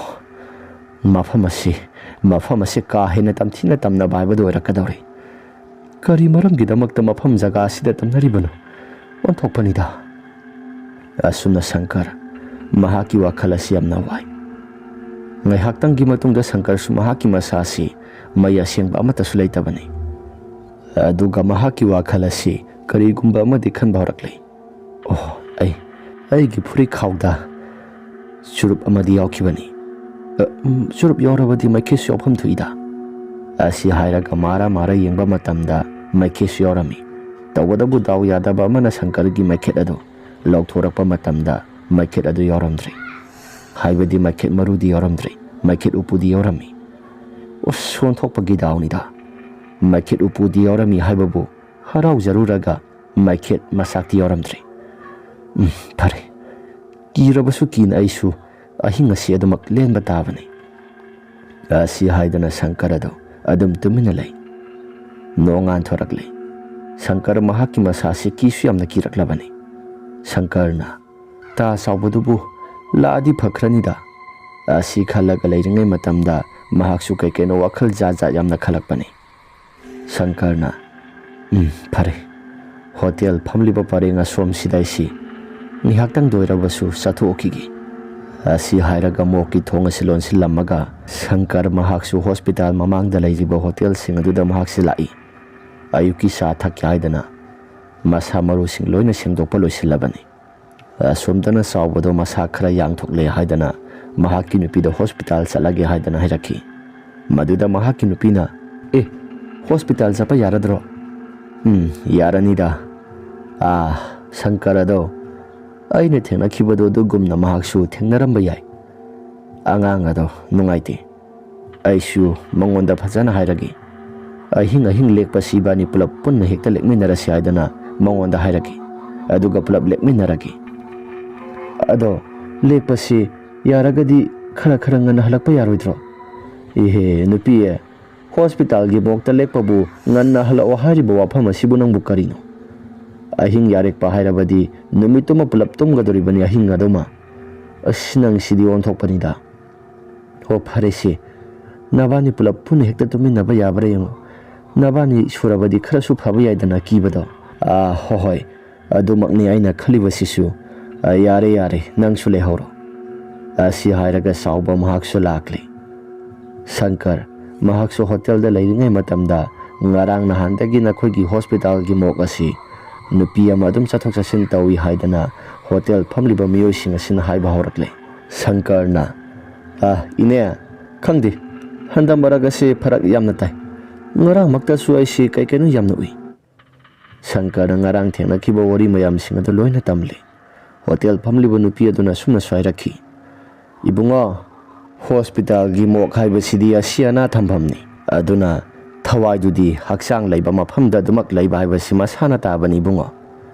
ꯃꯐꯝ ꯑꯁꯤ, ꯃꯐꯝ ꯑꯁꯤ ꯀꯥ ꯍꯦꯟꯅ ꯇꯝꯊꯤꯅ ꯇꯝꯅꯕ ꯍꯥꯏꯕꯗꯨ ꯑꯣꯏꯔꯛꯀꯗꯧꯔꯤ꯫ ꯀꯔꯤ ꯃꯔꯝꯒꯤꯗꯃꯛꯇ ꯃꯐꯝ ꯖꯒꯥ ꯑꯁꯤꯗ ꯇꯝꯅꯔꯤꯕꯅꯣ? ꯑꯣꯟꯊꯣꯛꯄꯅꯤꯗ꯫ ꯑꯁꯨꯝꯅ ꯁꯪꯀꯔ ꯃꯍꯥꯛꯀꯤ ꯋꯥꯈꯜ ꯑꯁꯤ ꯌꯥꯝꯅ ꯋꯥꯏ꯫ ꯉꯥꯏꯍꯥꯛꯇꯪꯒꯤ ꯃꯇꯨꯡꯗ ꯁꯪꯀꯔꯁꯨ ꯃꯍꯥꯛꯀꯤ ꯃꯁꯥ ꯑꯁꯤ ꯃꯩ ꯑꯁꯦꯡꯕ ꯑꯃꯠꯇꯁꯨ ꯂꯩꯇꯕꯅꯤ꯫ ꯑꯗꯨꯒ ꯃꯍꯥꯛꯀꯤ ꯋꯥꯈꯜ ꯑꯁꯤ ꯀꯔꯤꯒꯨꯝꯕ ꯑꯃꯗꯤ ꯈꯟꯕ ꯍꯧꯔꯛꯂꯤ꯫ "ꯑꯣ, ꯑꯩ, ꯑꯩꯒꯤ ꯐꯨꯔꯤꯠ ꯈꯥꯎꯗ ꯆꯨꯔꯨꯞ ꯑꯃꯗꯤ ꯌꯥꯎꯈꯤꯕꯅꯤ꯫ ꯑ, ꯎꯝ, ꯆꯨꯔꯨꯞ ꯌꯥꯎꯔꯕꯗꯤ ꯃꯩꯈꯦꯠꯁꯨ ꯌꯥꯎꯐꯝ ꯊꯣꯛꯏꯗ꯫" ꯑꯁꯤ ꯍꯥꯏꯔꯒ ꯃꯥꯔꯥ ꯃꯥꯔꯥ ꯌꯦꯡꯕ ꯃꯇꯝꯗ ꯃꯩꯈꯦꯠꯁꯨ ꯌꯥꯎꯔꯝꯃꯤ꯫ ꯇꯧꯕꯇꯕꯨ ꯗꯥꯎ ꯌꯥꯗꯕ ꯑꯃꯅ ꯁꯪꯀꯔꯒꯤ ꯃꯩꯈꯦꯠ ꯑꯗꯨ ꯂꯧꯊꯣꯔꯛꯄ ꯃꯇꯝꯗ ꯃꯩꯈꯦꯠ ꯑꯗꯨ ꯌꯥꯎꯔꯝꯗ꯭ꯔꯦ꯫ ꯍꯥꯏꯕꯗꯤ ꯃꯩꯈꯦꯠ ꯃꯔꯨꯗꯤ ꯌꯥꯎꯔꯝꯗ꯭ꯔꯦ, ꯃꯩꯈꯦꯠ ꯎꯄꯨꯗꯤ ꯌꯥꯎꯔꯝꯃꯤ꯫ ꯑꯁ, ꯑꯣꯟꯊꯣꯛꯄꯒꯤ ꯗꯥꯎꯅꯤꯗ꯫ ꯃꯩꯈꯦꯠ ꯎꯄꯨꯗꯤ ꯌꯥꯎꯔꯝꯃꯤ ꯍꯥꯏꯕꯕꯨ ꯍꯔꯥꯎꯖꯔꯨꯔꯒ ꯃꯩꯈꯦꯠ ꯃꯆꯥꯛꯇꯤ ꯌꯥꯎꯔꯝꯗ꯭ꯔꯦ꯫ ꯎꯝ, ꯐꯔꯦ꯫ ꯀꯤꯔꯕꯁꯨ ꯀꯤꯅ ꯑꯩꯁꯨ ꯑꯍꯤꯡ ꯑꯁꯤ ꯑꯗꯨꯃꯛ ꯂꯦꯟꯕ ꯇꯥꯕꯅꯤ꯫ ꯑꯁꯤ ꯍꯥꯏꯗꯨꯅ ꯁꯪꯀꯔ ꯑꯗꯨ ꯑꯗꯨꯝ ꯇꯨꯃꯤꯟꯅ ꯂꯩ꯫ ꯅꯣꯡꯉꯥꯟ ꯊꯣꯔꯛꯂꯦ꯫ ꯁꯪꯀꯔ ꯃꯍꯥꯛꯀꯤ ꯃꯁꯥꯁꯤ ꯀꯤꯁꯨ ꯌꯥꯝꯅ ꯀꯤꯔꯛꯂꯕꯅꯤ꯫ ꯁꯪꯀꯔꯅ, "ꯇꯥ ꯆꯥꯎꯕꯗꯨꯕꯨ ꯂꯥꯛꯑꯗꯤ ꯐꯈ꯭ꯔꯅꯤꯗ" ꯑꯁꯤ ꯈꯜꯂꯒ ꯂꯩꯔꯤꯉꯩ ꯃꯇꯝꯗ ꯃꯍꯥꯛꯁꯨ ꯀꯩ ꯀꯩꯅꯣ ꯋꯥꯈꯜ ꯖꯥꯠ ꯖꯥꯠ ꯌꯥꯝꯅ ꯈꯜꯂꯛꯄꯅꯤ꯫ ꯁꯪꯀꯔꯅ, "ꯎꯝ, ꯐꯔꯦ꯫ ꯍꯣꯇꯦꯜ ꯐꯝꯂꯤꯕ ꯄꯔꯦꯡ ꯑꯁꯣꯝꯁꯤꯗ ꯑꯩꯁꯤ ꯉꯥꯏꯍꯥꯛꯇꯪꯗ ꯑꯣꯏꯔꯕꯁꯨ ꯆꯠꯊꯣꯛꯈꯤꯒꯦ" ꯑꯁꯤ ꯍꯥꯏꯔꯒ ꯃꯣꯛꯀꯤ ꯊꯣꯡ ꯑꯁꯤ ꯂꯣꯟꯁꯤꯜꯂꯝꯃꯒ ꯁꯪꯀꯔ ꯃꯍꯥꯛꯁꯨ ꯍꯣꯁꯄꯤꯇꯥꯜ ꯃꯃꯥꯡꯗ ꯂꯩꯔꯤꯕ ꯍꯣꯇꯦꯜꯁꯤꯡ ꯑꯗꯨꯗ ꯃꯍꯥꯛꯁꯤ ꯂꯥꯛꯏ꯫ ꯑꯌꯨꯛꯀꯤ ꯆꯥ ꯊꯛꯀꯦ ꯍꯥꯏꯗꯅ ꯃꯁꯥ ꯃꯔꯨꯁꯤꯡ ꯂꯣꯏꯅ ꯁꯦꯡꯗꯣꯛꯄ ꯂꯣꯏꯁꯤꯜꯂꯕꯅꯤ꯫ ꯑꯁꯣꯝꯗꯅ ꯆꯥꯎꯕꯗꯣ ꯃꯁꯥ ꯈꯔ ꯌꯥꯡꯊꯣꯛꯂꯦ ꯍꯥꯏꯗꯅ ꯃꯍꯥꯛꯀꯤ ꯅꯨꯄꯤꯗ ꯍꯣꯁꯄꯤꯇꯥꯜ ꯆꯠꯂꯒꯦ ꯍꯥꯏꯗꯅ ꯍꯥꯏꯔꯛꯈꯤ꯫ ꯃꯗꯨꯗ ꯃꯍꯥꯛꯀꯤ ꯅꯨꯄꯤꯅ, "ꯑꯦ, ꯍꯣꯁꯄꯤꯇꯥꯜ ꯆꯠꯄ ꯌꯥꯔꯗ꯭ꯔꯣ?" "ꯎꯝ, ꯌꯥꯔꯅꯤꯗ꯫ ꯑꯥ, ꯁꯪꯀꯔ ꯑꯗꯣ ꯑꯩꯅ ꯊꯦꯡꯅꯈꯤꯕꯗꯣ ꯑꯗꯨꯒꯨꯝꯅ ꯃꯍꯥꯛꯁꯨ ꯊꯦꯡꯅꯔꯝꯕ ꯌꯥꯏ꯫ ꯑꯉꯥꯡ ꯑꯗꯣ ꯅꯨꯡꯉꯥꯏꯇꯦ꯫ ꯑꯩꯁꯨ ꯃꯉꯣꯟꯗ ꯐꯖꯅ ꯍꯥꯏꯔꯒꯦ꯫ ꯑꯍꯤꯡ ꯑꯍꯤꯡ ꯂꯦꯛꯄꯁꯤ ꯏꯕꯥꯅꯤ ꯄꯨꯂꯞ ꯄꯨꯟꯅ ꯍꯦꯛꯇ ꯂꯦꯛꯃꯤꯟꯅꯔꯁꯤ ꯍꯥꯏꯗꯅ ꯃꯉꯣꯟꯗ ꯍꯥꯏꯔꯒꯦ꯫ ꯑꯗꯨꯒ ꯄꯨꯂꯞ ꯂꯦꯛꯃꯤꯟꯅꯔꯒꯦ꯫ ꯑꯗꯣ ꯂꯦꯛꯄꯁꯤ ꯌꯥꯔꯒꯗꯤ ꯈꯔ ꯈꯔ ꯉꯟꯅ ꯍꯜꯂꯛꯄ ꯌꯥꯔꯣꯏꯗ꯭ꯔꯣ?" "ꯏꯍꯦ, ꯅꯨꯄꯤ, ꯍꯣꯁꯄꯤꯇꯥꯜꯒꯤ ꯃꯣꯛꯇ ꯂꯦꯛꯄꯕꯨ ꯉꯟꯅ ꯍꯜꯂꯛꯑꯣ ꯍꯥꯏꯔꯤꯕ ꯋꯥꯐꯝ ꯑꯁꯤꯕꯨ ꯅꯪꯕꯨ ꯀꯔꯤꯅꯣ? ꯑꯍꯤꯡ ꯌꯥꯔꯦꯛꯄ ꯍꯥꯏꯔꯕꯗꯤ ꯅꯨꯃꯤꯠꯇꯨꯃ ꯄꯨꯂꯞ ꯇꯨꯝꯒꯗꯧꯔꯤꯕꯅꯤ ꯑꯍꯤꯡ ꯑꯗꯨꯃ꯫ ꯑꯁ, ꯅꯪ ꯁꯤꯗꯤ ꯑꯣꯟꯊꯣꯛꯄꯅꯤꯗ꯫ ꯍꯣ, ꯐꯔꯦꯁꯦ, ꯅꯕꯥꯅꯤ ꯄꯨꯂꯞ ꯄꯨꯟꯅ ꯍꯦꯛꯇ ꯇꯨꯝꯃꯤꯟꯅꯕ ꯌꯥꯕ꯭ꯔꯥ ꯌꯦꯡꯉꯣ꯫ ꯅꯕꯥꯅꯤ ꯁꯨꯔꯕꯗꯤ ꯈꯔꯁꯨ ꯐꯕ ꯌꯥꯏꯗꯅ ꯀꯤꯕꯗꯣ꯫ ꯑꯥ, ꯍꯣ ꯍꯣꯏ, ꯑꯗꯨꯃꯛꯅꯤ ꯑꯩꯅ ꯈꯜꯂꯤꯕꯁꯤꯁꯨ꯫ ꯑꯥ, ꯌꯥꯔꯦ, ꯌꯥꯔꯦ, ꯅꯪꯁꯨ ꯂꯩꯍꯧꯔꯣ꯫" ꯑꯁꯤ ꯍꯥꯏꯔꯒ ꯆꯥꯎꯕ ꯃꯍꯥꯛꯁꯨ ꯂꯥꯛꯂꯦ꯫ ꯁꯪꯀꯔ ꯃꯍꯥꯛꯁꯨ ꯍꯣꯇꯦꯜꯗ ꯂꯩꯔꯤꯉꯩ ꯃꯇꯝꯗ ꯉꯔꯥꯡ ꯅꯍꯥꯟꯗꯒꯤ ꯅꯈꯣꯏꯒꯤ ꯍꯣꯁꯄꯤꯇꯥꯜꯒꯤ ꯃꯣꯛ ꯑꯁꯤ ꯅꯨꯄꯤ ꯑꯃ ꯑꯗꯨꯝ ꯆꯠꯊꯣꯛ ꯆꯠꯁꯤꯟ ꯇꯧꯏ ꯍꯥꯏꯗꯅ ꯍꯣꯇꯦꯜ ꯐꯝꯂꯤꯕ ꯃꯤꯑꯣꯏꯁꯤꯡ ꯑꯁꯤꯅ ꯍꯥꯏꯕ ꯍꯧꯔꯛꯂꯦ꯫ ꯁꯪꯀꯔꯅ, "ꯑ, ꯏꯅꯦ, ꯈꯪꯗꯦ, ꯍꯟꯗꯛ ꯃꯔꯛ ꯑꯁꯤ ꯐꯔꯛ ꯌꯥꯝꯅ ꯇꯥꯏ꯫ ꯉꯔꯥꯡꯃꯛꯇꯁꯨ ꯑꯩꯁꯤ ꯀꯩ ꯀꯩꯅꯣ ꯌꯥꯝꯅ ꯎꯏ꯫" ꯁꯪꯀꯔꯅ ꯉꯔꯥꯡ ꯊꯦꯡꯅꯈꯤꯕ ꯋꯥꯔꯤ ꯃꯌꯥꯝꯁꯤꯡ ꯑꯗꯨ ꯂꯣꯏꯅ ꯇꯝꯂꯦ꯫ ꯍꯣꯇꯦꯜ ꯐꯝꯂꯤꯕ ꯅꯨꯄꯤ ꯑꯗꯨꯅ ꯑꯁꯨꯝꯅꯁꯨ ꯍꯥꯏꯔꯛꯈꯤ, "ꯏꯕꯨꯡꯉꯣ, ꯍꯣꯁꯄꯤꯇꯥꯜꯒꯤ ꯃꯣꯛ ꯍꯥꯏꯕꯁꯤꯗꯤ ꯑꯁꯤ ꯑꯅꯥ ꯊꯝꯐꯝꯅꯤ꯫ ꯑꯗꯨꯅ ꯊꯋꯥꯏꯗꯨꯗꯤ ꯍꯛꯆꯥꯡ ꯂꯩꯕ ꯃꯐꯝꯗ ꯑꯗꯨꯃꯛ ꯂꯩꯕ ꯍꯥꯏꯕꯁꯤ ꯃꯁꯥꯅ ꯇꯥꯕꯅꯤ ꯏꯕꯨꯡꯉꯣ꯫"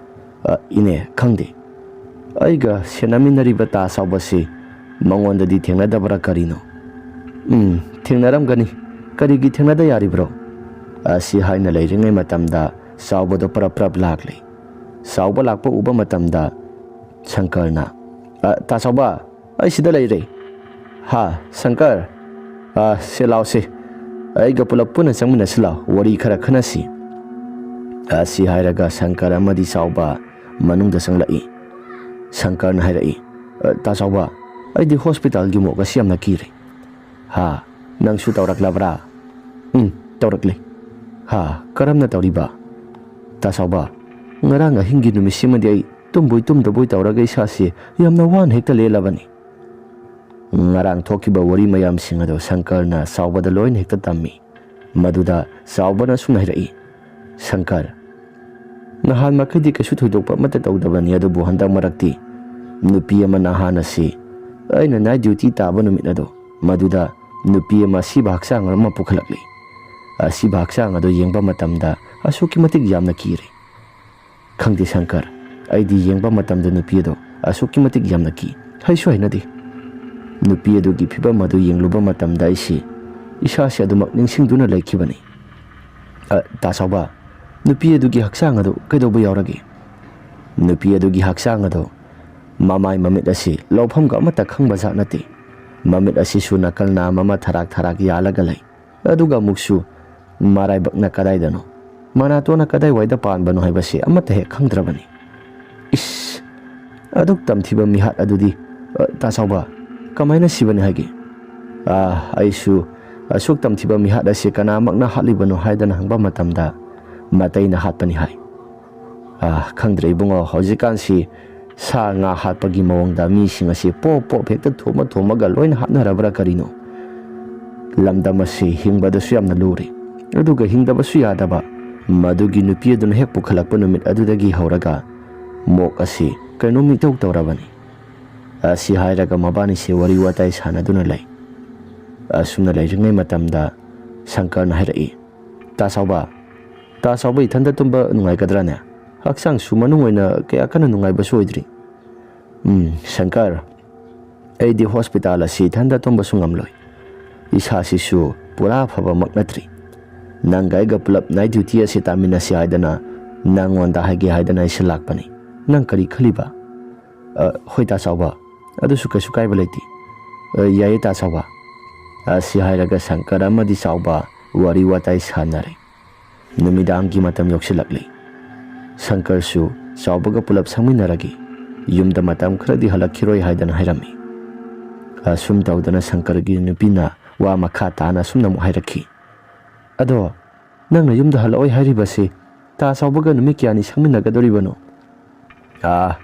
"ꯑ, ꯏꯅꯦ, ꯈꯪꯗꯦ꯫ ꯑꯩꯒ ꯁꯦꯟꯅꯃꯤꯟꯅꯔꯤꯕ ꯇꯥ ꯆꯥꯎꯕꯁꯤ ꯃꯉꯣꯟꯗꯗꯤ ꯊꯦꯡꯅꯗꯕ꯭ꯔꯥ ꯀꯔꯤꯅꯣ?" "ꯎꯝ, ꯊꯦꯡꯅꯔꯝꯒꯅꯤ꯫ ꯀꯔꯤꯒꯤ ꯊꯦꯡꯅꯗ ꯌꯥꯔꯤꯕ꯭ꯔꯣ?" ꯑꯁꯤ ꯍꯥꯏꯅ ꯂꯩꯔꯤꯉꯩ ꯃꯇꯝꯗ ꯆꯥꯎꯕꯗꯣ ꯄ꯭ꯔꯞ ꯄ꯭ꯔꯞ ꯂꯥꯛꯂꯦ꯫ ꯆꯥꯎꯕ ꯂꯥꯛꯄ ꯎꯕ ꯃꯇꯝꯗ ꯁꯪꯀꯔꯅ, "ꯑ, ꯇꯥ ꯆꯥꯎꯕ, ꯑꯩ ꯁꯤꯗ ꯂꯩꯔꯦ꯫" "ꯍꯥ, ꯁꯪꯀꯔ? ꯑ, ꯁꯦ ꯂꯥꯎꯁꯦ꯫ ꯑꯩꯒ ꯄꯨꯂꯞ ꯄꯨꯟꯅ ꯆꯪꯃꯤꯟꯅꯁꯤ ꯂꯥꯎ, ꯋꯥꯔꯤ ꯈꯔ ꯈꯟꯅꯁꯤ꯫" ꯑꯁꯤ ꯍꯥꯏꯔꯒ ꯁꯪꯀꯔ ꯑꯃꯗꯤ ꯆꯥꯎꯕ ꯃꯅꯨꯡꯗ ꯆꯪꯂꯛꯏ꯫ ꯁꯪꯀꯔꯅ ꯍꯥꯏꯔꯛꯏ, "ꯑ, ꯇꯥ ꯆꯥꯎꯕ, ꯑꯩꯗꯤ ꯍꯣꯁꯄꯤꯇꯥꯜꯒꯤ ꯃꯣꯛ ꯑꯁꯤ ꯌꯥꯝꯅ ꯀꯤꯔꯦ꯫" "ꯍꯥ, ꯅꯪꯁꯨ ꯇꯧꯔꯛꯂꯕ꯭ꯔꯥ?" "ꯎꯝ, ꯇꯧꯔꯛꯂꯦ꯫" "ꯍꯥ, ꯀꯔꯝꯅ ꯇꯧꯔꯤꯕ?" "ꯇꯥ ꯆꯥꯎꯕ, ꯉꯔꯥꯡ ꯑꯍꯤꯡꯒꯤ ꯅꯨꯃꯤꯠꯁꯤꯃꯗꯤ ꯑꯩ ꯇꯨꯝꯕꯣꯏ ꯇꯨꯝꯗꯕꯣꯏ ꯇꯧꯔꯒ ꯏꯁꯥꯁꯤ ꯌꯥꯝꯅ ꯋꯥꯅ ꯍꯦꯛꯇ ꯂꯦꯜꯂꯕꯅꯤ꯫ ꯉꯔꯥꯡ ꯊꯣꯛꯈꯤꯕ ꯋꯥꯔꯤ ꯃꯌꯥꯝꯁꯤꯡ ꯑꯗꯣ ꯁꯪꯀꯔꯅ ꯆꯥꯎꯕꯗ ꯂꯣꯏꯅ ꯍꯦꯛꯇ ꯇꯝꯃꯤ꯫ ꯃꯗꯨꯗ ꯆꯥꯎꯕꯅ ꯑꯁꯨꯝꯅ ꯍꯥꯏꯔꯛꯏ, "ꯁꯪꯀꯔ, ꯅꯍꯥꯟ ꯃꯈꯩꯗꯤ ꯀꯩꯁꯨ ꯊꯣꯏꯗꯣꯛꯄ ꯑꯃꯠꯇ ꯇꯧꯗꯕꯅꯤ, ꯑꯗꯨꯕꯨ ꯍꯟꯗꯛ ꯃꯔꯛꯇꯤ ꯅꯨꯄꯤ ꯑꯃ ꯅꯍꯥꯟ ꯑꯁꯤ ꯑꯩꯅ ꯅꯥꯏꯠ ꯗ꯭ꯌꯨꯇꯤ ꯇꯥꯕ ꯅꯨꯃꯤꯠ ꯑꯗꯣ, ꯃꯗꯨꯗ ꯅꯨꯄꯤ ꯑꯃ ꯑꯁꯤꯕ ꯍꯛꯆꯥꯡ ꯑꯃ ꯄꯨꯈꯠꯂꯛꯂꯤ꯫ ꯑꯁꯤꯕ ꯍꯛꯆꯥꯡ ꯑꯗꯨ ꯌꯦꯡꯕ ꯃꯇꯝꯗ ꯑꯁꯨꯛꯀꯤ ꯃꯇꯤꯛ ꯌꯥꯝꯅ ꯀꯤꯔꯦ꯫ ꯈꯪꯗꯦ ꯁꯪꯀꯔ, ꯑꯩꯗꯤ ꯌꯦꯡꯕ ꯃꯇꯝꯗ ꯅꯨꯄꯤ ꯑꯗꯣ ꯑꯁꯨꯛꯀꯤ ꯃꯇꯤꯛ ꯌꯥꯝꯅ ꯀꯤ, ꯍꯩꯁꯨ ꯍꯩꯅꯗꯦ꯫ ꯅꯨꯄꯤ ꯑꯗꯨꯒꯤ ꯐꯤꯕꯝ ꯑꯗꯨ ꯌꯦꯡꯂꯨꯕ ꯃꯇꯝꯗ ꯑꯩꯁꯤ ꯏꯁꯥꯁꯤ ꯑꯗꯨꯃꯛ ꯅꯤꯡꯁꯤꯡꯗꯨꯅ ꯂꯩꯈꯤꯕꯅꯤ꯫" "ꯑ, ꯇꯥ ꯆꯥꯎꯕ, ꯅꯨꯄꯤ ꯑꯗꯨꯒꯤ ꯍꯛꯆꯥꯡ ꯑꯗꯨ ꯀꯩꯗꯧꯕ ꯌꯥꯎꯔꯒꯦ?" "ꯅꯨꯄꯤ ꯑꯗꯨꯒꯤ ꯍꯛꯆꯥꯡ ꯑꯗꯨ ꯃꯃꯥꯏ ꯃꯃꯤꯠ ꯑꯁꯤ ꯂꯧꯐꯝꯒ ꯑꯃꯠꯇ ꯈꯪꯕ ꯖꯥꯠ ꯅꯠꯇꯦ꯫ ꯃꯃꯤꯠ ꯑꯁꯤꯁꯨ ꯅꯥꯀꯜ ꯅꯥꯝ ꯑꯃ ꯊꯔꯥꯛ ꯊꯔꯥꯛ ꯌꯥꯜꯂꯒ ꯂꯩ꯫ ꯑꯗꯨꯒ ꯑꯃꯨꯛꯁꯨ ꯃꯔꯥꯏꯕꯛꯅ ꯀꯗꯥꯏꯗꯅꯣ, ꯃꯅꯥꯇꯣꯟꯅ ꯀꯗꯥꯏꯋꯥꯏꯗ ꯄꯥꯟꯕꯅꯣ ꯍꯥꯏꯕꯁꯤ ꯑꯃꯠꯇ ꯍꯦꯛ ꯈꯪꯗ꯭ꯔꯕꯅꯤ꯫" "ꯏꯁ, ꯑꯗꯨꯛ ꯇꯝꯊꯤꯕ ꯃꯤꯍꯥꯠ ꯑꯗꯨꯗꯤ, ꯑ, ꯇꯥ ꯆꯥꯎꯕ, ꯀꯃꯥꯏꯅ ꯁꯤꯕꯅꯤ ꯍꯥꯏꯒꯦ?" "ꯑꯥ, ꯑꯩꯁꯨ ꯑꯁꯨꯛ ꯇꯝꯊꯤꯕ ꯃꯤꯍꯥꯠ ꯑꯁꯤ ꯀꯅꯥꯃꯛꯅ ꯍꯥꯠꯂꯤꯕꯅꯣ ꯍꯥꯏꯗꯅ ꯍꯪꯕ ꯃꯇꯝꯗ ꯃꯇꯩꯅ ꯍꯥꯠꯄꯅꯤ ꯍꯥꯏ꯫" "ꯑꯥ, ꯈꯪꯗ꯭ꯔꯦ ꯏꯕꯨꯡꯉꯣ, ꯍꯧꯖꯤꯛꯀꯥꯟꯁꯤ ꯁꯥ ꯉꯥ ꯍꯥꯠꯄꯒꯤ ꯃꯑꯣꯡꯗ ꯃꯤꯁꯤꯡ ꯑꯁꯤ ꯄꯣꯞ ꯄꯣꯞ ꯍꯦꯛꯇ ꯊꯣꯝꯃ ꯊꯣꯝꯃꯒ ꯂꯣꯏꯅ ꯍꯥꯠꯅꯔꯕ꯭ꯔꯥ ꯀꯔꯤꯅꯣ? ꯂꯝꯗꯝ ꯑꯁꯤ ꯍꯤꯡꯕꯗꯁꯨ ꯌꯥꯝꯅ ꯂꯨꯔꯦ, ꯑꯗꯨꯒ ꯍꯤꯡꯗꯕꯁꯨ ꯌꯥꯗꯕ꯫ ꯃꯗꯨꯒꯤ ꯅꯨꯄꯤ ꯑꯗꯨꯅ ꯍꯦꯛ ꯄꯨꯈꯠꯂꯛꯄ ꯅꯨꯃꯤꯠ ꯑꯗꯨꯗꯒꯤ ꯍꯧꯔꯒ ꯃꯣꯛ ꯑꯁꯤ ꯀꯩꯅꯣꯝ ꯏꯇꯧ ꯇꯧꯔꯕꯅꯤ꯫" ꯑꯁꯤ ꯍꯥꯏꯔꯒ ꯃꯕꯥꯅꯤꯁꯦ ꯋꯥꯔꯤ ꯋꯥꯇꯥꯏ ꯁꯥꯟꯅꯗꯨꯅ ꯂꯩ꯫ ꯑꯁꯨꯝꯅ ꯂꯩꯔꯤꯉꯩ ꯃꯇꯝꯗ ꯁꯪꯀꯔꯅ ꯍꯥꯏꯔꯛꯏ, "ꯇꯥ ꯆꯥꯎꯕ, ꯇꯥ ꯆꯥꯎꯕ ꯏꯊꯟꯗ ꯇꯨꯝꯕ ꯅꯨꯡꯉꯥꯏꯒꯗ꯭ꯔꯥꯅꯦ? ꯍꯛꯆꯥꯡꯁꯨ ꯃꯅꯨꯡ ꯑꯣꯏꯅ ꯀꯌꯥ ꯀꯟꯅ ꯅꯨꯡꯉꯥꯏꯕꯁꯨ ꯑꯣꯏꯗ꯭ꯔꯤ꯫" "ꯎꯝ, ꯁꯪꯀꯔ, ꯑꯩꯗꯤ ꯍꯣꯁꯄꯤꯇꯥꯜ ꯑꯁꯤ ꯏꯊꯟꯗ ꯇꯨꯝꯕꯁꯨ ꯉꯝꯂꯣꯏ꯫ ꯏꯁꯥꯁꯤꯁꯨ ꯄꯨꯔꯥ ꯐꯕꯃꯛ ꯅꯠꯇ꯭ꯔꯤ꯫ ꯅꯪꯒ ꯑꯩꯒ ꯄꯨꯂꯞ ꯅꯥꯏꯠ ꯗ꯭ꯌꯨꯇꯤ ꯑꯁꯤ ꯇꯥꯃꯤꯟꯅꯁꯤ ꯍꯥꯏꯗꯅ ꯅꯪꯉꯣꯟꯗ ꯍꯥꯏꯒꯦ ꯍꯥꯏꯗꯅ ꯑꯩꯁꯦ ꯂꯥꯛꯄꯅꯤ꯫ ꯅꯪ ꯀꯔꯤ ꯈꯜꯂꯤꯕ?" "ꯑ, ꯍꯣꯏ ꯇꯥ ꯆꯥꯎꯕ, ꯑꯗꯨꯁꯨ ꯀꯩꯁꯨ ꯀꯥꯏꯕ ꯂꯩꯇꯦ꯫" "ꯑ, ꯌꯥꯏꯌꯦ ꯇꯥ ꯆꯥꯎꯕ꯫" ꯑꯁꯤ ꯍꯥꯏꯔꯒ ꯁꯪꯀꯔ ꯑꯃꯗꯤ ꯆꯥꯎꯕ ꯋꯥꯔꯤ ꯋꯥꯇꯥꯏ ꯁꯥꯟꯅꯔꯦ꯫ ꯅꯨꯃꯤꯗꯥꯡꯒꯤ ꯃꯇꯝ ꯌꯧꯁꯤꯜꯂꯛꯂꯤ꯫ ꯁꯪꯀꯔꯁꯨ ꯆꯥꯎꯕꯒ ꯄꯨꯂꯞ ꯁꯪꯃꯤꯟꯅꯔꯒꯦ, ꯌꯨꯝꯗ ꯃꯇꯝ ꯈꯔꯗꯤ ꯍꯜꯂꯛꯈꯤꯔꯣꯏ ꯍꯥꯏꯗꯅ ꯍꯥꯏꯔꯝꯃꯤ꯫ ꯑꯁꯨꯝ ꯇꯧꯗꯅ ꯁꯪꯀꯔꯒꯤ ꯅꯨꯄꯤꯅ ꯋꯥ ꯃꯈꯥ ꯇꯥꯅ ꯑꯁꯨꯝꯅ ꯑꯃꯨꯛ ꯍꯥꯏꯔꯛꯈꯤ, "ꯑꯗꯣ ꯅꯪꯅ ꯌꯨꯝꯗ ꯍꯜꯂꯛꯑꯣꯏ ꯍꯥꯏꯔꯤꯕꯁꯤ ꯇꯥ ꯆꯥꯎꯕꯒ ꯅꯨꯃꯤꯠ ꯀꯌꯥꯅꯤ ꯁꯪꯃꯤꯟꯅꯒꯗꯧꯔꯤꯕꯅꯣ? "ꯑꯥ,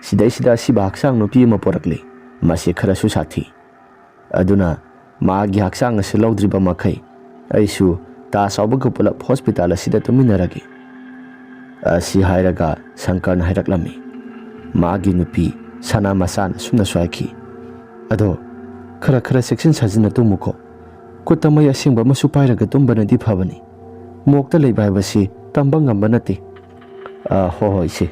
ꯁꯤꯗꯩꯁꯤꯗ ꯑꯁꯤꯕ ꯍꯛꯆꯥꯡ ꯅꯨꯄꯤ ꯑꯃ ꯄꯣꯔꯛꯂꯤ꯫ ꯃꯁꯤ ꯈꯔꯁꯨ ꯁꯥꯊꯤ꯫ ꯑꯗꯨꯅ ꯃꯥꯒꯤ ꯍꯛꯆꯥꯡ ꯑꯁꯤ ꯂꯧꯗ꯭ꯔꯤꯕ ꯃꯈꯩ ꯑꯩꯁꯨ ꯇꯥ ꯆꯥꯎꯕꯒ ꯄꯨꯂꯞ ꯍꯣꯁꯄꯤꯇꯥꯜ ꯑꯁꯤꯗ ꯇꯨꯝꯃꯤꯟꯅꯔꯒꯦ"꯫ ꯑꯁꯤ ꯍꯥꯏꯔꯒ ꯁꯪꯀꯔꯅ ꯍꯥꯏꯔꯛꯂꯝꯃꯤ, "ꯃꯥꯒꯤ ꯅꯨꯄꯤ ꯁꯅꯥ ꯃꯆꯥꯅ ꯑꯁꯨꯝꯅꯁꯨ ꯍꯥꯏꯈꯤ, ꯑꯗꯣ ꯈꯔ ꯈꯔ ꯆꯦꯛꯁꯤꯟ ꯁꯥꯖꯤꯟꯅ ꯇꯨꯝꯃꯨꯀꯣ꯫ ꯈꯨꯠꯇ ꯃꯩ ꯑꯁꯦꯡꯕ ꯑꯃꯁꯨ ꯄꯥꯏꯔꯒ ꯇꯨꯝꯕꯅꯗꯤ ꯐꯕꯅꯤ꯫ ꯃꯣꯛꯇ ꯂꯩꯕ ꯍꯥꯏꯕꯁꯤ ꯇꯝꯕ ꯉꯝꯕ ꯅꯠꯇꯦ"꯫ "ꯑ, ꯍꯣ ꯍꯣꯏ ꯏꯆꯦ꯫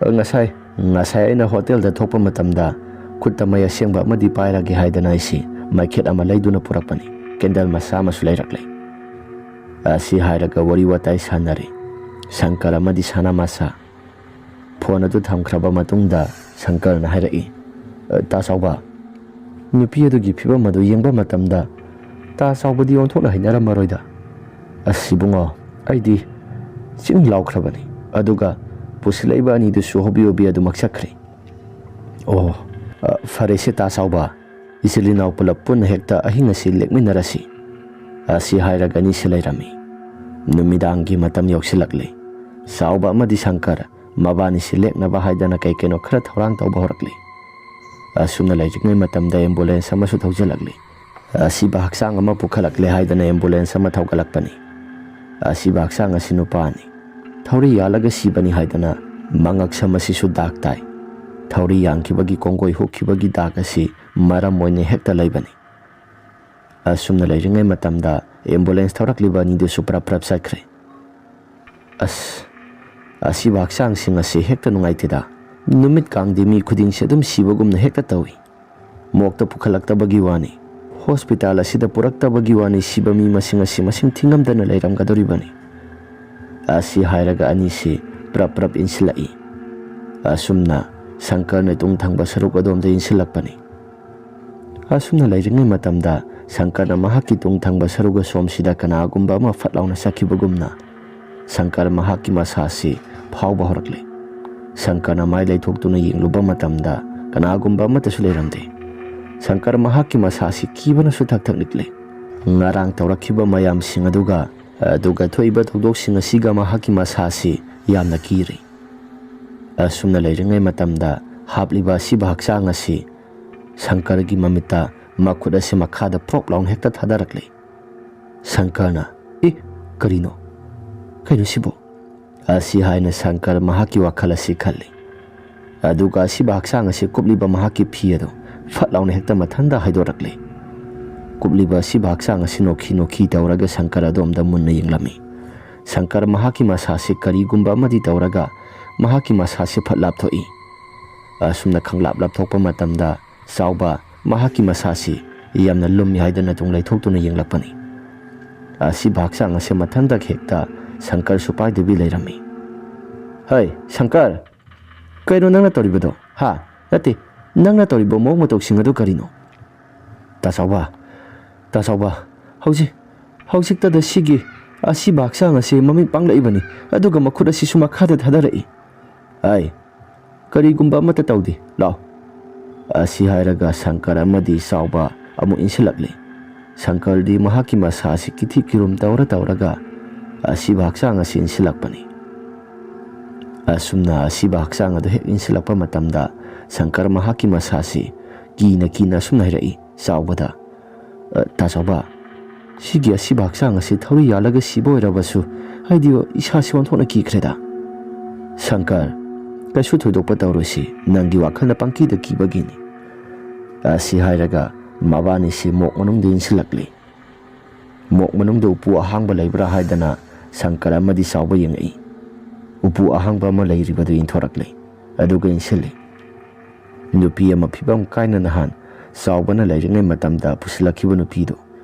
ꯉꯁꯥꯏ, ꯉꯁꯥꯏ ꯑꯩꯅ ꯍꯣꯇꯦꯜꯗ ꯊꯣꯛꯄ ꯃꯇꯝꯗ ꯈꯨꯠꯇ ꯃꯩ ꯑꯁꯦꯡꯕ ꯑꯃꯗꯤ ꯄꯥꯏꯔꯒꯦ ꯍꯥꯏꯗꯅ ꯑꯩꯁꯤ ꯃꯩꯈꯦꯠ ꯑꯃ ꯂꯩꯗꯨꯅ ꯄꯨꯔꯛꯄꯅꯤ꯫ ꯀꯦꯟꯗꯜ ꯃꯆꯥ ꯑꯃꯁꯨ ꯂꯩꯔꯛꯂꯦ"꯫ ꯑꯁꯤ ꯍꯥꯏꯔꯒ ꯋꯥꯔꯤ ꯋꯥꯇꯥꯏ ꯁꯥꯟꯅꯔꯦ ꯁꯪꯀꯔ ꯑꯃꯗꯤ ꯁꯅꯥꯃꯆꯥ꯫ ꯐꯣꯟ ꯑꯗꯨ ꯊꯝꯈ꯭ꯔꯕ ꯃꯇꯨꯡꯗ ꯁꯪꯀꯔꯅ ꯍꯥꯏꯔꯛꯏ, "ꯑ, ꯇꯥ ꯆꯥꯎꯕ, ꯅꯨꯄꯤ ꯑꯗꯨꯒꯤ ꯐꯤꯕꯝ ꯑꯗꯨ ꯌꯦꯡꯕ ꯃꯇꯝꯗ ꯇꯥ ꯆꯥꯎꯕꯗꯤ ꯑꯣꯟꯊꯣꯛꯅ ꯍꯩꯅꯔꯝꯃꯔꯣꯏꯗ꯫ ꯑꯁ ꯏꯕꯨꯡꯉꯣ, ꯑꯩꯗꯤ ꯆꯤꯡ ꯂꯥꯎꯈ꯭ꯔꯕꯅꯤ꯫ ꯑꯗꯨꯒ ꯄꯨꯁꯤꯜꯂꯛꯏꯕ ꯑꯅꯤꯗꯨꯁꯨ ꯍꯣꯕꯤ ꯍꯣꯕꯤ ꯑꯗꯨꯃꯛ ꯆꯠꯈ꯭ꯔꯦ"꯫ "ꯑꯣ, ꯑ, ꯐꯔꯦꯁꯦ ꯇꯥ ꯆꯥꯎꯕ, ꯏꯆꯤꯜ ꯏꯅꯥꯎ ꯄꯨꯂꯞ ꯄꯨꯟꯅ ꯍꯦꯛꯇ ꯑꯍꯤꯡ ꯑꯁꯤ ꯂꯦꯛꯃꯤꯟꯅꯔꯁꯤ"꯫ ꯑꯁꯤ ꯍꯥꯏꯔꯒ ꯑꯅꯤꯁꯤ ꯂꯩꯔꯝꯃꯤ꯫ ꯅꯨꯃꯤꯗꯥꯡꯒꯤ ꯃꯇꯝ ꯌꯧꯁꯤꯜꯂꯛꯂꯦ꯫ ꯆꯥꯎꯕ ꯑꯃꯗꯤ ꯁꯪꯀꯔ ꯃꯕꯥꯅꯤꯁꯤ ꯂꯦꯛꯅꯕ ꯍꯥꯏꯗꯅ ꯀꯩ ꯀꯩꯅꯣ ꯈꯔ ꯊꯧꯔꯥꯡ ꯇꯧꯕ ꯍꯧꯔꯛꯂꯤ꯫ ꯑꯁꯨꯝꯅ ꯂꯩꯔꯤꯉꯩ ꯃꯇꯝꯗ ꯑꯦꯝꯕꯨꯂꯦꯟꯁ ꯑꯃꯁꯨ ꯊꯧꯖꯤꯜꯂꯛꯂꯤ꯫ ꯑꯁꯤꯕ ꯍꯛꯆꯥꯡ ꯑꯃ ꯄꯨꯈꯠꯂꯛꯂꯦ ꯍꯥꯏꯗꯅ ꯑꯦꯝꯕꯨꯂꯦꯟꯁ ꯑꯃ ꯊꯧꯒꯠꯂꯛꯄꯅꯤ꯫ ꯑꯁꯤꯕ ꯍꯛꯆꯥꯡ ꯑꯁꯤ ꯅꯨꯄꯥꯅꯤ꯫ ꯊꯧꯔꯤ ꯌꯥꯜꯂꯒ ꯁꯤꯕꯅꯤ ꯍꯥꯏꯗꯅ ꯃꯉꯛꯁꯝ ꯑꯁꯤꯁꯨ ꯗꯥꯛ ꯇꯥꯏ꯫ ꯊꯧꯔꯤ ꯌꯥꯟꯈꯤꯕꯒꯤ ꯀꯣꯡꯒꯣꯏ ꯍꯨꯛꯈꯤꯕꯒꯤ ꯗꯥꯛ ꯑꯁꯤ ꯃꯔꯝ ꯑꯣꯏꯅ ꯍꯦꯛꯇ ꯂꯩꯕꯅꯤ꯫ ꯑꯁꯨꯝꯅ ꯂꯩꯔꯤꯉꯩ ꯃꯇꯝꯗ ꯑꯦꯝꯕꯨꯂꯦꯟꯁ ꯊꯧꯔꯛꯂꯤꯕ ꯑꯅꯤꯗꯨꯁꯨ ꯄ꯭ꯔꯞ ꯄ꯭ꯔꯞ ꯆꯠꯈ꯭ꯔꯦ꯫ "ꯑꯁ, ꯑꯁꯤꯕ ꯍꯛꯆꯥꯡꯁꯤꯡ ꯑꯁꯤ ꯍꯦꯛꯇ ꯅꯨꯡꯉꯥꯏꯇꯦꯗ꯫ ꯅꯨꯃꯤꯠ ꯀꯥꯡꯗꯤ ꯃꯤ ꯈꯨꯗꯤꯡꯁꯦ ꯑꯗꯨꯝ ꯁꯤꯕꯒꯨꯝꯅ ꯍꯦꯛꯇ ꯇꯧꯏ꯫ ꯃꯣꯛꯇ ꯄꯨꯈꯠꯂꯛꯇꯕꯒꯤ ꯋꯥꯅꯤ, ꯍꯣꯁꯄꯤꯇꯥꯜ ꯑꯁꯤꯗ ꯄꯨꯔꯛꯇꯕꯒꯤ ꯋꯥꯅꯤ, ꯁꯤꯕ ꯃꯤ ꯃꯁꯤꯡ ꯑꯁꯤ ꯃꯁꯤꯡ ꯊꯤꯉꯝꯗꯅ ꯂꯩꯔꯝꯒꯗꯧꯔꯤꯕꯅꯤ"꯫ ꯑꯁꯤ ꯍꯥꯏꯔꯒ ꯑꯅꯤꯁꯤ ꯄ꯭ꯔꯞ ꯄ꯭ꯔꯞ ꯏꯟꯁꯤꯜꯂꯛꯏ꯫ ꯑꯁꯨꯝꯅ ꯁꯪꯀꯔꯅ ꯇꯨꯡ ꯊꯪꯕ ꯁꯔꯨꯛ ꯑꯗꯣꯝꯗ ꯏꯟꯁꯤꯜꯂꯛꯄꯅꯤ꯫ ꯑꯁꯨꯝꯅ ꯂꯩꯔꯤꯉꯩ ꯃꯇꯝꯗ ꯁꯪꯀꯔꯅ ꯃꯍꯥꯛꯀꯤ ꯇꯨꯡ ꯊꯪꯕ ꯁꯔꯨꯛ ꯑꯁꯣꯝꯁꯤꯗ ꯀꯅꯥꯒꯨꯝꯕ ꯑꯃ ꯐꯠ ꯂꯥꯎꯅ ꯆꯠꯈꯤꯕꯒꯨꯝꯅ ꯁꯪꯀꯔ ꯃꯍꯥꯛꯀꯤ ꯃꯁꯥꯁꯤ ꯐꯥꯎꯕ ꯍꯧꯔꯛꯂꯦ꯫ ꯁꯪꯀꯔꯅ ꯃꯥꯏ ꯂꯩꯊꯣꯛꯇꯨꯅ ꯌꯦꯡꯂꯨꯕ ꯃꯇꯝꯗ ꯀꯅꯥꯒꯨꯝꯕ ꯑꯃꯠꯇꯁꯨ ꯂꯩꯔꯝꯗꯦ꯫ ꯁꯪꯀꯔ ꯃꯍꯥꯛꯀꯤ ꯃꯁꯥꯁꯤ ꯀꯤꯕꯅꯁꯨ ꯊꯛ ꯊꯛ ꯅꯤꯛꯂꯦ꯫ ꯉꯔꯥꯡ ꯇꯧꯔꯛꯈꯤꯕ ꯃꯌꯥꯝꯁꯤꯡ ꯑꯗꯨꯒ ꯑꯗꯨꯒ ꯊꯣꯛꯏꯕ ꯊꯧꯗꯣꯛꯁꯤꯡ ꯑꯁꯤꯒ ꯃꯍꯥꯛꯀꯤ ꯃꯁꯥꯁꯤ ꯌꯥꯝꯅ ꯀꯤꯔꯤ꯫ ꯑꯁꯨꯝꯅ ꯂꯩꯔꯤꯉꯩ ꯃꯇꯝꯗ ꯍꯥꯞꯂꯤꯕ ꯑꯁꯤꯕ ꯍꯛꯆꯥꯡ ꯑꯁꯤ ꯁꯪꯀꯔꯒꯤ ꯃꯃꯤꯠꯇ ꯃꯈꯨꯠ ꯑꯁꯤ ꯃꯈꯥꯗ ꯄ꯭ꯔꯣꯞ ꯂꯥꯎꯅ ꯍꯦꯛꯇ ꯊꯥꯗꯔꯛꯂꯦ꯫ ꯁꯪꯀꯔꯅ, "ꯑꯦ, ꯀꯔꯤꯅꯣ? ꯀꯩꯅꯣ ꯁꯤꯕꯣ?" ꯑꯁꯤ ꯍꯥꯏꯅ ꯁꯪꯀꯔ ꯃꯍꯥꯛꯀꯤ ꯋꯥꯈꯜ ꯑꯁꯤ ꯈꯜꯂꯤ꯫ ꯑꯗꯨꯒ ꯑꯁꯤꯕ ꯍꯛꯆꯥꯡ ꯑꯁꯤ ꯀꯨꯞꯂꯤꯕ ꯃꯍꯥꯛꯀꯤ ꯐꯤ ꯑꯗꯨ ꯐꯠ ꯂꯥꯎꯅ ꯍꯦꯛꯇ ꯃꯊꯟꯇ ꯍꯥꯏꯗꯣꯔꯛꯂꯦ꯫ ꯀꯨꯞꯂꯤꯕ ꯑꯁꯤꯕ ꯍꯛꯆꯥꯡ ꯑꯁꯤ ꯅꯣꯛꯈꯤ ꯅꯣꯛꯈꯤ ꯇꯧꯔꯒ ꯁꯪꯀꯔ ꯑꯗꯣꯝꯗ ꯃꯨꯟꯅ ꯌꯦꯡꯂꯝꯃꯤ꯫ ꯁꯪꯀꯔ ꯃꯍꯥꯛꯀꯤ ꯃꯁꯥꯁꯤ ꯀꯔꯤꯒꯨꯝꯕ ꯑꯃꯗꯤ ꯇꯧꯔꯒ ꯃꯍꯥꯛꯀꯤ ꯃꯁꯥꯁꯤ ꯐꯠ ꯂꯥꯞꯊꯣꯛꯏ꯫ ꯑꯁꯨꯝꯅ ꯈꯪꯂꯥꯞ ꯂꯥꯞꯊꯣꯛꯄ ꯃꯇꯝꯗ ꯆꯥꯎꯕ ꯃꯍꯥꯛꯀꯤ ꯃꯁꯥꯁꯤ ꯌꯥꯝꯅ ꯂꯨꯝꯃꯤ ꯍꯥꯏꯗꯨꯅ ꯇꯨꯡ ꯂꯩꯊꯣꯛꯇꯨꯅ ꯌꯦꯡꯂꯛꯄꯅꯤ꯫ ꯑꯁꯤꯕ ꯍꯛꯆꯥꯡ ꯑꯁꯤ ꯃꯊꯟꯇ ꯍꯦꯛꯇ ꯁꯪꯀꯔꯁꯨ ꯄꯥꯏꯗꯕꯤ ꯂꯩꯔꯝꯃꯤ꯫ "ꯍꯩ, ꯁꯪꯀꯔ! ꯀꯩꯅꯣ ꯅꯪꯅ ꯇꯧꯔꯤꯕꯗꯣ? ꯍꯥ? ꯅꯠꯇꯦ, ꯅꯪꯅ ꯇꯧꯔꯤꯕ ꯃꯑꯣꯡ ꯃꯇꯧꯁꯤꯡ ꯑꯗꯨ ꯀꯔꯤꯅꯣ?" "ꯇꯥ ꯆꯥꯎꯕ, ꯇꯥ ꯆꯥꯎꯕ, ꯍꯧꯖꯤꯛ, ꯍꯧꯖꯤꯛꯇꯗ ꯁꯤꯒꯤ ꯑꯁꯤꯕ ꯍꯛꯆꯥꯡ ꯑꯁꯤ ꯃꯃꯤꯠ ꯄꯥꯡꯂꯛꯏꯕꯅꯤ, ꯑꯗꯨꯒ ꯃꯈꯨꯠ ꯑꯁꯤꯁꯨ ꯃꯈꯥꯗ ꯊꯥꯗꯔꯛꯏ꯫ ꯑꯩ ꯀꯔꯤꯒꯨꯝꯕ ꯑꯃꯠꯇ ꯇꯧꯗꯦ, ꯂꯥꯎ꯫" ꯑꯁꯤ ꯍꯥꯏꯔꯒ ꯁꯪꯀꯔ ꯑꯃꯗꯤ ꯆꯥꯎꯕ ꯑꯃꯨꯛ ꯏꯟꯁꯤꯜꯂꯛꯂꯤ꯫ ꯁꯪꯀꯔꯗꯤ ꯃꯍꯥꯛꯀꯤ ꯃꯁꯥ ꯑꯁꯤ ꯀꯤꯊꯤ ꯀꯤꯔꯨꯝ ꯇꯧꯔ ꯇꯧꯔꯒ ꯑꯁꯤꯕ ꯍꯛꯆꯥꯡ ꯑꯁꯤ ꯏꯟꯁꯤꯜꯂꯛꯄꯅꯤ꯫ ꯑꯁꯨꯝꯅ ꯑꯁꯤꯕ ꯍꯛꯆꯥꯡ ꯑꯗꯨ ꯍꯦꯛ ꯏꯟꯁꯤꯜꯂꯛꯄ ꯃꯇꯝꯗ ꯁꯪꯀꯔ ꯃꯍꯥꯛꯀꯤ ꯃꯁꯥꯁꯤ ꯀꯤꯅ ꯀꯤꯅ ꯑꯁꯨꯝꯅ ꯍꯥꯏꯔꯛꯏ, ꯆꯥꯎꯕꯗ, "ꯑ, ꯇꯥ ꯆꯥꯎꯕ, ꯁꯤꯒꯤ ꯑꯁꯤꯕ ꯍꯛꯆꯥꯡ ꯑꯁꯤ ꯊꯧꯔꯤ ꯌꯥꯜꯂꯒ ꯁꯤꯕ ꯑꯣꯏꯔꯕꯁꯨ, ꯍꯥꯏꯗꯤ ꯏꯁꯥꯁꯤ ꯑꯣꯟꯊꯣꯛꯅ ꯀꯤꯈ꯭ꯔꯦꯗ꯫" "ꯁꯪꯀꯔ, ꯀꯩꯁꯨ ꯊꯣꯏꯗꯣꯛꯄ ꯇꯧꯔꯣꯏꯁꯤ, ꯅꯪꯒꯤ ꯋꯥꯈꯜꯅ ꯄꯪꯀꯤꯗ ꯀꯤꯕꯒꯤꯅꯤ꯫" ꯑꯁꯤ ꯍꯥꯏꯔꯒ ꯃꯕꯥꯅꯤꯁꯤ ꯃꯣꯛ ꯃꯅꯨꯡꯗ ꯏꯟꯁꯤꯜꯂꯛꯂꯤ꯫ ꯃꯣꯛ ꯃꯅꯨꯡꯗ ꯎꯄꯨ ꯑꯍꯥꯡꯕ ꯂꯩꯕ꯭ꯔꯥ ꯍꯥꯏꯗꯅ ꯁꯪꯀꯔ ꯑꯃꯗꯤ ꯆꯥꯎꯕ ꯌꯦꯡꯉꯛꯏ꯫ ꯎꯄꯨ ꯑꯍꯥꯡꯕ ꯑꯃ ꯂꯩꯔꯤꯕꯗꯨ ꯏꯟꯊꯣꯔꯛꯂꯦ, ꯑꯗꯨꯒ ꯏꯟꯁꯤꯜꯂꯤ꯫ ꯅꯨꯄꯤ ꯑꯃ ꯐꯤꯕꯝ ꯀꯥꯏꯅ ꯅꯍꯥꯟ ꯆꯥꯎꯕꯅ ꯂꯩꯔꯤꯉꯩ ꯃꯇꯝꯗ ꯄꯨꯁꯤꯜꯂꯛꯈꯤꯕ ꯅꯨꯄꯤꯗꯨ,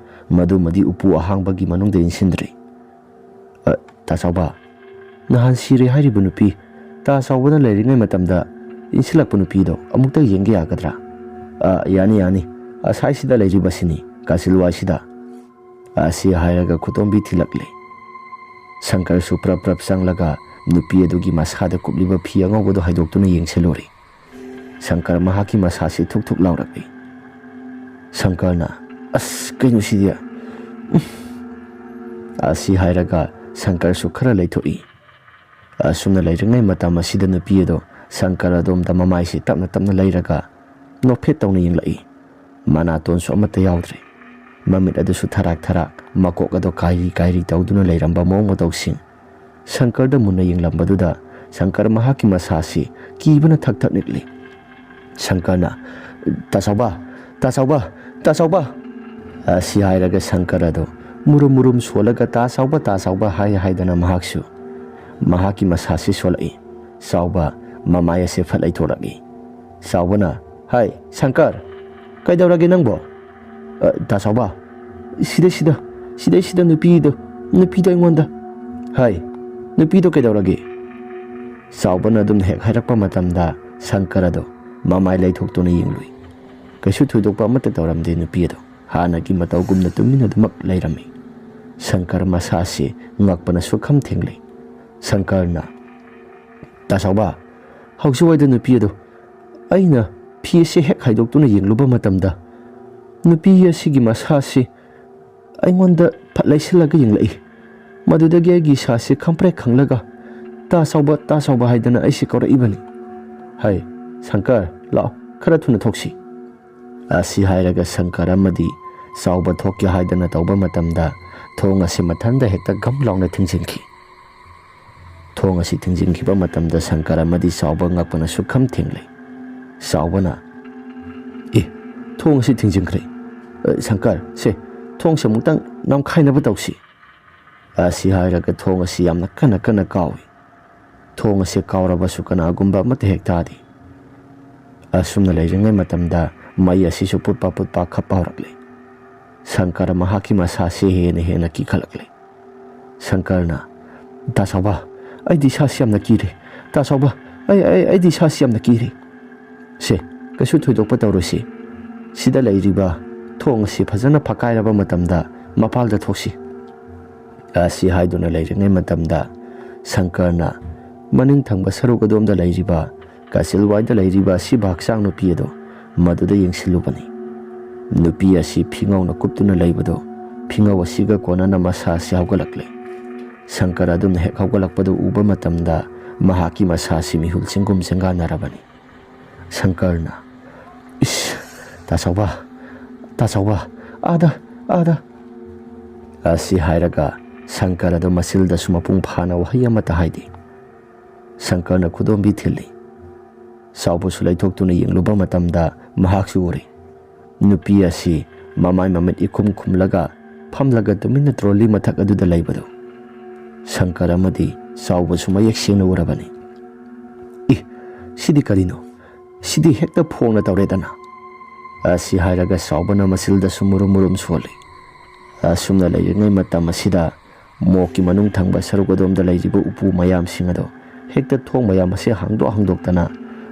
ꯃꯗꯨꯃꯗꯤ ꯎꯄꯨ ꯑꯍꯥꯡꯕꯒꯤ ꯃꯅꯨꯡꯗ ꯏꯟꯁꯤꯟꯗ꯭ꯔꯤ꯫ "ꯑ, ꯇꯥ ꯆꯥꯎꯕ, ꯅꯍꯥꯟ ꯁꯤꯔꯦ ꯍꯥꯏꯔꯤꯕ ꯅꯨꯄꯤ, ꯇꯥ ꯆꯥꯎꯕꯅ ꯂꯩꯔꯤꯉꯩ ꯃꯇꯝꯗ ꯏꯟꯁꯤꯜꯂꯛꯄ ꯅꯨꯄꯤꯗꯣ ꯑꯃꯨꯛꯇ ꯌꯦꯡꯒꯦ ꯌꯥꯒꯗ꯭ꯔꯥ?" "ꯑ, ꯌꯥꯅꯤ, ꯌꯥꯅꯤ꯫ ꯑꯁꯥꯏꯁꯤꯗ ꯂꯩꯔꯤꯕꯁꯤꯅꯤ, ꯀꯥꯆꯤꯜ ꯋꯥꯏꯁꯤꯗ꯫" ꯑꯁꯤ ꯍꯥꯏꯔꯒ ꯈꯨꯇꯣꯝꯕꯤ ꯊꯤꯜꯂꯛꯂꯦ꯫ ꯁꯪꯀꯔꯁꯨ ꯄ꯭ꯔꯞ ꯄ꯭ꯔꯞ ꯆꯪꯂꯒ ꯅꯨꯄꯤ ꯑꯗꯨꯒꯤ ꯃꯁꯥꯗ ꯀꯨꯞꯂꯤꯕ ꯐꯤ ꯑꯉꯧꯕꯗꯨ ꯍꯥꯏꯗꯣꯛꯇꯨꯅ ꯌꯦꯡꯁꯤꯜꯂꯨꯔꯦ꯫ ꯁꯪꯀꯔ ꯃꯍꯥꯛꯀꯤ ꯃꯁꯥꯁꯤ ꯊꯨꯛ ꯊꯨꯛ ꯂꯥꯎꯔꯛꯂꯦ꯫ ꯁꯪꯀꯔꯅ, "ꯑꯁ, ꯀꯩꯅꯣ ꯁꯤꯗꯤ? ꯎꯝ, ꯑꯁꯤ ꯍꯥꯏꯔꯒ ꯁꯪꯀꯔꯁꯨ ꯈꯔ ꯂꯩꯊꯣꯛꯏ꯫ ꯑꯁꯨꯝꯅ ꯂꯩꯔꯤꯉꯩ ꯃꯇꯝ ꯑꯁꯤꯗ ꯅꯨꯄꯤ ꯑꯗꯣ ꯁꯪꯀꯔ ꯑꯗꯣꯝꯗ ꯃꯃꯥꯏꯁꯤ ꯇꯞꯅ ꯇꯞꯅ ꯂꯩꯔꯒ ꯅꯣꯛꯐꯦꯠ ꯇꯧꯅ ꯌꯦꯡꯂꯛꯏ꯫ ꯃꯅꯥꯇꯣꯟꯁꯨ ꯑꯃꯠꯇ ꯌꯥꯎꯗ꯭ꯔꯦ꯫ ꯃꯃꯤꯠ ꯑꯗꯨꯁꯨ ꯊꯔꯥꯛ ꯊꯔꯥꯛ, ꯃꯀꯣꯛ ꯑꯗꯣ ꯀꯥꯏꯔꯤ ꯀꯥꯏꯔꯤ ꯇꯧꯗꯨꯅ ꯂꯩꯔꯝꯕ ꯃꯑꯣꯡ ꯃꯇꯧꯁꯤꯡ꯫ ꯁꯪꯀꯔꯗ ꯃꯨꯟꯅ ꯌꯦꯡꯂꯝꯕꯗꯨꯗ ꯁꯪꯀꯔ ꯃꯍꯥꯛꯀꯤ ꯃꯁꯥꯁꯤ ꯀꯤꯕꯅ ꯊꯛ ꯊꯛ ꯅꯤꯛꯂꯤ꯫ ꯁꯪꯀꯔꯅ, "ꯇꯥ ꯆꯥꯎꯕ, ꯇꯥ ꯆꯥꯎꯕ, ꯇꯥ ꯆꯥꯎꯕ!" ꯑꯁꯤ ꯍꯥꯏꯔꯒ ꯁꯪꯀꯔ ꯑꯗꯨ ꯃꯨꯔꯨꯝ ꯃꯨꯔꯨꯝ ꯁꯣꯜꯂꯒ "ꯇꯥ ꯆꯥꯎꯕ, ꯇꯥ ꯆꯥꯎꯕ" ꯍꯥꯏ ꯍꯥꯏꯗꯅ ꯃꯍꯥꯛꯁꯨ ꯃꯍꯥꯛꯀꯤ ꯃꯁꯥꯁꯤ ꯁꯣꯜꯂꯛꯏ꯫ ꯆꯥꯎꯕ ꯃꯃꯥꯏ ꯑꯁꯦ ꯐꯠ ꯂꯩꯊꯣꯔꯛꯏ꯫ ꯆꯥꯎꯕꯅ, "ꯍꯥꯏ, ꯁꯪꯀꯔ, ꯀꯩꯗꯧꯔꯒꯦ ꯅꯪꯕꯣ?" "ꯑ, ꯇꯥ ꯆꯥꯎꯕ, ꯁꯤꯗꯩꯁꯤꯗ, ꯁꯤꯗꯩꯁꯤꯗ ꯅꯨꯄꯤꯗꯣ, ꯅꯨꯄꯤꯗꯣ ꯑꯩꯉꯣꯟꯗ꯫" "ꯍꯥꯏ, ꯅꯨꯄꯤꯗꯣ ꯀꯩꯗꯧꯔꯒꯦ?" ꯆꯥꯎꯕꯅ ꯑꯗꯨꯝ ꯍꯦꯛ ꯍꯥꯏꯔꯛꯄ ꯃꯇꯝꯗ ꯁꯪꯀꯔ ꯑꯗꯣ ꯃꯃꯥꯏ ꯂꯩꯊꯣꯛꯇꯨꯅ ꯌꯦꯡꯂꯨꯏ꯫ ꯀꯩꯁꯨ ꯊꯣꯏꯗꯣꯛꯄ ꯑꯃꯠꯇ ꯇꯧꯔꯝꯗꯦ꯫ ꯅꯨꯄꯤ ꯑꯗꯣ ꯍꯥꯟꯅꯒꯤ ꯃꯇꯧꯒꯨꯝꯅ ꯇꯨꯃꯤꯟꯅ ꯑꯗꯨꯃꯛ ꯂꯩꯔꯝꯃꯤ꯫ ꯁꯪꯀꯔ ꯃꯁꯥꯁꯤ ꯉꯛꯄꯅ ꯁꯨꯛꯈꯝ ꯊꯦꯡꯂꯤ꯫ ꯁꯪꯀꯔꯅ, "ꯇꯥ ꯆꯥꯎꯕ, ꯍꯧꯖꯤꯛꯋꯥꯏꯗ ꯅꯨꯄꯤ ꯑꯗꯣ ꯑꯩꯅ ꯐꯤ ꯑꯁꯤ ꯍꯦꯛ ꯍꯥꯏꯗꯣꯛꯇꯨꯅ ꯌꯦꯡꯂꯨꯕ ꯃꯇꯝꯗ ꯅꯨꯄꯤ ꯑꯁꯤꯒꯤ ꯃꯁꯥꯁꯤ ꯑꯩꯉꯣꯟꯗ ꯐꯠ ꯂꯩꯁꯤꯜꯂꯒ ꯌꯦꯡꯂꯛꯏ꯫ ꯃꯗꯨꯗꯒꯤ ꯑꯩꯒꯤ ꯏꯁꯥꯁꯤ ꯈꯪꯄ꯭ꯔꯦꯛ ꯈꯪꯂꯒ 'ꯇꯥ ꯆꯥꯎꯕ, ꯇꯥ ꯆꯥꯎꯕ' ꯍꯥꯏꯗꯅ ꯑꯩꯁꯤ ꯀꯧꯔꯛꯏꯕꯅꯤ꯫ ꯍꯥꯏ, ꯁꯪꯀꯔ, ꯂꯥꯛꯑꯣ, ꯈꯔ ꯊꯨꯅ ꯊꯣꯛꯁꯤ꯫" ꯑꯁꯤ ꯍꯥꯏꯔꯒ ꯁꯪꯀꯔ ꯑꯃꯗꯤ ꯆꯥꯎꯕ ꯊꯣꯛꯀꯦ ꯍꯥꯏꯗꯅ ꯇꯧꯕ ꯃꯇꯝꯗ ꯊꯣꯡ ꯑꯁꯤ ꯃꯊꯟꯇ ꯍꯦꯛꯇ ꯒꯝ ꯂꯥꯎꯅ ꯊꯤꯡꯖꯤꯟꯈꯤ꯫ ꯊꯣꯡ ꯑꯁꯤ ꯊꯤꯡꯖꯤꯟꯈꯤꯕ ꯃꯇꯝꯗ ꯁꯪꯀꯔ ꯑꯃꯗꯤ ꯆꯥꯎꯕ ꯉꯛꯄꯅ ꯁꯨꯛꯈꯝ ꯊꯦꯡꯂꯦ꯫ ꯆꯥꯎꯕꯅ, "ꯑꯦ, ꯊꯣꯡ ꯑꯁꯤ ꯊꯤꯡꯖꯤꯟꯈ꯭ꯔꯦ꯫ ꯑ, ꯁꯪꯀꯔ, ꯁꯦ, ꯊꯣꯡꯁꯦ ꯑꯃꯨꯛꯇꯪ ꯅꯝꯈꯥꯏꯅꯕ ꯇꯧꯁꯤ꯫" ꯑꯁꯤ ꯍꯥꯏꯔꯒ ꯊꯣꯡ ꯑꯁꯤ ꯌꯥꯝꯅ ꯀꯟꯅ ꯀꯟꯅ ꯀꯥꯎꯏ꯫ ꯊꯣꯡ ꯑꯁꯤ ꯀꯥꯎꯔꯕꯁꯨ ꯀꯅꯥꯒꯨꯝꯕ ꯑꯃꯠꯇ ꯍꯦꯛ ꯇꯥꯗꯦ꯫ ꯑꯁꯨꯝꯅ ꯂꯩꯔꯤꯉꯩ ꯃꯇꯝꯗ ꯃꯩ ꯑꯁꯤꯁꯨ ꯄꯨꯠꯄ ꯄꯨꯠꯄ ꯈꯞꯄ ꯍꯧꯔꯛꯂꯦ꯫ ꯁꯪꯀꯔ ꯃꯍꯥꯛꯀꯤ ꯃꯁꯥꯁꯤ ꯍꯦꯟꯅ ꯍꯦꯟꯅ ꯀꯤꯈꯠꯂꯛꯂꯦ꯫ ꯁꯪꯀꯔꯅ, "ꯇꯥ ꯆꯥꯎꯕ, ꯑꯩꯗꯤ ꯏꯁꯥꯁꯤ ꯌꯥꯝꯅ ꯀꯤꯔꯦ꯫ ꯇꯥ ꯆꯥꯎꯕ, ꯑꯩ, ꯑꯩ, ꯑꯩꯗꯤ ꯏꯁꯥꯁꯤ ꯌꯥꯝꯅ ꯀꯤꯔꯦ꯫ ꯁꯦ, ꯀꯩꯁꯨ ꯊꯣꯏꯗꯣꯛꯄ ꯇꯧꯔꯣꯏꯁꯤ꯫ ꯁꯤꯗ ꯂꯩꯔꯤꯕ ꯊꯣꯡ ꯑꯁꯤ ꯐꯖꯅ ꯐꯛꯀꯥꯏꯔꯕ ꯃꯇꯝꯗ ꯃꯄꯥꯜꯗ ꯊꯣꯛꯁꯤ꯫" ꯑꯁꯤ ꯍꯥꯏꯗꯨꯅ ꯂꯩꯔꯤꯉꯩ ꯃꯇꯝꯗ ꯁꯪꯀꯔꯅ ꯃꯅꯤꯡ ꯊꯪꯕ ꯁꯔꯨꯛ ꯑꯗꯣꯝꯗ ꯂꯩꯔꯤꯕ ꯀꯥꯆꯤꯜꯋꯥꯏꯗ ꯂꯩꯔꯤꯕ ꯑꯁꯤꯕ ꯍꯛꯆꯥꯡ ꯅꯨꯄꯤ ꯑꯗꯣ ꯃꯗꯨꯗ ꯌꯦꯡꯁꯤꯜꯂꯨꯕꯅꯤ꯫ ꯅꯨꯄꯤ ꯑꯁꯤ ꯐꯤꯉꯧꯅ ꯀꯨꯞꯇꯨꯅ ꯂꯩꯕꯗꯨ ꯐꯤꯉꯧ ꯑꯁꯤꯒ ꯀꯣꯟꯅꯅ ꯃꯁꯥ ꯑꯁꯤ ꯍꯧꯒꯠꯂꯛꯂꯦ꯫ ꯁꯪꯀꯔ ꯑꯗꯨꯅ ꯍꯦꯛ ꯍꯧꯒꯠꯂꯛꯄꯗꯨ ꯎꯕ ꯃꯇꯝꯗ ꯃꯍꯥꯛꯀꯤ ꯃꯁꯥ ꯑꯁꯤ ꯃꯤꯍꯨꯜ ꯆꯤꯡꯒꯨꯝ ꯆꯦꯡꯒꯥꯟꯅꯔꯕꯅꯤ꯫ ꯁꯪꯀꯔꯅ, "ꯏꯁ, ꯇꯥ ꯆꯥꯎꯕ, ꯇꯥ ꯆꯥꯎꯕ, ꯑꯥꯗ, ꯑꯥꯗ!" ꯑꯁꯤ ꯍꯥꯏꯔꯒ ꯁꯪꯀꯔ ꯑꯗꯨ ꯃꯆꯤꯜꯗꯁꯨ ꯃꯄꯨꯡ ꯐꯥꯅ ꯋꯥꯍꯩ ꯑꯃꯠꯇ ꯍꯥꯏꯗꯦ꯫ ꯁꯪꯀꯔꯅ ꯈꯨꯗꯣꯝꯕꯤ ꯊꯤꯜꯂꯤ꯫ ꯆꯥꯎꯕꯁꯨ ꯂꯩꯊꯣꯛꯇꯨꯅ ꯌꯦꯡꯂꯨꯕ ꯃꯇꯝꯗ ꯃꯍꯥꯛꯁꯨ ꯎꯔꯦ꯫ ꯅꯨꯄꯤ ꯑꯁꯤ ꯃꯃꯥꯏ ꯃꯃꯤꯠ ꯏꯈꯨꯝ ꯈꯨꯝꯂꯒ ꯐꯝꯂꯒ ꯇꯨꯃꯤꯟꯅ ꯇ꯭ꯔꯣꯂꯤ ꯃꯊꯛ ꯑꯗꯨꯗ ꯂꯩꯕꯗꯨ ꯁꯪꯀꯔ ꯑꯃꯗꯤ ꯆꯥꯎꯕꯁꯨ ꯃꯌꯦꯛ ꯁꯦꯡꯅ ꯎꯔꯕꯅꯤ꯫ "ꯏ, ꯁꯤꯗꯤ ꯀꯔꯤꯅꯣ? ꯁꯤꯗꯤ ꯍꯦꯛꯇ ꯐꯣꯡꯅ ꯇꯧꯔꯦꯗꯅ!" ꯑꯁꯤ ꯍꯥꯏꯔꯒ ꯆꯥꯎꯕꯅ ꯃꯆꯤꯜꯗꯁꯨ ꯃꯨꯔꯨꯝ ꯃꯨꯔꯨꯝ ꯁꯣꯜꯂꯤ꯫ ꯑꯁꯨꯝꯅ ꯂꯩꯔꯤꯉꯩ ꯃꯇꯝ ꯑꯁꯤꯗ ꯃꯣꯛꯀꯤ ꯃꯅꯨꯡ ꯊꯪꯕ ꯁꯔꯨꯛ ꯑꯗꯣꯝꯗ ꯂꯩꯔꯤꯕ ꯎꯄꯨ ꯃꯌꯥꯝꯁꯤꯡ ꯑꯗꯣ ꯍꯦꯛꯇ ꯊꯣꯡ ꯃꯌꯥꯝ ꯑꯁꯤ ꯍꯥꯡꯗꯣꯛ ꯍꯥꯡꯗꯣꯛꯇꯅ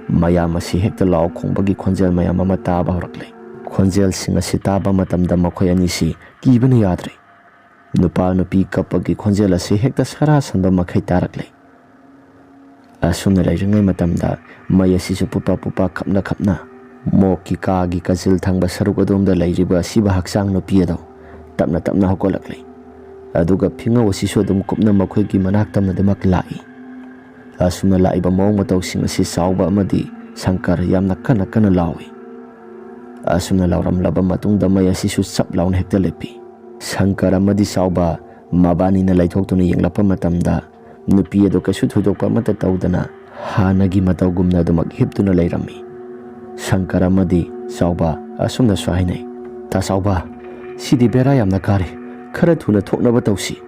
ꯃꯌꯥꯝ ꯑꯁꯤ ꯍꯦꯛꯇ ꯂꯥꯎ ꯈꯣꯡꯕꯒꯤ ꯈꯣꯟꯖꯦꯜ ꯃꯌꯥꯝ ꯑꯃ ꯇꯥꯕ ꯍꯧꯔꯛꯂꯦ꯫ ꯈꯣꯟꯖꯦꯜꯁꯤꯡ ꯑꯁꯤ ꯇꯥꯕ ꯃꯇꯝꯗ ꯃꯈꯣꯏ ꯑꯅꯤꯁꯤ ꯀꯤꯕꯅ ꯌꯥꯗ꯭ꯔꯦ꯫ ꯅꯨꯄꯥ ꯅꯨꯄꯤ ꯀꯞꯄꯒꯤ ꯈꯣꯟꯖꯦꯜ ꯑꯁꯤ ꯍꯦꯛꯇ ꯁꯔꯥ ꯁꯟꯕ ꯃꯈꯩ ꯇꯥꯔꯛꯂꯦ꯫ ꯑꯁꯨꯝꯅ ꯂꯩꯔꯤꯉꯩ ꯃꯇꯝꯗ ꯃꯩ ꯑꯁꯤꯁꯨ ꯄꯨꯞꯄ ꯄꯨꯞꯄ ꯈꯞꯅ ꯈꯞꯅ ꯃꯣꯛꯀꯤ ꯀꯥꯒꯤ ꯀꯥꯆꯤꯜ ꯊꯪꯕ ꯁꯔꯨꯛ ꯑꯗꯣꯝꯗ ꯂꯩꯔꯤꯕ ꯑꯁꯤꯕ ꯍꯛꯆꯥꯡ ꯅꯨꯄꯤ ꯑꯗꯣ ꯇꯞꯅ ꯇꯞꯅ ꯍꯧꯒꯠꯂꯛꯂꯤ꯫ ꯑꯗꯨꯒ ꯐꯤꯉꯧ ꯑꯁꯤꯁꯨ ꯑꯗꯨꯝ ꯀꯨꯞꯅ ꯃꯈꯣꯏꯒꯤ ꯃꯅꯥꯛ ꯇꯝꯅꯗꯃꯛ ꯂꯥꯛꯏ꯫ ꯑꯁꯨꯝꯅ ꯂꯥꯛꯏꯕ ꯃꯑꯣꯡ ꯃꯇꯧꯁꯤꯡ ꯑꯁꯤ ꯆꯥꯎꯕ ꯑꯃꯗꯤ ꯁꯪꯀꯔ ꯌꯥꯝꯅ ꯀꯟꯅ ꯀꯟꯅ ꯂꯥꯎꯏ꯫ ꯑꯁꯨꯝꯅ ꯂꯥꯎꯔꯝꯂꯕ ꯃꯇꯨꯡꯗ ꯃꯩ ꯑꯁꯤꯁꯨ ꯆꯞ ꯂꯥꯎꯅ ꯍꯦꯛꯇ ꯂꯦꯞꯄꯤ꯫ ꯁꯪꯀꯔ ꯑꯃꯗꯤ ꯆꯥꯎꯕ ꯃꯕꯥꯅꯤꯅ ꯂꯩꯊꯣꯛꯇꯨꯅ ꯌꯦꯡꯂꯛꯄ ꯃꯇꯝꯗ ꯅꯨꯄꯤ ꯑꯗꯨ ꯀꯩꯁꯨ ꯊꯣꯏꯗꯣꯛꯄ ꯑꯃꯠꯇ ꯇꯧꯗꯅ ꯍꯥꯟꯅꯒꯤ ꯃꯇꯧꯒꯨꯝꯅ ꯑꯗꯨꯃꯛ ꯍꯤꯞꯇꯨꯅ ꯂꯩꯔꯝꯃꯤ꯫ ꯁꯪꯀꯔ ꯑꯃꯗꯤ ꯆꯥꯎꯕ ꯑꯁꯨꯝꯅꯁꯨ ꯍꯥꯏꯅꯩ, "ꯇꯥ ꯆꯥꯎꯕ, ꯁꯤꯗꯤ ꯕꯦꯔꯥ ꯌꯥꯝꯅ ꯀꯥꯔꯦ꯫ ꯈꯔ ꯊꯨꯅ ꯊꯣꯛꯅꯕ ꯇꯧꯁꯤ꯫"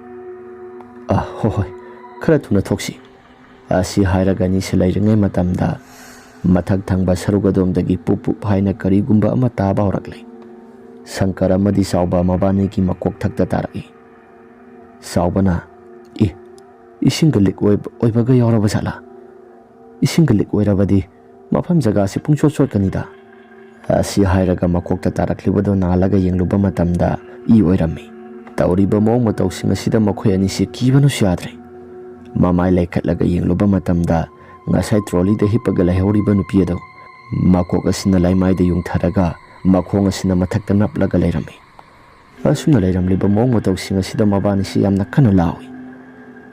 "ꯑ, ꯍꯣꯏ, ꯍꯣꯏ, ꯈꯔ ꯊꯨꯅ ꯊꯣꯛꯁꯤ꯫" ꯑꯁꯤ ꯍꯥꯏꯔꯒ ꯑꯅꯤꯁꯤ ꯂꯩꯔꯤꯉꯩ ꯃꯇꯝꯗ ꯃꯊꯛ ꯊꯪꯕ ꯁꯔꯨꯛ ꯑꯗꯣꯝꯗꯒꯤ ꯄꯨꯞ ꯄꯨꯞ ꯍꯥꯏꯅ ꯀꯔꯤꯒꯨꯝꯕ ꯑꯃ ꯇꯥꯕ ꯍꯧꯔꯛꯂꯦ꯫ ꯁꯪꯀꯔ ꯑꯃꯗꯤ ꯆꯥꯎꯕ ꯃꯕꯥꯅꯤꯒꯤ ꯃꯀꯣꯛ ꯊꯛꯇ ꯇꯥꯔꯛꯏ꯫ ꯆꯥꯎꯕꯅ, "ꯏ, ꯏꯁꯤꯡꯒ ꯂꯤꯛ ꯑꯣꯏꯕ, ꯑꯣꯏꯕꯒ ꯌꯥꯎꯔꯕ ꯖꯥꯠꯂꯥ? ꯏꯁꯤꯡꯒ ꯂꯤꯛ ꯑꯣꯏꯔꯕꯗꯤ ꯃꯐꯝ ꯖꯒꯥꯁꯤ ꯄꯨꯡꯆꯣꯠ ꯆꯣꯠꯀꯅꯤꯗ꯫" ꯑꯁꯤ ꯍꯥꯏꯔꯒ ꯃꯀꯣꯛꯇ ꯇꯥꯔꯛꯂꯤꯕꯗꯨ ꯅꯥꯜꯂꯒ ꯌꯦꯡꯂꯨꯕ ꯃꯇꯝꯗ ꯏ ꯑꯣꯏꯔꯝꯃꯤ꯫ ꯇꯧꯔꯤꯕ ꯃꯑꯣꯡ ꯃꯇꯧꯁꯤꯡ ꯑꯁꯤꯗ ꯃꯈꯣꯏ ꯑꯅꯤꯁꯤ ꯀꯤꯕꯅꯁꯨ ꯌꯥꯗ꯭ꯔꯦ꯫ ꯃꯃꯥꯏ ꯂꯩꯈꯠꯂꯒ ꯌꯦꯡꯂꯨꯕ ꯃꯇꯝꯗ ꯉꯁꯥꯏ ꯇ꯭ꯔꯣꯂꯤꯗ ꯍꯤꯞꯄꯒ ꯂꯩꯍꯧꯔꯤꯕ ꯅꯨꯄꯤ ꯑꯗꯨ ꯃꯀꯣꯛ ꯑꯁꯤꯅ ꯂꯩꯃꯥꯏꯗ ꯌꯨꯡꯊꯔꯒ ꯃꯈꯣꯡ ꯑꯁꯤꯅ ꯃꯊꯛꯇ ꯅꯞꯂꯒ ꯂꯩꯔꯝꯃꯤ꯫ ꯑꯁꯨꯝꯅ ꯂꯩꯔꯝꯂꯤꯕ ꯃꯑꯣꯡ ꯃꯇꯧꯁꯤꯡ ꯑꯁꯤꯗ ꯃꯕꯥꯅꯤꯁꯤ ꯌꯥꯝꯅ ꯀꯟꯅ ꯂꯥꯎꯏ꯫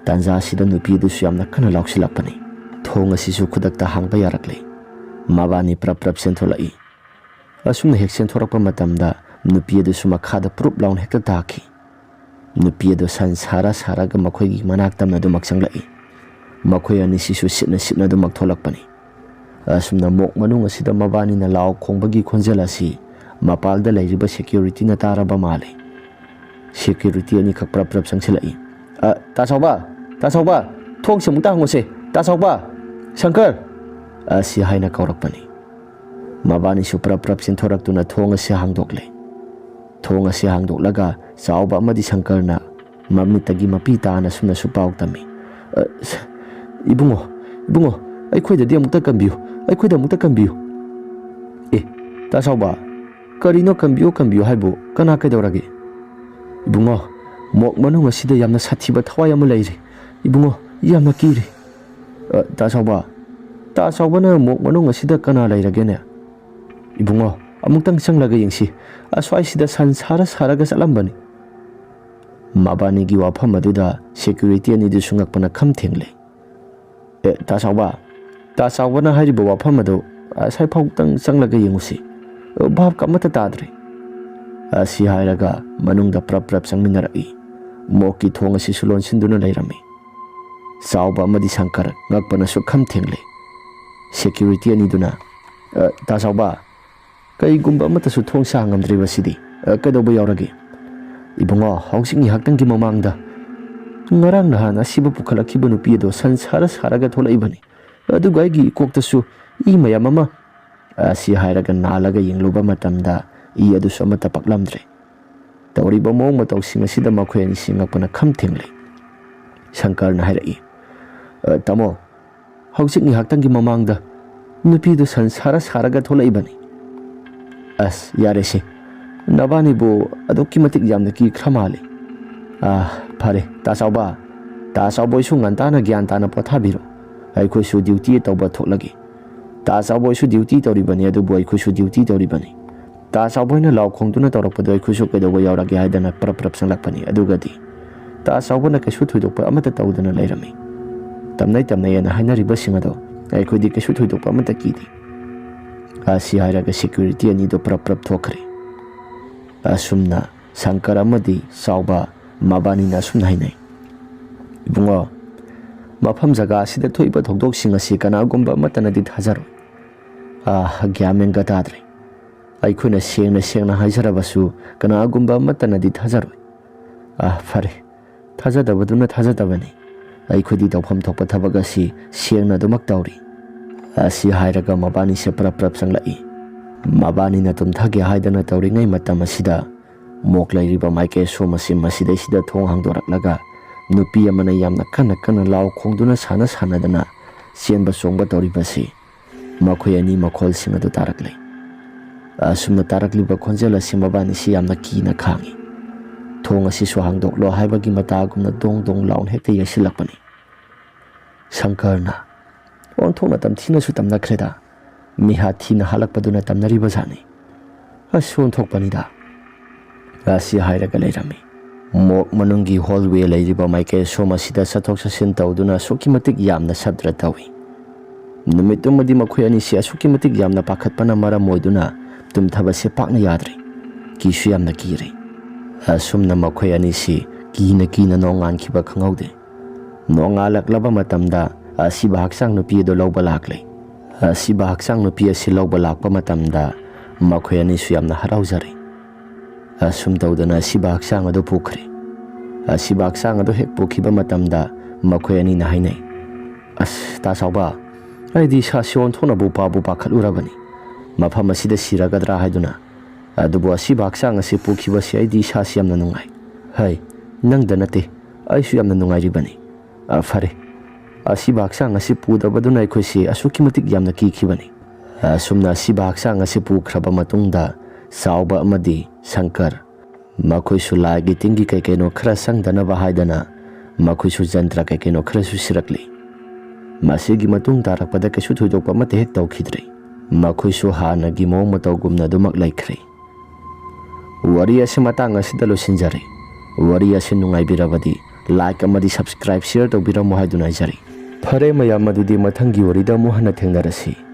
ꯇꯥꯟꯖꯥ ꯑꯁꯤꯗ ꯅꯨꯄꯤ ꯑꯗꯨꯁꯨ ꯌꯥꯝꯅ ꯀꯟꯅ ꯂꯥꯎꯁꯤꯜꯂꯛꯄꯅꯤ꯫ ꯊꯣꯡ ꯑꯁꯤꯁꯨ ꯈꯨꯗꯛꯇ ꯍꯥꯡꯕ ꯌꯥꯔꯛꯂꯦ꯫ ꯃꯕꯥꯅꯤ ꯄ꯭ꯔꯞ ꯄ꯭ꯔꯞ ꯆꯦꯟꯊꯣꯛꯂꯛꯏ꯫ ꯑꯁꯨꯝꯅ ꯍꯦꯛ ꯆꯦꯟꯊꯣꯔꯛꯄ ꯃꯇꯝꯗ ꯅꯨꯄꯤ ꯑꯗꯨꯁꯨ ꯃꯈꯥꯗ ꯄꯨꯔꯨꯞ ꯂꯥꯎꯅ ꯍꯦꯛꯇ ꯇꯥꯈꯤ꯫ ꯅꯨꯄꯤ ꯑꯗꯨ ꯁꯟ ꯁꯥꯔ ꯁꯥꯔꯒ ꯃꯈꯣꯏꯒꯤ ꯃꯅꯥꯛ ꯇꯝꯅ ꯑꯗꯨꯃꯛ ꯆꯪꯂꯛꯏ꯫ ꯃꯈꯣꯏ ꯑꯅꯤꯁꯤꯁꯨ ꯁꯤꯠꯅ ꯁꯤꯠꯅ ꯑꯗꯨꯃꯛ ꯊꯣꯛꯂꯛꯄꯅꯤ꯫ ꯑꯁꯨꯝꯅ ꯃꯣꯛ ꯃꯅꯨꯡ ꯑꯁꯤꯗ ꯃꯕꯥꯅꯤꯅ ꯂꯥꯎ ꯈꯣꯡꯕꯒꯤ ꯈꯣꯟꯖꯦꯜ ꯑꯁꯤ ꯃꯄꯥꯜꯗ ꯂꯩꯔꯤꯕ ꯁꯦꯀ꯭ꯌꯨꯔꯤꯇꯤꯅ ꯇꯥꯔꯕ ꯃꯥꯜꯂꯦ꯫ ꯁꯦꯀ꯭ꯌꯨꯔꯤꯇꯤ ꯑꯅꯤꯈꯛ ꯄ꯭ꯔꯞ ꯄ꯭ꯔꯞ ꯆꯪꯁꯤꯜꯂꯛꯏ꯫ "ꯑ, ꯇꯥ ꯆꯥꯎꯕ, ꯇꯥ ꯆꯥꯎꯕ, ꯊꯣꯡꯁꯦ ꯑꯃꯨꯛꯇ ꯍꯥꯡꯉꯨꯁꯦ, ꯇꯥ ꯆꯥꯎꯕ, ꯁꯪꯀꯔ!" ꯑꯁꯤ ꯍꯥꯏꯅ ꯀꯧꯔꯛꯄꯅꯤ꯫ ꯃꯕꯥꯅꯤꯁꯨ ꯄ꯭ꯔꯞ ꯄ꯭ꯔꯞ ꯆꯦꯟꯊꯣꯔꯛꯇꯨꯅ ꯊꯣꯡ ꯑꯁꯤ ꯍꯥꯡꯗꯣꯛꯂꯦ꯫ ꯊꯣꯡ ꯑꯁꯤ ꯍꯥꯡꯗꯣꯛꯂꯒ ꯆꯥꯎꯕ ꯑꯃꯗꯤ ꯁꯪꯀꯔꯅ ꯃꯃꯤꯠꯇꯒꯤ ꯃꯄꯤ ꯇꯥꯅ ꯑꯁꯨꯝꯅꯁꯨ ꯄꯥꯎ ꯇꯝꯃꯤ꯫ "ꯑ, ꯁ-, ꯏꯕꯨꯡꯉꯣ, ꯏꯕꯨꯡꯉꯣ, ꯑꯩꯈꯣꯏꯗꯗꯤ ꯑꯃꯨꯛꯇ ꯀꯟꯕꯤꯌꯨ, ꯑꯩꯈꯣꯏꯗ ꯑꯃꯨꯛꯇ ꯀꯟꯕꯤꯌꯨ!" "ꯑꯦ, ꯇꯥ ꯆꯥꯎꯕ, ꯀꯔꯤꯅꯣ ꯀꯟꯕꯤꯌꯨ, ꯀꯟꯕꯤꯌꯨ ꯍꯥꯏꯕꯨ? ꯀꯅꯥ ꯀꯩꯗꯧꯔꯒꯦ?" "ꯏꯕꯨꯡꯉꯣ, ꯃꯣꯛ ꯃꯅꯨꯡ ꯑꯁꯤꯗ ꯌꯥꯝꯅ ꯁꯥꯊꯤꯕ ꯊꯋꯥꯏ ꯑꯃ ꯂꯩꯔꯦ꯫ ꯏꯕꯨꯡꯉꯣ, ꯌꯥꯝꯅ ꯀꯤꯔꯦ!" "ꯑ, ꯇꯥ ꯆꯥꯎꯕ, ꯇꯥ ꯆꯥꯎꯕꯅ ꯃꯣꯛ ꯃꯅꯨꯡ ꯑꯁꯤꯗ ꯀꯅꯥ ꯂꯩꯔꯒꯦꯅꯦ?" "ꯏꯕꯨꯡꯉꯣ, ꯑꯃꯨꯛꯇꯪ ꯆꯪꯂꯒ ꯌꯦꯡꯁꯤ꯫ ꯑꯁ꯭ꯋꯥꯏꯁꯤꯗ ꯁꯟ ꯁꯥꯔ ꯁꯥꯔꯒ ꯆꯠꯂꯝꯕꯅꯤ꯫" ꯃꯕꯥꯅꯤꯒꯤ ꯋꯥꯐꯝ ꯑꯗꯨꯗ ꯁꯦꯀ꯭ꯌꯨꯔꯤꯇꯤ ꯑꯅꯤꯗꯨꯁꯨ ꯉꯛꯄꯅ ꯈꯝ ꯊꯦꯡꯂꯦ꯫ "ꯑꯦ, ꯇꯥ ꯆꯥꯎꯕ, ꯇꯥ ꯆꯥꯎꯕꯅ ꯍꯥꯏꯔꯤꯕ ꯋꯥꯐꯝ ꯑꯗꯨ ꯑꯁꯥꯏꯐꯥꯎꯇꯪ ꯆꯪꯂꯒ ꯌꯦꯡꯉꯨꯁꯤ꯫ ꯚꯥꯞꯀ ꯑꯃꯠꯇ ꯇꯥꯗ꯭ꯔꯦ꯫" ꯑꯁꯤ ꯍꯥꯏꯔꯒ ꯃꯅꯨꯡꯗ ꯄ꯭ꯔꯞ ꯄ꯭ꯔꯞ ꯆꯪꯃꯤꯟꯅꯔꯛꯏ꯫ ꯃꯣꯛꯀꯤ ꯊꯣꯡ ꯑꯁꯤꯁꯨ ꯂꯣꯟꯁꯤꯟꯗꯨꯅ ꯂꯩꯔꯝꯃꯤ꯫ ꯆꯥꯎꯕ ꯑꯃꯗꯤ ꯁꯪꯀꯔ ꯉꯛꯄꯅꯁꯨ ꯈꯝ ꯊꯦꯡꯂꯦ꯫ ꯁꯦꯀ꯭ꯌꯨꯔꯤꯇꯤ ꯑꯅꯤꯗꯨꯅ, "ꯑ, ꯇꯥ ꯆꯥꯎꯕ, ꯀꯩꯒꯨꯝꯕ ꯑꯃꯠꯇꯁꯨ ꯊꯣꯡ ꯁꯥ ꯉꯝꯗ꯭ꯔꯤꯕꯁꯤꯗꯤ, ꯑ, ꯀꯩꯗꯧꯕ ꯌꯥꯎꯔꯒꯦ?" "ꯏꯕꯨꯡꯉꯣ, ꯍꯧꯖꯤꯛ ꯉꯥꯏꯍꯥꯛꯇꯪꯒꯤ ꯃꯃꯥꯡꯗ ꯉꯔꯥꯡ ꯅꯍꯥꯟ ꯑꯁꯤꯕ ꯄꯨꯈꯠꯂꯛꯈꯤꯕ ꯅꯨꯄꯤ ꯑꯗꯣ ꯁꯟ ꯁꯥꯔ ꯁꯥꯔꯒ ꯊꯣꯛꯂꯛꯏꯕꯅꯤ꯫ ꯑꯗꯨꯒ ꯑꯩꯒꯤ ꯏꯀꯣꯛꯇꯁꯨ ꯏ ꯃꯌꯥꯝ ꯑꯃ," ꯑꯁꯤ ꯍꯥꯏꯔꯒ ꯅꯥꯜꯂꯒ ꯌꯦꯡꯂꯨꯕ ꯃꯇꯝꯗ ꯏ ꯑꯗꯨꯁꯨ ꯑꯃꯠꯇ ꯄꯛꯂꯝꯗ꯭ꯔꯦ꯫ ꯇꯧꯔꯤꯕ ꯃꯑꯣꯡ ꯃꯇꯧꯁꯤꯡ ꯑꯁꯤꯗ ꯃꯈꯣꯏ ꯑꯅꯤꯁꯤ ꯉꯛꯄꯅ ꯈꯝ ꯊꯦꯡꯂꯦ꯫ ꯁꯪꯀꯔꯅ ꯍꯥꯏꯔꯛꯏ, "ꯑ, ꯇꯥꯃꯣ, ꯍꯧꯖꯤꯛ ꯉꯥꯏꯍꯥꯛꯇꯪꯒꯤ ꯃꯃꯥꯡꯗ ꯅꯨꯄꯤꯗꯨ ꯁꯟ ꯁꯥꯔ ꯁꯥꯔꯒ ꯊꯣꯛꯂꯛꯏꯕꯅꯤ꯫" "ꯑꯁ, ꯌꯥꯔꯦꯁꯦ, ꯅꯕꯥꯅꯤꯕꯨ ꯑꯗꯨꯛꯀꯤ ꯃꯇꯤꯛ ꯌꯥꯝꯅ ꯀꯤꯈ꯭ꯔ ꯃꯥꯜꯂꯤ꯫ ꯑ, ꯐꯔꯦ, ꯇꯥ ꯆꯥꯎꯕ, ꯇꯥ ꯆꯥꯎꯕ ꯍꯣꯏꯁꯨ ꯉꯟꯇꯥꯅ ꯒ꯭ꯌꯥꯟ ꯇꯥꯅ ꯄꯣꯊꯥꯕꯤꯔꯣ꯫ ꯑꯩꯈꯣꯏꯁꯨ ꯗ꯭ꯌꯨꯇꯤ ꯇꯧꯕ ꯊꯣꯛꯂꯒꯦ꯫ ꯇꯥ ꯆꯥꯎꯕ ꯍꯣꯏꯁꯨ ꯗ꯭ꯌꯨꯇꯤ ꯇꯧꯔꯤꯕꯅꯤ, ꯑꯗꯨꯕꯨ ꯑꯩꯈꯣꯏꯁꯨ ꯗ꯭ꯌꯨꯇꯤ ꯇꯧꯔꯤꯕꯅꯤ꯫ ꯇꯥ ꯆꯥꯎꯕ ꯍꯣꯏꯅ ꯂꯥꯎ ꯈꯣꯡꯗꯨꯅ ꯇꯧꯔꯛꯄꯗꯣ ꯑꯩꯈꯣꯏꯁꯨ ꯀꯩꯗꯧꯕ ꯌꯥꯎꯔꯒꯦ ꯍꯥꯏꯗꯅ ꯄ꯭ꯔꯞ ꯄ꯭ꯔꯞ ꯆꯪꯂꯛꯄꯅꯤ꯫ ꯑꯗꯨꯒꯗꯤ ꯇꯥ ꯆꯥꯎꯕꯅ ꯀꯩꯁꯨ ꯊꯣꯏꯗꯣꯛꯄ ꯑꯃꯠꯇ ꯇꯧꯗꯅ ꯂꯩꯔꯝꯃꯤ꯫ ꯇꯝꯅꯩ ꯇꯝꯅꯩꯑꯅ ꯍꯥꯏꯅꯔꯤꯕꯁꯤꯡ ꯑꯗꯣ ꯑꯩꯈꯣꯏꯗꯤ ꯀꯩꯁꯨ ꯊꯣꯏꯗꯣꯛꯄ ꯑꯃꯠꯇ ꯀꯤꯗꯦ꯫ ꯑꯁꯤ ꯍꯥꯏꯔꯒ ꯁꯦꯀ꯭ꯌꯨꯔꯤꯇꯤ ꯑꯅꯤꯗꯣ ꯄ꯭ꯔꯞ ꯄ꯭ꯔꯞ ꯊꯣꯛꯈ꯭ꯔꯦ꯫ ꯑꯁꯨꯝꯅ ꯁꯪꯀꯔ ꯑꯃꯗꯤ ꯆꯥꯎꯕ ꯃꯕꯥꯅꯤꯅ ꯑꯁꯨꯝꯅ ꯍꯥꯏꯅꯩ, "ꯏꯕꯨꯡꯉꯣ, ꯃꯐꯝ ꯖꯒꯥ ꯑꯁꯤꯗ ꯊꯣꯛꯏꯕ ꯊꯧꯗꯣꯛꯁꯤꯡ ꯑꯁꯤ ꯀꯅꯥꯒꯨꯝꯕ ꯑꯃꯠꯇꯅꯗꯤ ꯊꯥꯖꯔꯣꯏ꯫ ꯑꯥ, ꯒ꯭ꯌꯥꯟ ꯃꯦꯟꯒ ꯇꯥꯗ꯭ꯔꯦ꯫ ꯑꯩꯈꯣꯏꯅ ꯁꯦꯡꯅ ꯁꯦꯡꯅ ꯍꯥꯏꯖꯔꯕꯁꯨ ꯀꯅꯥꯒꯨꯝꯕ ꯑꯃꯠꯇꯅꯗꯤ ꯊꯥꯖꯔꯣꯏ꯫ ꯑꯥ, ꯐꯔꯦ, ꯊꯥꯖꯗꯕꯗꯨꯅ ꯊꯥꯖꯗꯕꯅꯤ꯫ ꯑꯩꯈꯣꯏꯗꯤ ꯇꯧꯐꯝ ꯊꯣꯛꯄ ꯊꯕꯛ ꯑꯁꯤ ꯁꯦꯡꯅ ꯑꯗꯨꯃꯛ ꯇꯧꯔꯤ"꯫ ꯑꯁꯤ ꯍꯥꯏꯔꯒ ꯃꯕꯥꯅꯤꯁꯦ ꯄ꯭ꯔꯞ ꯄ꯭ꯔꯞ ꯆꯪꯂꯛꯏ꯫ ꯃꯕꯥꯅꯤꯅ ꯇꯨꯝꯊꯒꯦ ꯍꯥꯏꯗꯅ ꯇꯧꯔꯤꯉꯩ ꯃꯇꯝ ꯑꯁꯤꯗ ꯃꯣꯛ ꯂꯩꯔꯤꯕ ꯃꯥꯏꯀꯩ ꯑꯁꯣꯝ ꯑꯁꯤ ꯃꯁꯤꯗꯩꯁꯤꯗ ꯊꯣꯡ ꯍꯥꯡꯗꯣꯔꯛꯂꯒ ꯅꯨꯄꯤ ꯑꯃꯅ ꯌꯥꯝꯅ ꯀꯟꯅ ꯀꯟꯅ ꯂꯥꯎ ꯈꯣꯡꯗꯨꯅ ꯁꯥꯟꯅ ꯁꯥꯟꯅꯗꯅ ꯆꯦꯟꯕ ꯆꯣꯡꯕ ꯇꯧꯔꯤꯕꯁꯤ ꯃꯈꯣꯏ ꯑꯅꯤ ꯃꯈꯣꯜꯁꯤꯡ ꯑꯗꯨ ꯇꯥꯔꯛꯂꯦ꯫ ꯑꯁꯨꯝꯅ ꯇꯥꯔꯛꯂꯤꯕ ꯈꯣꯟꯖꯦꯜ ꯑꯁꯤ ꯃꯕꯥꯅꯤꯁꯤ ꯌꯥꯝꯅ ꯀꯤꯅ ꯈꯥꯡꯉꯤ꯫ "ꯊꯣꯡ ꯑꯁꯤꯁꯨ ꯍꯥꯡꯗꯣꯛꯂꯣ" ꯍꯥꯏꯕꯒꯤ ꯃꯇꯥꯒꯨꯝꯅ ꯗꯣꯡ ꯗꯣꯡ ꯂꯥꯎꯅ ꯍꯦꯛꯇ ꯌꯩꯁꯤꯜꯂꯛꯄꯅꯤ꯫ ꯁꯪꯀꯔꯅ, "ꯑꯣꯟꯊꯣꯛꯅ ꯇꯝꯊꯤꯅꯁꯨ ꯇꯝꯅꯈ꯭ꯔꯦꯗ꯫ ꯃꯤꯍꯥꯠ ꯊꯤꯅ ꯍꯥꯠꯂꯛꯄꯗꯨꯅ ꯇꯝꯅꯔꯤꯕ ꯖꯥꯠꯅꯤ꯫ ꯑꯁ, ꯑꯣꯟꯊꯣꯛꯄꯅꯤꯗ"꯫ ꯑꯁꯤ ꯍꯥꯏꯔꯒ ꯂꯩꯔꯝꯃꯤ꯫ ꯃꯣꯛ ꯃꯅꯨꯡꯒꯤ ꯍꯣꯜꯋꯦ ꯂꯩꯔꯤꯕ ꯃꯥꯏꯀꯩ ꯑꯁꯣꯝ ꯑꯁꯤꯗ ꯆꯠꯊꯣꯛ ꯆꯠꯁꯤꯟ ꯇꯧꯗꯨꯅ ꯑꯁꯨꯛꯀꯤ ꯃꯇꯤꯛ ꯌꯥꯝꯅ ꯁꯕ꯭ꯗ꯭ꯔ ꯇꯧꯏ꯫ ꯅꯨꯃꯤꯠꯇꯨꯃꯗꯤ ꯃꯈꯣꯏ ꯑꯅꯤꯁꯤ ꯑꯁꯨꯛꯀꯤ ꯃꯇꯤꯛ ꯌꯥꯝꯅ ꯄꯥꯈꯠꯄꯅ ꯃꯔꯝ ꯑꯣꯏꯗꯨꯅ ꯇꯨꯝꯊꯕꯁꯦ ꯄꯥꯛꯅ ꯌꯥꯗ꯭ꯔꯦ꯫ ꯀꯤꯁꯨ ꯌꯥꯝꯅ ꯀꯤꯔꯦ꯫ ꯑꯁꯨꯝꯅ ꯃꯈꯣꯏ ꯑꯅꯤꯁꯤ ꯀꯤꯅ ꯀꯤꯅ ꯅꯣꯡꯉꯥꯟꯈꯤꯕ ꯈꯪꯍꯧꯗꯦ꯫ ꯅꯣꯡꯉꯥꯜꯂꯛꯂꯕ ꯃꯇꯝꯗ ꯑꯁꯤꯕ ꯍꯛꯆꯥꯡ ꯅꯨꯄꯤ ꯑꯗꯨ ꯂꯧꯕ ꯂꯥꯛꯂꯦ꯫ ꯑꯁꯤꯕ ꯍꯛꯆꯥꯡ ꯅꯨꯄꯤ ꯑꯁꯤ ꯂꯧꯕ ꯂꯥꯛꯄ ꯃꯇꯝꯗ ꯃꯈꯣꯏ ꯑꯅꯤꯁꯨ ꯌꯥꯝꯅ ꯍꯔꯥꯎꯖꯔꯦ꯫ ꯑꯁꯨꯝ ꯇꯧꯗꯅ ꯑꯁꯤꯕ ꯍꯛꯆꯥꯡ ꯑꯗꯨ ꯄꯨꯈ꯭ꯔꯦ꯫ ꯑꯁꯤꯕ ꯍꯛꯆꯥꯡ ꯑꯗꯨ ꯍꯦꯛ ꯄꯨꯈꯤꯕ ꯃꯇꯝꯗ ꯃꯈꯣꯏ ꯑꯅꯤꯅ ꯍꯥꯏꯅꯩ, "ꯑꯁ, ꯇꯥ ꯆꯥꯎꯕ, ꯑꯩꯗꯤ ꯏꯁꯥꯁꯤ ꯑꯣꯟꯊꯣꯛꯅꯕꯨ ꯄꯥꯕꯨ ꯄꯥꯈꯠꯂꯨꯔꯕꯅꯤ꯫ ꯃꯐꯝ ꯑꯁꯤꯗ ꯁꯤꯔꯒꯗ꯭ꯔꯥ ꯍꯥꯏꯗꯨꯅ꯫ ꯑꯗꯨꯕꯨ ꯑꯁꯤꯕ ꯍꯛꯆꯥꯡ ꯑꯁꯤ ꯄꯨꯈꯤꯕꯁꯤ ꯑꯩꯗꯤ ꯏꯁꯥꯁꯤ ꯌꯥꯝꯅ ꯅꯨꯡꯉꯥꯏ꯫ ꯍꯩ, ꯅꯪꯗ ꯅꯠꯇꯦ, ꯑꯩꯁꯨ ꯌꯥꯝꯅ ꯅꯨꯡꯉꯥꯏꯔꯤꯕꯅꯤ꯫ ꯑ, ꯐꯔꯦ, ꯑꯁꯤꯕ ꯍꯛꯆꯥꯡ ꯑꯁꯤ ꯄꯨꯗꯕꯗꯨꯅ ꯑꯩꯈꯣꯏꯁꯤ ꯑꯁꯨꯛꯀꯤ ꯃꯇꯤꯛ ꯌꯥꯝꯅ ꯀꯤꯈꯤꯕꯅꯤ"꯫ ꯑꯁꯨꯝꯅ ꯑꯁꯤꯕ ꯍꯛꯆꯥꯡ ꯑꯁꯤ ꯄꯨꯈ꯭ꯔꯕ ꯃꯇꯨꯡꯗ ꯆꯥꯎꯕ ꯑꯃꯗꯤ ꯁꯪꯀꯔ ꯃꯈꯣꯏꯁꯨ ꯂꯥꯏꯒꯤ ꯇꯤꯟꯒꯤ ꯀꯩ ꯀꯩꯅꯣ ꯈꯔ ꯆꯪꯗꯅꯕ ꯍꯥꯏꯗꯅ ꯃꯈꯣꯏꯁꯨ ꯖꯟꯇ꯭ꯔ ꯀꯩ ꯀꯩꯅꯣ ꯈꯔꯁꯨ ꯁꯤꯔꯛꯂꯤ꯫ ꯃꯁꯤꯒꯤ ꯃꯇꯨꯡ ꯇꯥꯔꯛꯄꯗ ꯀꯩꯁꯨ ꯊꯣꯏꯗꯣꯛꯄ ꯑꯃꯠꯇ ꯍꯦꯛ ꯇꯧꯈꯤꯗ꯭ꯔꯦ꯫ ꯃꯈꯣꯏꯁꯨ ꯍꯥꯟꯅꯒꯤ ꯃꯑꯣꯡ ꯃꯇꯧꯒꯨꯝꯅ ꯑꯗꯨꯃꯛ ꯂꯩꯈ꯭ꯔꯦ꯫ ꯋꯥꯔꯤ ꯑꯁꯤ ꯃꯇꯥꯡ ꯑꯁꯤꯗ ꯂꯣꯏꯁꯤꯟꯖꯔꯦ꯫ ꯋꯥꯔꯤ ꯑꯁꯤ ꯅꯨꯡꯉꯥꯏꯕꯤꯔꯕꯗꯤ like ꯑꯃꯗꯤ subscribe, share ꯇꯧꯕꯤꯔꯝꯃꯨ ꯍꯥꯏꯗꯨꯅ ꯍꯥꯏꯖꯔꯤ꯫ ꯐꯔꯦ ꯃꯌꯥꯝ, ꯑꯗꯨꯗꯤ ꯃꯊꯪꯒꯤ ꯋꯥꯔꯤꯗ ꯑꯃꯨꯛ ꯍꯟꯅ ꯊꯦꯡꯅꯔꯁꯤ꯫